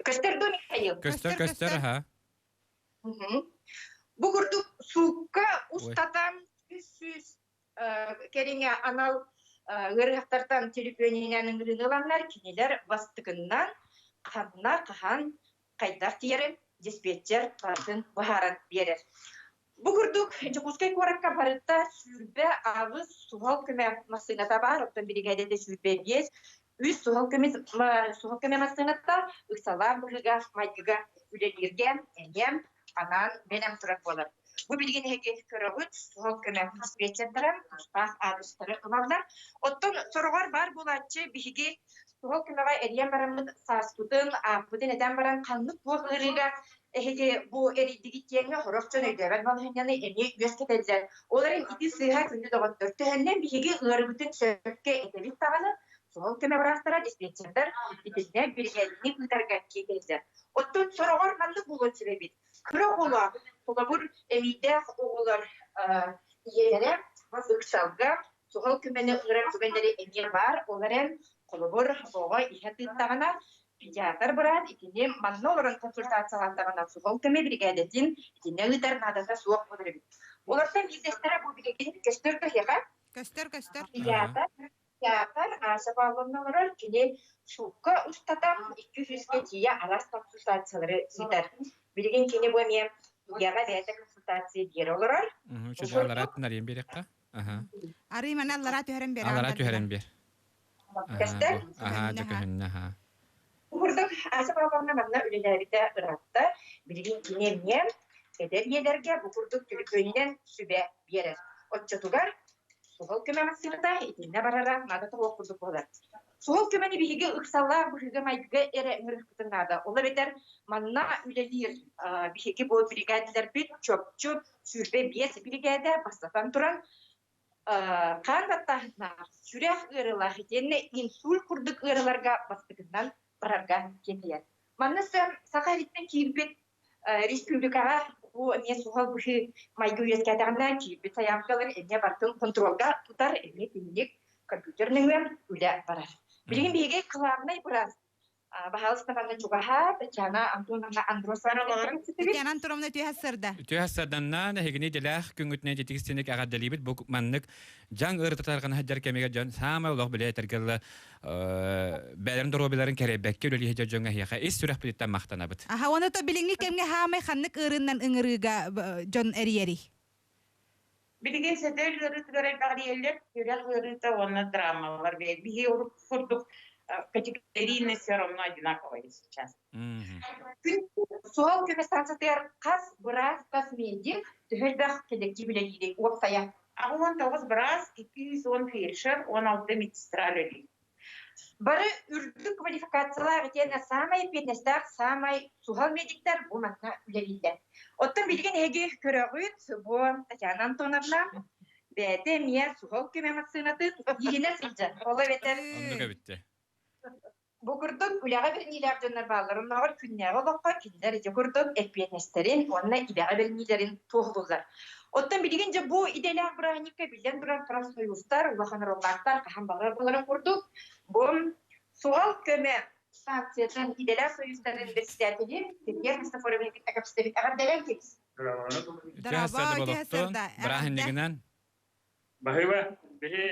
Көстөр дуо, Михаил? Көстөр, көстөр, аха. Бу курдук суукка устата 300 кэриҥэ анал ыарыһахтартан төлөпүөнүнэн ыҥырыыны ыланнар, кинилэр бастакыннан ханна, хаһан, хайдах тиийэрин диспетчер барытын быһааран биэрэр. Бу курдук Дьокуускай куоракка барыта 28 суһал көмө массыыната баар, оттон биригээдэтэ 25, үс суһал көмө, суһал көмө массыыната ыксалаах быһыыга майгыга үлэлииргэ эмиэ анаан бэлэм турар буолар. Бу билигин эһиги көрөҕүт, суһал көмө диспетчердара тустаах аадырыстары ылаллар. Оттон сороҕор баар буолааччы биһиги суһал көмөҕө эрийэн бараммыт сааспытын, ааппытын этэн баран ханнык туох ыарыыга эһиги бу эрийдигит диэҥҥэ сорох дьон өйдөөбөт балаһыанньаны эмиэ үөскэтэллэр. Ол эрэн ити сыыһа күндү доҕоттор, төһөннөн биһиги ыарыыбытын сөпкө этэбит даҕаны, суһал көмө быраастара, диспетчердэр итиннэ биригээдэни ыытарга тиэтэйдилэр. Оттон сороҕор маннык буолуон сөп эбит. Кыра оҕолоох, холобур, эмиийдээх оҕолор ийэлэрэ ыксалга суһал көмөнү ыҥырар түгэннэри эмиэ баар. Ол эрэн, холобур, оҕо иһэ тыыттаҕына, педиатр быраат итини манна олорон консультациялаатаҕына суһал көмө биригээдэтин итиннэ ыытар наадата суох буолар эбит. Олортон биирдэстэрэ бу билигин көстөр киһиэхэ. Көстөр, көстөр. Педиатр Театр Ася Павловна олорор, кини суукка устата 200-гэ тиийэ араас консультациялары ыытар. Билигин кини бу эмиэ ийэҕэ бэйэтэ консультация биэрэ олорор. Үчүгэй аллараа нарыйан биэриэххэ. Аха. Арый маны аллараа түһэрэн биэр. Аллараа түһэрэн биэр. Көстөр? Аха, дьэ көһүннэ, аха. Курдук Ася Павловна манна үлэлээбитэ ыраатта. Билигин кини эмиэ эдэр ийэлэргэ бу курдук түлүпүөнүнэн сүбэ биэрэр. Оччотугар суһал көмө массыыната итиннэ барара наада тоҕуох курдук буолар. Суһал көмөнү биһиги ыксаллаах быһыыга-майгыга эрэ ыҥырыахпытын наада. Ол эбэтэр манна үлэлиир биһиги бу биригээдэлэрбит чопчу 25 биригээдэ бастатан туран хаан баттааһыннаах, сүрэх ыарыылаах итиэннэ инсульт курдук ыарыыларга бастакыннан барарга тиэтэйэр. Манна Саха сириттэн киирбит республикаҕа бу эмиэ суһал быһыы майгы үөскээтэҕинэ киирбит сайаапкалары эмиэ барытын хонтуруолга тутар, эмиэ түннүк компьютер нөҥүө үлэ барар. Билигин биһиги главнай быраас баһаалыста манна чугаһаа Татьяна Антоновна Андросова. Татьяна Антоновна үтүө сарда. Үтүө сарданнаан эһигини идэлээх күҥҥүтүнэн ититик эҕэрдэлиибит. Бу маннык дьаҥ ыарытытаргын сылдьар кэмигэр дьон саамай олох билэ этэргэ дылы бэйэлэрин доруобуйаларын кэрэйбэккэ үлэлии сылдьар дьоҥҥо эһиэхэ ис сүрэхпититтэн махтанабыт. Аха, уонна то билиҥҥи кэмҥэ хаамай ханнык ыарыыннан ыҥырыыга дьон эрийэрий? Билигин сэтэл ыарыытыгар элбэҕириэллэр, сүрэх ыарыыта уонна травмалар. Биһи урукку курдук категорийный все равно одинаковые сейчас. Күн суһал көмө станциятыгар хас быраас, хас медик төһө элбэх кэлэктиип үлэлиирий уопсайа? 89 быраас, 210 фельдшер, 16 медсестра үлэлиир. Бары үрдүк квалификациялаах итиэннэ саамай эппиэтинэстээх, саамай суһал медиктэр бу манна үлэлииллэр. Оттон билигин эһиги көрөҕүт, бу Татьяна Антоновна бэйэтэ эмиэ суһал көмө массыынатын иһинэ сылдьар. Ол эбэтэр Оннук эбит Бу курдук үлэҕэ бэриниилээх дьоннор бааллар. Оннооҕор күннээҕи олоххо кинилэр ити курдук эппиэтинэстэрин уонна идэҕэ бэриниилэрин туоһулууллар. Оттон билигин дьэ бу идэлээх бырааһынньыкка биллэн турар профсоюзтар, улахан оруоллаахтар хаһан баҕарар буоларын курдук, бу суһал көмө станциятын идэлээх союзтарын председателин Сергей Христофорович кытта кэпсэтэбит. Эҕэрдэлээн кэбис. Бырааһынньыгынан. Баһыыба, биһи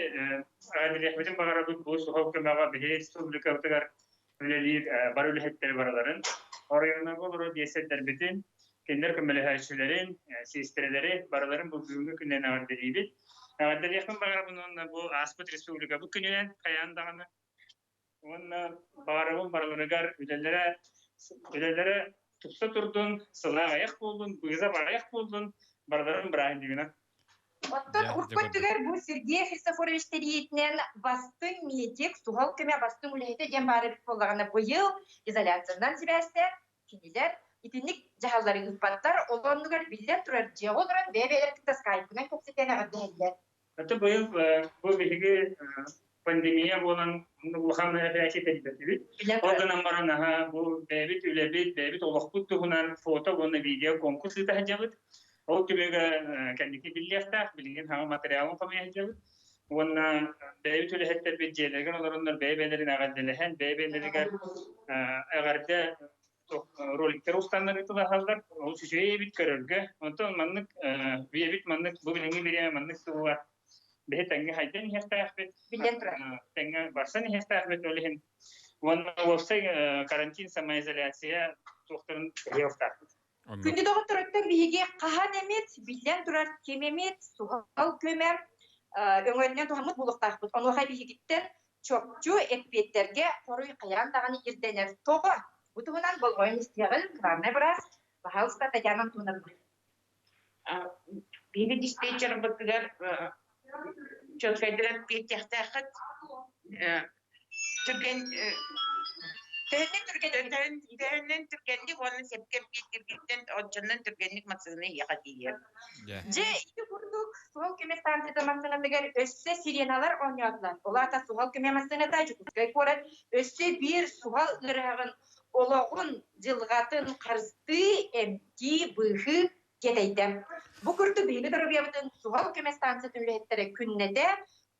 эҕэрдэлиэхпитин баҕарабыт бу суһал көмөҕө биһи республикабытыгар үлэлиир бары үлэһиттэр барыларын, оройуоннарга олорор биэсэрдэрбитин, кинилэр көмөлөһөөччүлэрин, сиэстэрэлэри барыларын бу бүгүҥҥү күнүнэн эҕэрдэлиибит. Эҕэрдэлиэхпин баҕарабын уонна бу ааспыт республикабыт күнүнэн хайаан даҕаны уонна баҕарабын барыларыгар үлэлэрэ үлэлэрэ тупса турдун, сылаа аҕыйах буоллун, быызап аҕыйах буоллун, барыларын бырааһынньыгынан. Оттон урукку өттүгэр бу Сергей Христофорович тэрийиитинэн бастыҥ медик, суһал көмө бастыҥ үлэһитэ диэн баар эбит буоллаҕына, быйыл изоляциянан сибээстээн кинилэр итинник дьаһаллары ыыппаттар. Ол оннугар биллэн турар дьиэҕэ олорон бэйэ-бэйэлэрин кытта скайпынан кэпсэтэн эҕэрдэлэһэллэр. Это быйыл бу биһиги пандемия буолан улахан мероприятие тэрийбэтибит. Ол гынан баран аһа бу бэйэбит үлэбит, бэйэбит олохпут туһунан фото уонна видео конкурс ыыта сылдьабыт. Ол түмүгэ кэнники биллиэхтээх, билигин хаҥа материалын хомуйа сылдьабыт. Уонна бэйэбит үлэһиттэрбит дьиэлэригэр олороннор бэйэ-бэйэлэрин эҕэрдэлэһэн, бэйэ-бэйэлэригэр эҕэрдэ роликтар устаннар ыытылаһаллар. Ол үчүгэй эбит көрөргө. Онтон маннык үйэбит маннык бу билиҥҥи бириэмэ маннык сылла биһи тэҥҥэ хайдан иһиэхтээхпит. Билэн турар. Тэҥҥэ барсан иһиэхтээхпит ол иһин. Уонна уопсай карантин, самоизоляция туохтарын кэһиэхтээхпит. Күндү доҕотторуттан биһиги хаһан эмит, биллэн турар ким эмит суһал көмө өҥөннөн туһаммыт буолуохтаахпыт. Онуоха биһигиттэн чопчу эппиэттэргэ хоруй хайаан даҕаны ирдэнэр. Тоҕо? Бу туһунан болҕойон истиэҕин, главнай быраас, пожалуйста, Татьяна Антоновна. Биһиги диспетчербытыгар чөкөйдөрөн эппиэттиэхтээххит. Түргэн Төһөннөн түргэн төһөннөн түргэнник уонна сөпкө эппиэттииргиттэн оччоннон түргэнник массыына эйиэхэ тиийэр. Дьэ, ити курдук суһал көмө станцията массыынатыгар өссө сиреналар оонньоотулар. Ол аата суһал көмө массыыната Дьокуускай куорат өссө биир суһал ыарыһаҕын олоҕун, дьылҕатын харыстыы, эмтии, быыһыы тиэтэйдэ. Бу курдук биһиги доруобуйабытын суһал көмө станциятын үлэһиттэрэ күннэтэ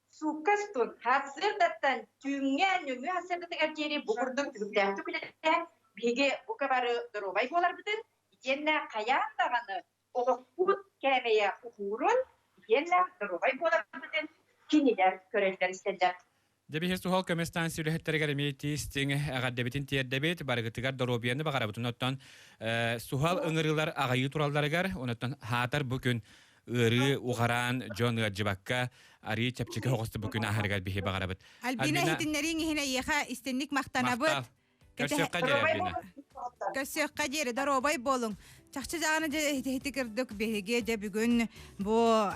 суукка устун сарсыардаттан түүҥҥэ нөҥүө сарсыардатыгар диэри бу курдук түбүктээхтик үлэлээн биһиги бука бары доруобай буоларбытын итиэннэ хайаан даҕаны олохпут кээмэйэ уһуурун итиэннэ доруобай буоларбытын кинилэр көрөллөр-истэллэр. Дьэ биһи суһал көмө станция үлэһиттэригэр эмиэ тиистиҥ эҕэрдэбитин тиэрдэбит, барыгытыгар доруобуйаны баҕарабытын оттон суһал ыҥырыылар аҕайыы туралларыгар, онон хаатар бу күн ыарыы уҕараан дьон ыалдьыбакка арыы чэпчэки оҕусту бу күн аһарыгар биһи баҕарабыт. Альбина иһитиннэрииҥ иһин эйиэхэ истинник махтанабыт. Көрсүөххэ диэри Альбина. Көрсүөххэ диэри доруобай буолуҥ. Чахчы даҕаны дьэ ити кырдык биһиги дьэ бүгүн бу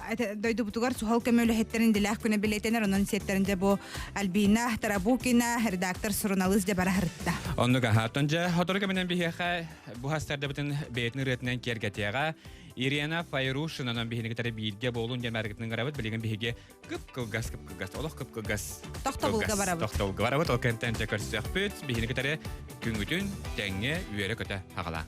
дойдубутугар суһал көмө үлэһиттэрин дилээх күнэ билиэтэнэр онон сиэттэрин дьэ бу Альбина Тарабукина редактор суруналыыс дьэ бара сырытта. Оннук аһааттан дьэ сотору кэминэн биһиэхэ бу хастардабытын бэйэтин ырыатынан киэргэтиэҕэ Ирина Файрушинанан биһини кытары бииргэ буолун диэн бааргытын ыҥырабыт. Билигин биһиги кып-кылгас, кып-кылгас, олох кып-кылгас. Тохтобулга барабыт. Тохтобулга барабыт. Ол кэнтэн дьэ көрсүөхпүт. Биһини кытары күҥҥүтүн тэҥҥэ үөрэ-көтө хаҕала.